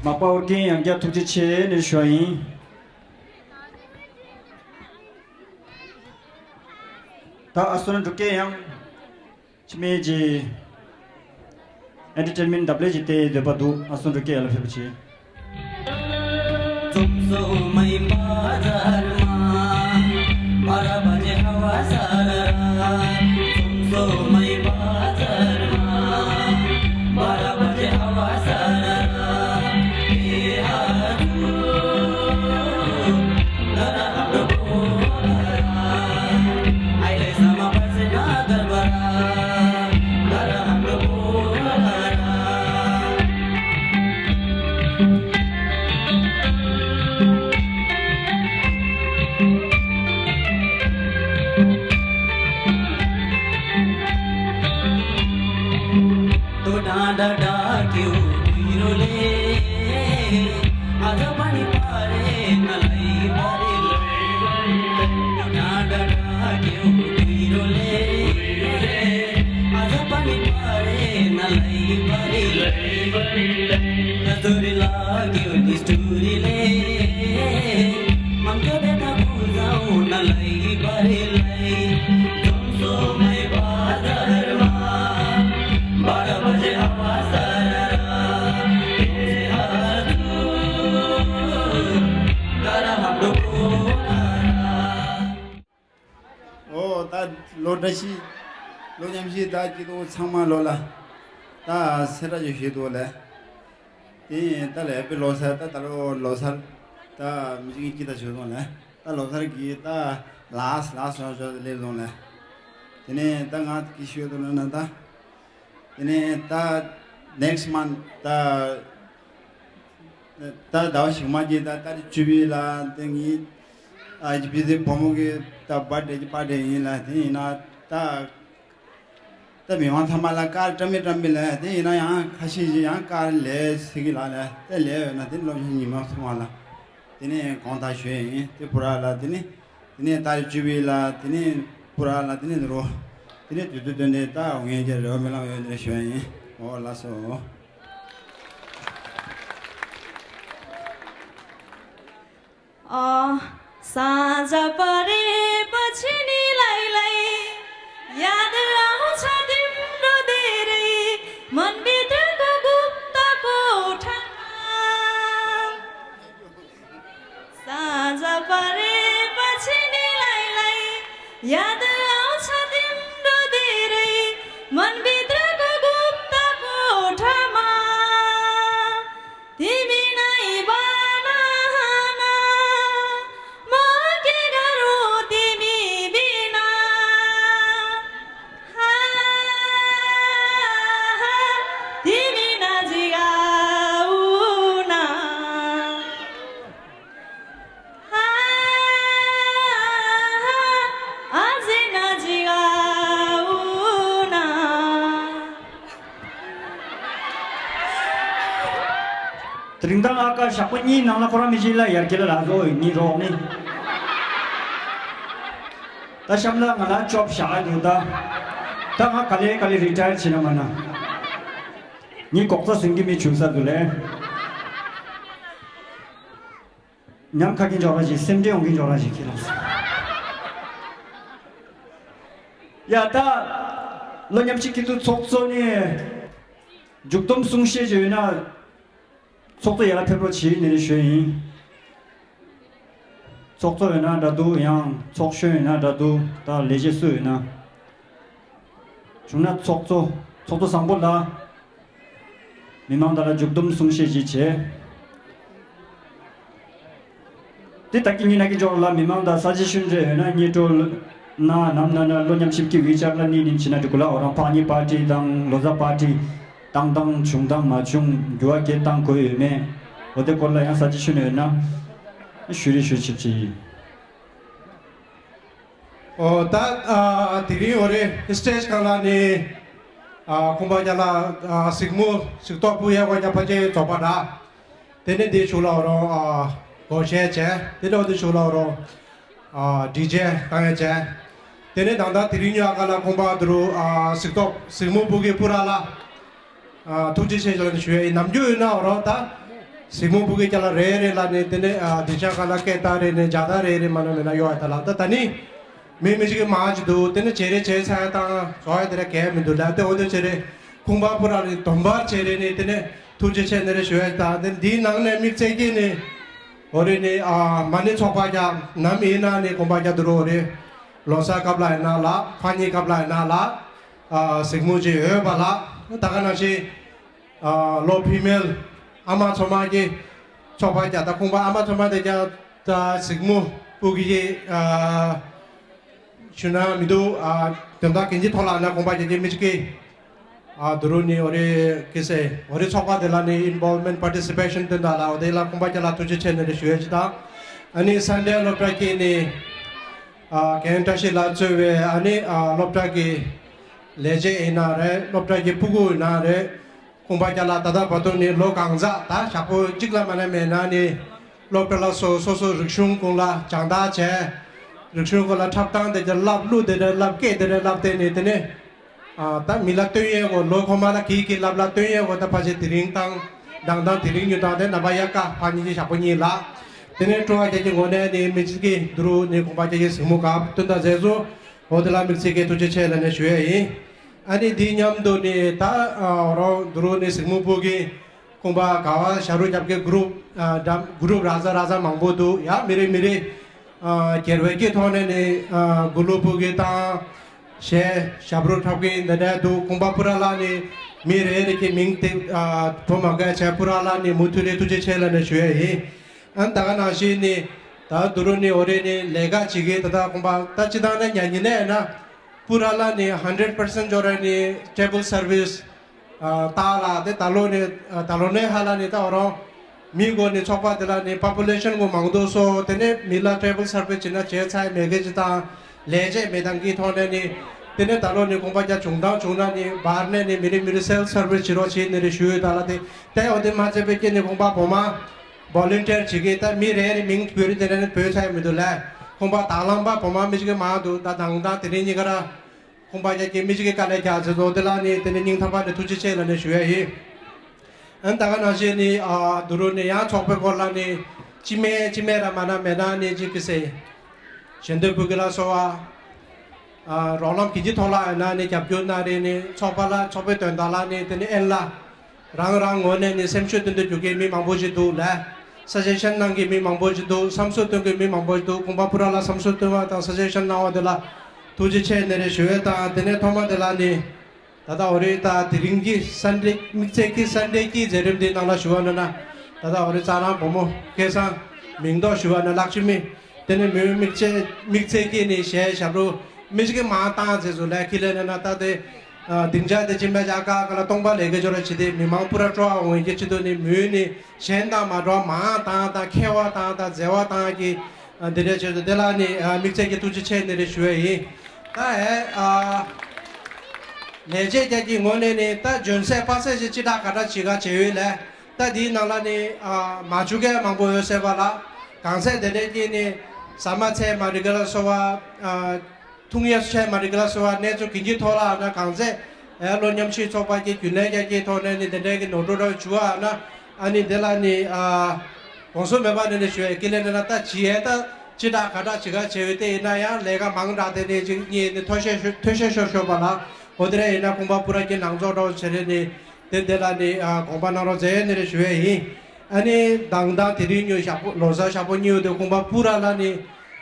མག་པ་ཨོ་རྒྱན་ཡང་བསྐྱར་ཐུགས་རྗེ་ཆེ་ནས་ཞུ་བ་ཡིན། ད་ཨ་སོན་འབྲུག་སྐད་ཡང་། འཆི་མེད་ཀྱི་ཨེན་ཊར་ཊེན་མེན་ཊི་འདབས་ལས་ཀྱི་སྟེ་འདོད་པ་འདུག་ཨ་སོན་འབྲུག་སྐད་ཡ་ལ་ཕེབས་པ་བྱེད། ཨོ་ད་ལོ་བཀྲ་ཤིས། ལོ་མཉམ་ཤིས་ད་སྐྱིད་འདུག་ཚང་མ་ལོ་ལ། ད་སེ་ར་ཇོ་ཞེས་འདུག་ལ། དེ་ཡིན་ད་ལ་ཧེ་པི་ལོ་གསར། ད་ད་ལོ་ལོ་གསར། ད་མི་གཅིག་གིས་སྐྱིད་ད་བྱོས་སོང་ལ། ད་ལོ་གསར་གྱི་ད་ལཱ་སི་ལཱ་སི་ཞོ་ཞོ་སླེབས་སོང་ལ། དེ་ནས་ད་ང་གིས་ཞུས་འདུག་ན་ན་ད། དེ་ནས་ད་ནེག་སི་མན་ཐི་ད། ད་ཟླ་བ་ཞིག་མ་གཅིག་ད་ཏ་རིག་བཅུ་བཞི་ལ་དེ་ངའི་ཨ་ཅི་བི་སི་བུ་མོ་གི་ད་བར་ཐི་ཌེ་གི་བར་ཐི་ཌེ་ཡིན་ལ། དེ་ཡིན་ན་ད་ད་མི་མང་ཚང་མ་ལ་དཀར་བཀྲམ་མི་བཀྲམ་མི་ལ། དེ་ཡིན་ན་ཡང་ཁ་ཤས་ཤིག་ཡང་དཀར་ལས་ཟེར་གི་ལ་ལ། དེ་ལས་ཡོད་ན་དེ་སློབ་གཞོན་ཉི་མ་ཚང་མ་ལ་དེ་ནས་དགོངས་དག་ཞུ་ཡས་ཡིན། དེ་པུ་ར་ལ་དེ་ནས་དེ་ནས་ཏ་རིག་བཅུ་བཞི་ལ་དེ་ནས་པུ་ར་ལ་དེ་ནས་རོ་དེ་ནས་དུས་ཚོད་བཏོན་ཏེ་ད་འོ་ངས་ཀྱི་རེ་བ་མི་ལང་ཡོད་དེ་ཞུ་ཡས་ཡིན། འོ་ལགས་སོ། अँ, साँझ परेपछि निलैलाई याद आउँछ तिम्रो धेरै, मनभित्रको गुप्त कोठामा। साँझ परेपछि निलैलाई याद आउँछ तिम्रो धेरै, मनभित्रको गुप्त कोठामा। तिमी नै भन, म के गरौँ तिमी बिना? དེ་རིང་ད་ང་ཀ་ཞག་པོ་གཉིས་ནང་ལ་ཁོ་རང་མི་གཅིག་ལ་ཡར་རྒྱས་ལ་ལ་བཟོ་ཡོད་གཉིས་རོགས་ནི། ད་གཤམ་ལ་ང་ལ་ཅོབ་བཞག་ཡ་འདུག་ད། ད་ང་ག་ལེ་ག་ལེ་རི་ཊ་ཡར་བྱེད་ན་མ་ན། ངའི་ལྐོག་རྩ་ཟིན་གྱི་མི་བྱུང་ས་འདུག་ལེ། ཉམས་ཁ་གིན་འཇོག་ར་ཞིག་སེམས་ཁྲལ་ཡོང་གིན་འཇོག་ར་ཞིག་ཁྱེད་རང་ཚོ། ཡ་ད། ལོ་མཉམ་ཞིག་གི་དུ་ཚོགས་གཙོ་ནི། མཇུག་སྡོམ་གསུང་བཤད་ཅིག་ཡོད་ན། ཚོགས་གཙོ་ཡར་ཕེབས་རོགས་བྱེད་ནི་རེ་ཞུ་ཡིན། ཚོགས་གཙོ་ཡོད་ན་འདྲ་འདུག་ཡང་ཚོགས་གཞོན་ཡོད་ན་འདྲ་འདུག་ད་ལས་བྱེད་སུ་ཡོད་ན། བྱུང་ན་ཚོགས་གཙོ་ཚོགས་གཙོ་བཟང་པོ་ལགས། མི་མང་དག་ལ་མཇུག་སྡོམ་གསུང་བཤད་ཅིག་བྱས། དེ་ད་གི་ཉིན་ན་གི་འབྱོར་ལ་མི་མང་དང་ས་ཆ་ཤུན་རེ་ཡོད་ན་སྙིང་སྤྲོ་ན་ནམ་ན་ན་ལོ་མཉམ་ཞིབ་ཀྱི་ཝི་ཅར་ལ་གནས་ནིན་ཕྱི་ན་འགྲིག་གུ་ལ་འོ་རང་ཕག་གཉིས་པར་ཊི་དང་ལོ་ཙཱ་པར་ཊི་བཏང་དང་བྱུང་དང་མ་བྱུང་འགྱུར་བ་སྐྱེད་བཏང་དགོས་ཡོད་མེད་འོ་དེ་སྐོར་ལ་ཡང་ས་ཆ་ཤུན་ཡོད་ན་ཞུ་རེ་ཞུ་ཆིབ་ཆི་ཡིན། ཨོ་ད་ཨ་དེ་རིང་འོ་རེ་སི་ཊེ་ཇི་སྒང་ལ་ནི་ཨ་ཁོང་པ་རྒྱ་ལ་ཨ་གཟིགས་མོ་གཟིགས་རྟོག་སྤུ་ཡ་གོ་རྒྱ་ཕ་ཅེ་རྫོགས་པ་ར། དེ་ནི་དེ་ཕྱུགས་ལ་འོ་རང་ཨ་སྒོར་གཞས་བྱས་དེ་ནི་འོ་དེ་ཕྱུགས་ལ་འོ་རང་ཨ་ཌི་ཇེ་བཏང་ཡ་བྱས། དེ་ནི་ད་ལྟ་དེ་རིང་ཉོ་ཨ་ཀ་ལ་ཁོང་པ་དུ་རུ་ཨ་གཟིགས་རྟོག་གཟིགས་མོ་སྤུ་གི་སྤུ་ར་ལ། ཨ་ཐུགས་རྗེ་ཆེ་ཞུ་ཞུ་ཡ་ཡིན། ནམ་རྒྱུན་ཡིན་ན་འོ་རང་ད་གཟིགས་མོ་སྤུ་གུའི་རྒྱ་ལ་རེ་རེ་ལ་ནི་དེ་ནས་ཨ་དེ་ཆ་ག་ལ་སྐད་བཏང་རེ་ནས་རྒྱ་ཐག་རེ་རེ་མ་ན་མེད་ན་ཡོད་ཨ་ད་ལ་ད་ད་ནི་མི་མི་ཞིག་གི་མ་ཅི་འདུག་དེ་ནས་བྱེད་རེ་བྱེད་ཚ་ཡ་དང་བཟོ་ཡ་དེ་ར་གས་མི་འདུག་ལ་དེ་འོ་དེ་བྱེད་རེ་ཁུང་པ་སྤུ་ར་ནི་དོན་པར་བྱེད་རེ་ནི་དེ་ནས་ཐུགས་རྗེ་ཆེ་ནི་རེ་ཞུ་ཡ་དང་དེ་འདིའི་ནང་ནས་དམིགས་བསལ་གྱི་ནི་འོ་རེ་ནི་ཨ་མ་ཎི་ཚོགས་པ་རྒྱ་ནམ་ཡིན་ན་ནི་ཁུང་པ་རྒྱ་དུ་རུ་འོ་རེ་ལོ་གསར་སྐབས་ལ་ཡིན་ན་ལ་ཕ་ཉིན་སྐབས་ལ་ཡིན་ན་ལ། ཨ་གཟིགས་མོ་ཅིག་ཡོད་པ་ལ་ད་ག་ནང་བཞིན་ཨ་ལོ་ཕི་མེལ་ཨ་མ་ཚོ་མ་གི་ཚོགས་པ་རྒྱ་ད་ཁུང་པ་ཨ་མ་ཚོ་མ་དེ་རྒྱ་ད་གཟིགས་མོ་སྤུ་གི་ཨ་ཞུ་ན་མི་འདུག་ཨ་དོན་དག་གིན་གྱི་ཐོག་ལ་ན་ཁུང་པ་རྒྱ་གི་མི་ཅིག་གི་ཨ་དུ་རུ་ནི་འོ་རེ་ཀི་སེ་འོ་རེ་ཚོགས་པ་དེ་ལ་ནི་ཨིན་བོལ་མེན་ཊི་པར་ཊི་སི་པེ་ཤན་དོན་དག་ལ་འོ་དེ་ལ་ཁུང་པ་རྒྱ་ལ་ཐུགས་རྗེ་ཆེ་ནི་རེ་ཞུ་ཡ་ཅི་དང་ཨ་ནི་སན་ཌེ་སློབ་གྲྭ་གི་ནི་ཨ་རྒན་བཀྲ་ཤིས་ལགས་གཙོས་པའི་ཨ་ནི་ཨ་སློབ་གྲྭ་གི་ལས་བྱེད་ཡིན་ན་རེད། སློབ་གྲྭ་གི་ཕྲུ་གུ་ཡིན་ན་རེད། ཁུང་པ་རྒྱ་ལ་ད་ལྟ་བར་དུ་ནི་ལོ་གང་ཟག་ད་ཞག་པོ་གཅིག་ལ་མ་ན་མེད་ན་ནི་སློབ་གྲྭ་ལ་སོ་སོ་སོ་རིག་གཞུང་ཀུན་ལ་སྦྱང་བརྡར་བྱས། རིག་གཞུང་ཀུན་ལ་འཁྲབ་སྟངས་དེ་འདྲ་བསླབ་གླུ་དེ་འདྲ་བསླབ་སྐད་དེ་འདྲ་བསླབ་དེ་ནི་དེ་ནི་ཨ་ད་མི་ལ་སྟོན་ཡས་གོ་ལོ་ཁོ་མ་ལ་གིས་གིས་བསླབ་ལ་སྟོན་ཡས་གོ་ད་ཕ་ཆེ་དེ་རིང་དང་མདང་དང་དེ་རིང་ཉུ་དང་དེ་ནམ་པ་ཡ་ཀ་ཕ་ཉིན་གྱི་ཞག་པོ་གཉིས་ལ་དེ་ནི་སྤྲོ་བ་རྒྱ་ཀྱི་ངོ་ནས་ནི་མི་ཚིག་གི་འདུ་རུ་ནི་ཁུང་པ་རྒྱ་ཀྱི་གཟིགས་མོ་ག་སྟོན་ད་མཛད་སོ་འོ་དེ་ལ་དམིགས་བསལ་གྱི་ཐུགས་རྗེ་ཆེ་ལ་ནས་ཞུ་ཡས་ཡིན། ཨ་ནི་འདི་མཉམ་དུ་ནི་ད་ཨ་རོ་འདུ་རུ་ནི་གཟིགས་མོ་སྤུ་གི་ཁུང་པ་ག་བ་ཞབས་བྲོ་རྒྱབ་ཀྱི་གུ་རུབ་ཨ་འདྲ་གུ་རུབ་ར་ཛ་ར་ཛ་མང་པོ་འདུག་ཡ་མི་རེ་མི་རེ་ཨ་སྒེར་བའི་གི་ཐོག་ནས་ནི་ཨ་གུ་ལུ་སྤུ་གི་དང་གཞས་ཞབས་བྲོ་འཁྲབ་ཀྱི་འདི་འདྲ་འདུག་ཁུང་པ་སྤུ་ར་ལ་ནི་མི་རེ་རེ་གི་མིང་དེ་ཨ་བོ་མ་ག་བྱས་སྤུ་ར་ལ་ནི་མུ་མཐུད་རེ་ཐུགས་རྗེ་ཆེ་ལ་ནི་ཞུ་ཡས་ཡིན། ཨ་ད་ག་ནང་བཞིན་ནི་ད་འདུ་རུ་ནི་འོ་རེ་ནི་ལས་ཀ་བྱེད་ཀྱི་ད་ད་ཁུང་པ་ད་སྤྱི་བཏང་ན་ཉ་ཉི་ནས་ན། སྤུ་ར་ལ་ནི་ཧན་ཌེ་རེཌ་པར་སེན་ཊི་འབྱོར་ར་ནི་ཊེ་བལ་སར་བིས་ཨ་ད་ལ་དེ་ད་ལོ་ནི་ཨ་ད་ལོ་ནས་ཧ་ལ་ནི་ད་འོ་རང་མི་གོ་ནི་ཚོགས་པ་དེ་ལ་ནི་པོ་པུ་ལེ་ཤན་གོ་མང་དུ་སོ་དེ་ནས་མི་ལ་ཊེ་བལ་སར་བིས་བྱེད་ན་བྱེད་ཚར་མེད་གི་ཅི་དང་ལས་བྱེད་མེད་དང་གི་ཐོག་ནས་ནི་དེ་ནས་ད་ལོ་ནི་ཁུང་པ་རྒྱ་བྱུང་དང་བྱུང་ན་ནི་བར་ནས་ནི་མི་རེ་མི་རེ་སེལ་སར་བིས་བྱེད་རོགས་བྱེད་ནི་རེ་ཞུ་ཡོད་ད་ལ་དེ་དེ་འོ་དེ་མ་བྱས་པའི་སྐྱེ་ནི་ཁུང་པ་བོ་མ། བོ་ལན་ཊི་ཡར་བྱེད་ཀྱི་ད་མི་རེ་རེ་མིང་བོད་རིགས་དེ་འདྲ་ནི་བོད་ཚ་ཡི་མི་འདུག་ལ། ཁོང་པ་དང་བླངས་པ་བོ་མ་མི་ཞིག་གི་མང་འདུག་ད་དང་དང་དེ་རིང་གཉིས་ཀ་ར་ཁོང་པ་རྒྱ་སྐྱེད་མི་ཞིག་གི་དཀའ་ལས་རྒྱག་ཚེ་ཚོ་དེ་ལ་ནི་དེ་ནི་སྙིང་ཐག་པ་ནས་ཐུགས་རྗེ་ཆེ་ལ་ནི་ཞུ་ཡ་ཡིན། ཨན་ད་ག་ནང་བཞིན་ནི་ཨ་དུ་རུ་ནི་ཡང་ཚོགས་པའི་སྐོར་ལ་ནི་ཅི་མེད་ཅི་མེད་ར་མ་ན་མེད་ན་ནི་ཅི་གི་སེ། ཞལ་འདོན་ཕུལ་གི་ལ་སོ་བ། ཨ་རོགས་རམ་གི་ཅི་ཐོག་ལ་ཡིན་ན་ནི་རྒྱབ་སྐྱོར་གནང་རེ་ནི་ཚོགས་པ་ལ་ཚོགས་པའི་དོན་དག་ལ་ནི་དེ་ནི་ཨེན་ལ། རང་རང་ངོས་ནས་ནི་སེམས་ཤུགས་སྟོན་དུ་འཇུག་མཁན་མི་མང་པོ་ཞིག་འདུག་ལ། ས་ཆེན་ཤན་ནང་གི་མི་མང་པོ་ཞིག་འདུག་བསམ་ཚུལ་སྟོན་མཁན་མི་མང་པོ་ཞིག་འདུག་ཁོང་པ་པུ་ར་ལ་བསམ་ཚུལ་སྟོན་པ་དང་ས་ཆེན་ཤན་གནང་བ་དེ་ལ་ཐུགས་རྗེ་ཆེ་ནི་རེ་ཞུ་བའི་དང་དེ་ནས་ཐོག་མ་དེ་ལ་ནི་ད་ལྟ་འོ་རེད་ད་དེ་རིང་གི་སན་ཌེ་དམིགས་བསལ་གྱི་སན་ཌེ་གི་མཛད་རིམ་འདི་ནང་ལ་ཞུ་བ་ནི་ན་ད་ལྟ་འོ་རེད་ཙ་རང་བུ་མོ་སྐལ་བཟང་མིང་འདོགས་ཞུ་བ་ནི་ལག་ཆུ་མི། དེ་ནས་མོས་དམིགས་བྱས་དམིགས་བསལ་གྱིས་ནི་གཞས་ཞབས་བྲོ་མི་ཞིག་གིས་མར་བཏང་ཚེ་ཚོ་ལས་ཁྱི་ལས་ནས་ན་ད་དེ་སྡིངས་ཆ་དེ་ཅི་མེད་ཅག་ཀ་ཀ་ལ་སྟོང་པ་ལས་ཀ་འབྱོར་བ་བྱེད་དེ་མི་མང་པུ་ར་སྤྲོ་བ་འོང་གི་ཆེད་དུ་ནི་མོས་ནི་གཞན་དང་མ་འགྲོ་མར་བཏང་དང་ཁྱེར་བ་བཏང་དང་མཛེས་བ་བཏང་གི་འདི་འདྲ་བྱེད་དུ་དེ་ལ་ནི་དམིགས་བསལ་གྱི་ཐུགས་རྗེ་ཆེ་ནི་རེ་ཞུ་བས་ཡིན། ད་ཨེ་ལས་བྱེད་རྒྱ་གི་ངོས་ནས་ནི་ད་འཇོན་སའི་པ་སེ་ཞིག་ཅི་དྲག་ག་དྲག་བྱེད་ག་བྱེད་འོས་ལས། ད་འདིའི་ནང་ལ་ནི་ཨ་མ་བཅུག་མཁན་མང་པོ་ཡོད་སྲིད་པ་ལ། གང་ཟག་དེ་འདྲའི་གིས་ནི་ཟ་མ་ཚད་མ་འགྲིག་ག་ལ་སོགས་པ། ཨ་འཐུང་ཡས་ཚད་མ་འགྲིག་ག་ལ་སོགས་པ་གནས་ཚུལ་གང་ཅིའི་ཐོག་ལ་ན། གང་ཟག་ཨེ་ལོ་མཉམ་ཞུགས་ཚོགས་པ་གི་རྒྱུན་ལས་རྒྱ་སྐྱེད་ཐོག་ནས་ནི་དེ་འདྲའི་གི་ནོར་འཁྲུལ་ར་བྱུང་བ་ན། ཨ་ནི་དེ་ལ་ནི་ཨ་དགོངས་སུ་མེད་པ་ནི་ནི་ཞུ་ཡས་ཀི་ལེ་ནི་ན། ད་ཇི་ཡས་ད་ཅི་དྲག་ག་དྲག་ཇི་ག་བྱས་ཡོད་དེ་ཡིན་ན་ཡང་ལས་ཀ་མང་དྲགས་དེ་ནི་ཅིག་གཉིས་ནི་མཐོ་ཤོས་ཤོ་མཐོ་ཤོས་ཤོར་ཤོར་བ་ལ། འོ་དེ་རེད། ཡིན་ན་ཁང་པ་པུ་ར་གི་ནང་ཚོགས་འགྲོ་བྱེད་རེད་ནི། དེ་འདི་ལ་ནི་ཨ་དགོངས་པ་གནང་རོགས་མཛད་ནི་རེ་ཞུ་ཡས་ཡིན། ཨ་ནི་དང་དང་དེ་རིང་ཉོ་ཞག་པོ་ལོ་གསར་ཞག་པོ་གཉིས་དེ་ཁང་པ་པུ་ར་ལ་ནི་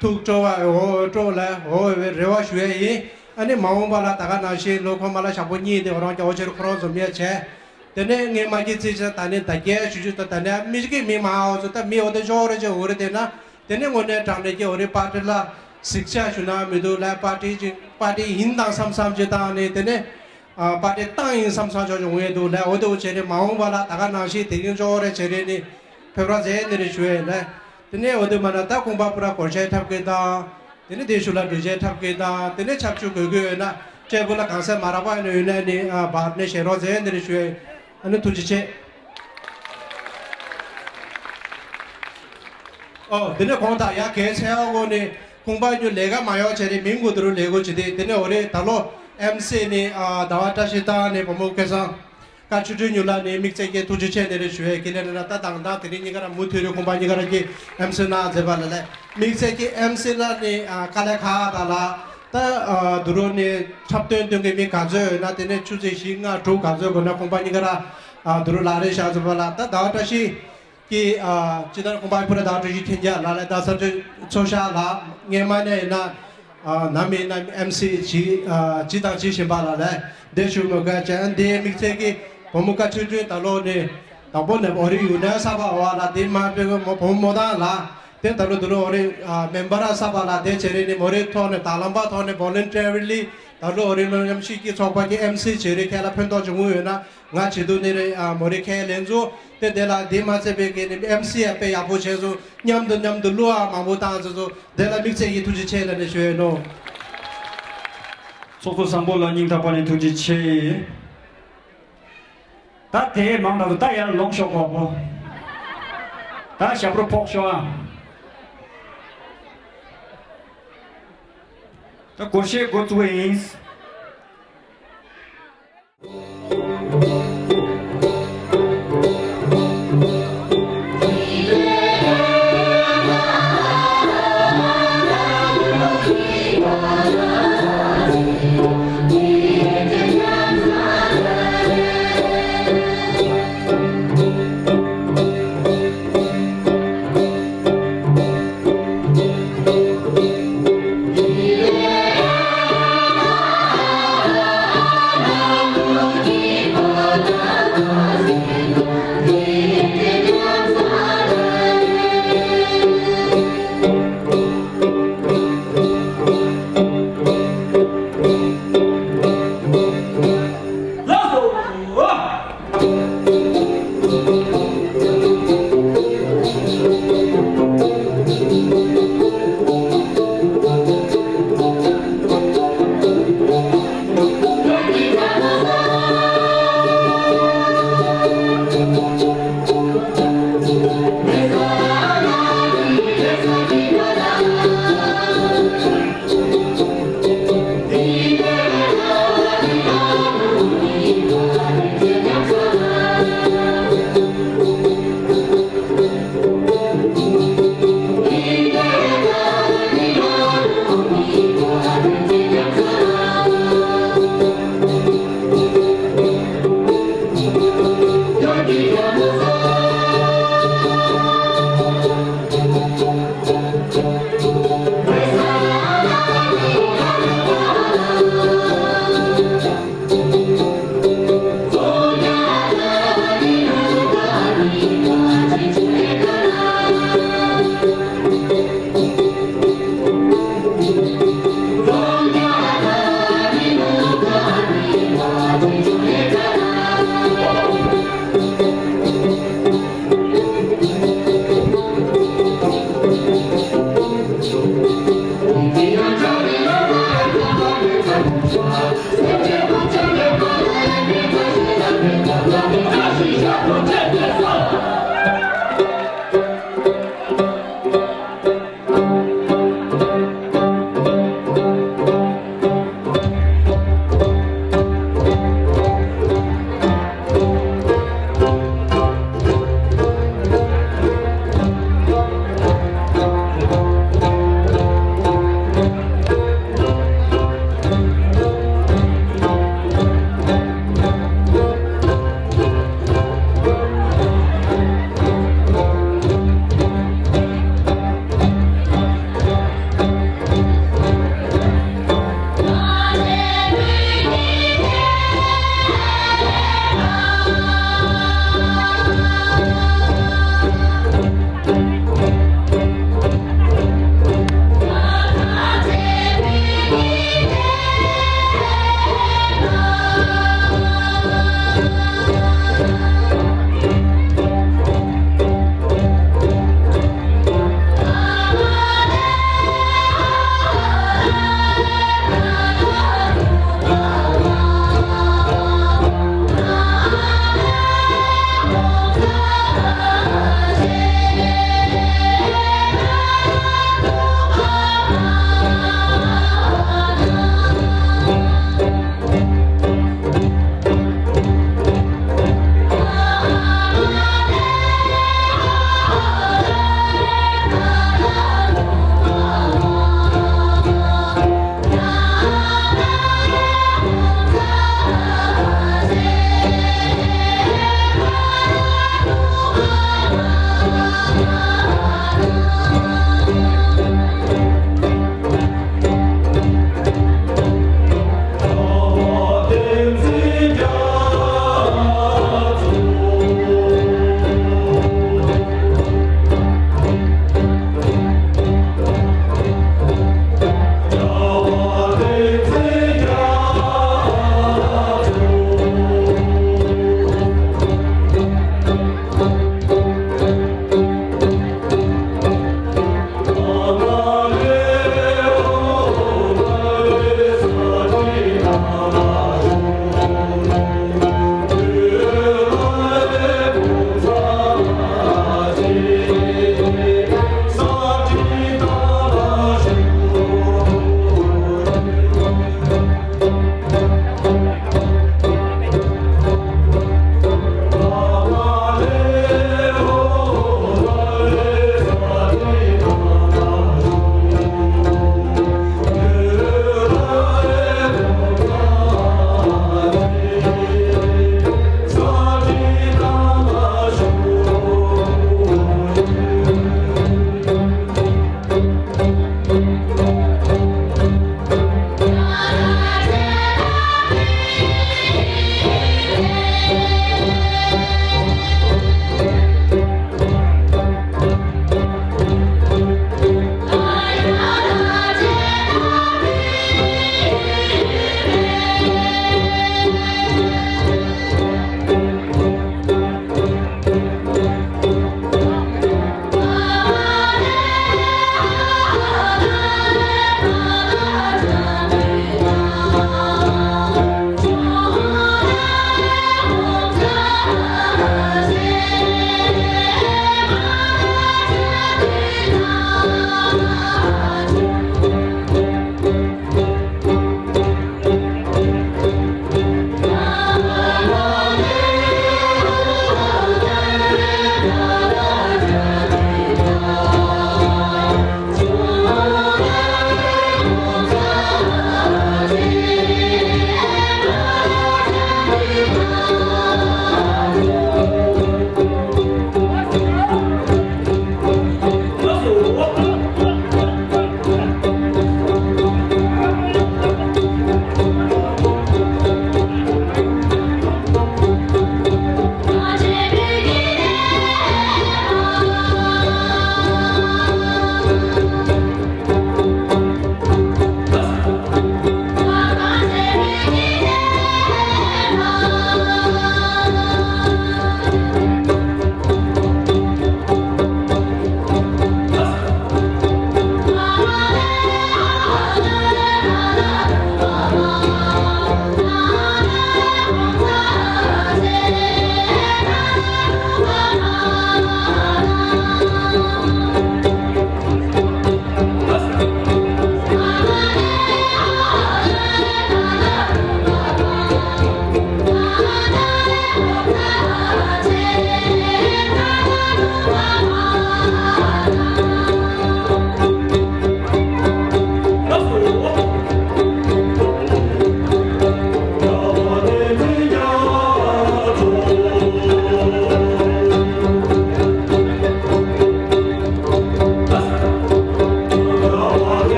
ཐུགས་སྤྲོ་བ་འོ་སྤྲོ་ལ་འོ་བའི་རེ་བ་ཞུ་ཡས་ཡིན། ཨ་ནི་མ་འོངས་པ་ལ་ད་ག་ནང་བཞིན་ལོ་ཁོ་མ་ལ་ཞག་པོ་གཉིས་དེ་འོ་རང་རྒྱ་འོ་ཆེར་ཁོ་རང་ཚོ་མེད་བྱས། དེ་ནས་ངས་མ་གི་རྩིས་ཆ་ད་ནི་ད་རྒྱལ་ཞུ་ཞུ་ད་ད་ནས་མི་གི་མི་མ་འོ་ཚོ་ད་མི་འོ་དེ་ཞོག་རེ་ཅེ་འོ་རེ་དེ་ན། དེ་ནས་དངོས་གནས་དྲང་གནས་ཀྱི་འོ་རེ་པར་ཏི་ལ་གཟིགས་ཆ་ཞུ་ན་མི་འདུག་ལ། པར་ཏི་ཅིག་པར་ཏི་ཡིན་དང་བསམ་བསམ་ཅིག་བཏང་ནས་དེ་ནས། ཨ་པར་ཏི་བཏང་ཡིན་བསམ་བསམ་ཅིག་ཡོང་ཡས་འདུག་ལ། འོ་དེ་འོ་བྱས་ནས་མ་འོངས་པ་ལ་ད་ག་ནང་བཞིན་དེ་རིང་ཅོག་རེ་བྱེད་རེ་ནི་ཕེབས་རོགས་མཛད་ནི་རེ་ཞུ་ཡས་ལ། དེ་ནས་འོ་དེ་མ་ན་ད་ཁང་པ་པུ་ར་སྒོར་གཞས་འཁྲབ་མཁན་དང་། དེ་ནས་དེ་ཤུལ་ལ་འགྲུལ་བཞུད་འཁྲབ་མཁན་དང་། དེ་ནས་ཆབ་ཆུ་དགོས་དགོས་ཡོད་ན་སྤྲད་པོ་ལ་གང་ཟད་མ་རག་པ་ཡིན་ན་ཡོད་ན་ནི་ཨ་བར་ནས་བཞེས་རོགས་མཛད་ནི་རེ་ཞུ་ཡས། ཨ་ནི་ཐུགས་རྗེ་ཆེ། ཨོ་དེ་ནས་གོང་དག་ཡ་གལ་ཆེ་བ་གོ་ནི་ཁང་པ་ཉུ་ལས་ཀ་མ་ཡོང་བྱས་ནི་མིང་གོ་དུ་རུ་ལས་གོ་བྱེད་དེ། དེ་ནས་འོ་རེ་ད་ལོ་ཨེམ་སི་ནི་ཨ་ཟླ་བ་བཀྲ་ཤིས་དང་ནི་བུ་མོ་སྐལ་བཟང་། བཀའ་ཆོས་སྒྲོན་ཉུ་ལ་ནི་དམིགས་བསལ་གྱི་ཐུགས་རྗེ་ཆེ་ནི་རེ་ཞུ་ཡས་ཀི་ལེ་ནི་ན། ད་དང་དང་དེ་རིང་གཉིས་ཀ་ར་མུ་མཐུད་རེ་ཁང་པ་གཉིས་ཀ་ར་གི་ཨེམ་སི་ན་མཛད་པ་ལ་ལས། དམིགས་བསལ་གྱི་ཨེམ་སི་ལ་ནི་ཨ་དཀའ་ལས་ཁག་ད་ལ་ད་ཨ་དུ་རུ་ནི་འཁྲབ་སྟོན་སྟོན་གྱི་མི་ག་ཚོད་ཡོད་ན། དེ་ནས་ཆུ་ཚོད་བཞི་ལྔ་དྲུག་ག་ཚོད་དགོས་ན་ཁང་པ་གཉིས་ཀ་ར་ཨ་དུ་རུ་ལག་རེས་བཞག་ཚུགས་པ་ལ། ད་ཟླ་བ་བཀྲ་ཤིས་ཀྱི་ཨ་སྤྱི་ཟླ་ཁང་པ་པུ་ར་ཟླ་བ་བཀྲ་ཤིས་ཐེན་རྒྱ་ལ་ལས་ཟླ་ས་འདྲ་ཚོ་ཤ་ལ་སྔས་མ་ནས་ཡིན་ན། ཨ་ནམ་ཡིན་ན་ཨེམ་སི་ཇི་ཨ་ཇི་དང་ཇི་བཞིན་པ་ལ་ལས་འདི་ཞུ་མོ་ག་ཅན་འདི་དམིགས་བསལ་གྱི་བུ་མོ་བཀའ་ཆོས་སྒྲོན་ད་ལོ་ནི་དང་པོ་ནས་འོ་རི་ཡུ་ནས་ས་པ་བ་ལ་དེ་མ་པེ་གི་མོ་བུ་མོ་དང་ལ་དེ་ད་ལོ་དུ་ལོ་འོ་རི་ཨ་མེམ་བར་ས་པ་ལ་དེ་བྱེད་རེ་ནི་མོ་རི་ཐོག་ནས་ད་ལམ་པ་ཐོག་ནས་བོ་ལན་ཊི་རི་ལི་ད་ལོ་འོ་རི་ལོ་ཉམས་ཤིག་གི་ཚོགས་པ་གི་ཨེམ་སི་བྱེད་རེ་ཁས་ལ་ཕན་ཐོགས་བྱུང་ཡོད་ན། ང་བྱེད་དུ་ནི་རེ་ཨ་མོ་རེ་ཁས་ལེན་ཚུ་དེ་དེ་ལ་དེ་མ་ཚད་པའི་གི་ནི་ཨེམ་སི་ཡ་དཔེ་ཡག་པོ་བྱས་ཚུ་མཉམ་དུ་མཉམ་དུ་གླུ་ཨ་མང་པོ་བཏང་ཚུ་ཚུ་དེ་ལ་དམིགས་བསལ་གྱི་ཐུགས་རྗེ་ཆེ་ལ་ནི་ཞུ་ཡོད་ནོ། ཚོགས་གཙོ་བཟང་པོ་ལ་སྙིང་ཐག་པ་ནས་ཐུགས་རྗེ་ཆེ། ད་དེ་མང་དྲགས་ད་ཡར་ལོངས་ཤོག་གོ་པོ། ད་ཞབས་བྲོ་ཕོག་ཤོག་ཨ། ད་སྒོར་གཞས་འགོ་བཙུགས་པ་ཡིན།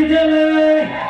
བདེ་ལེགས།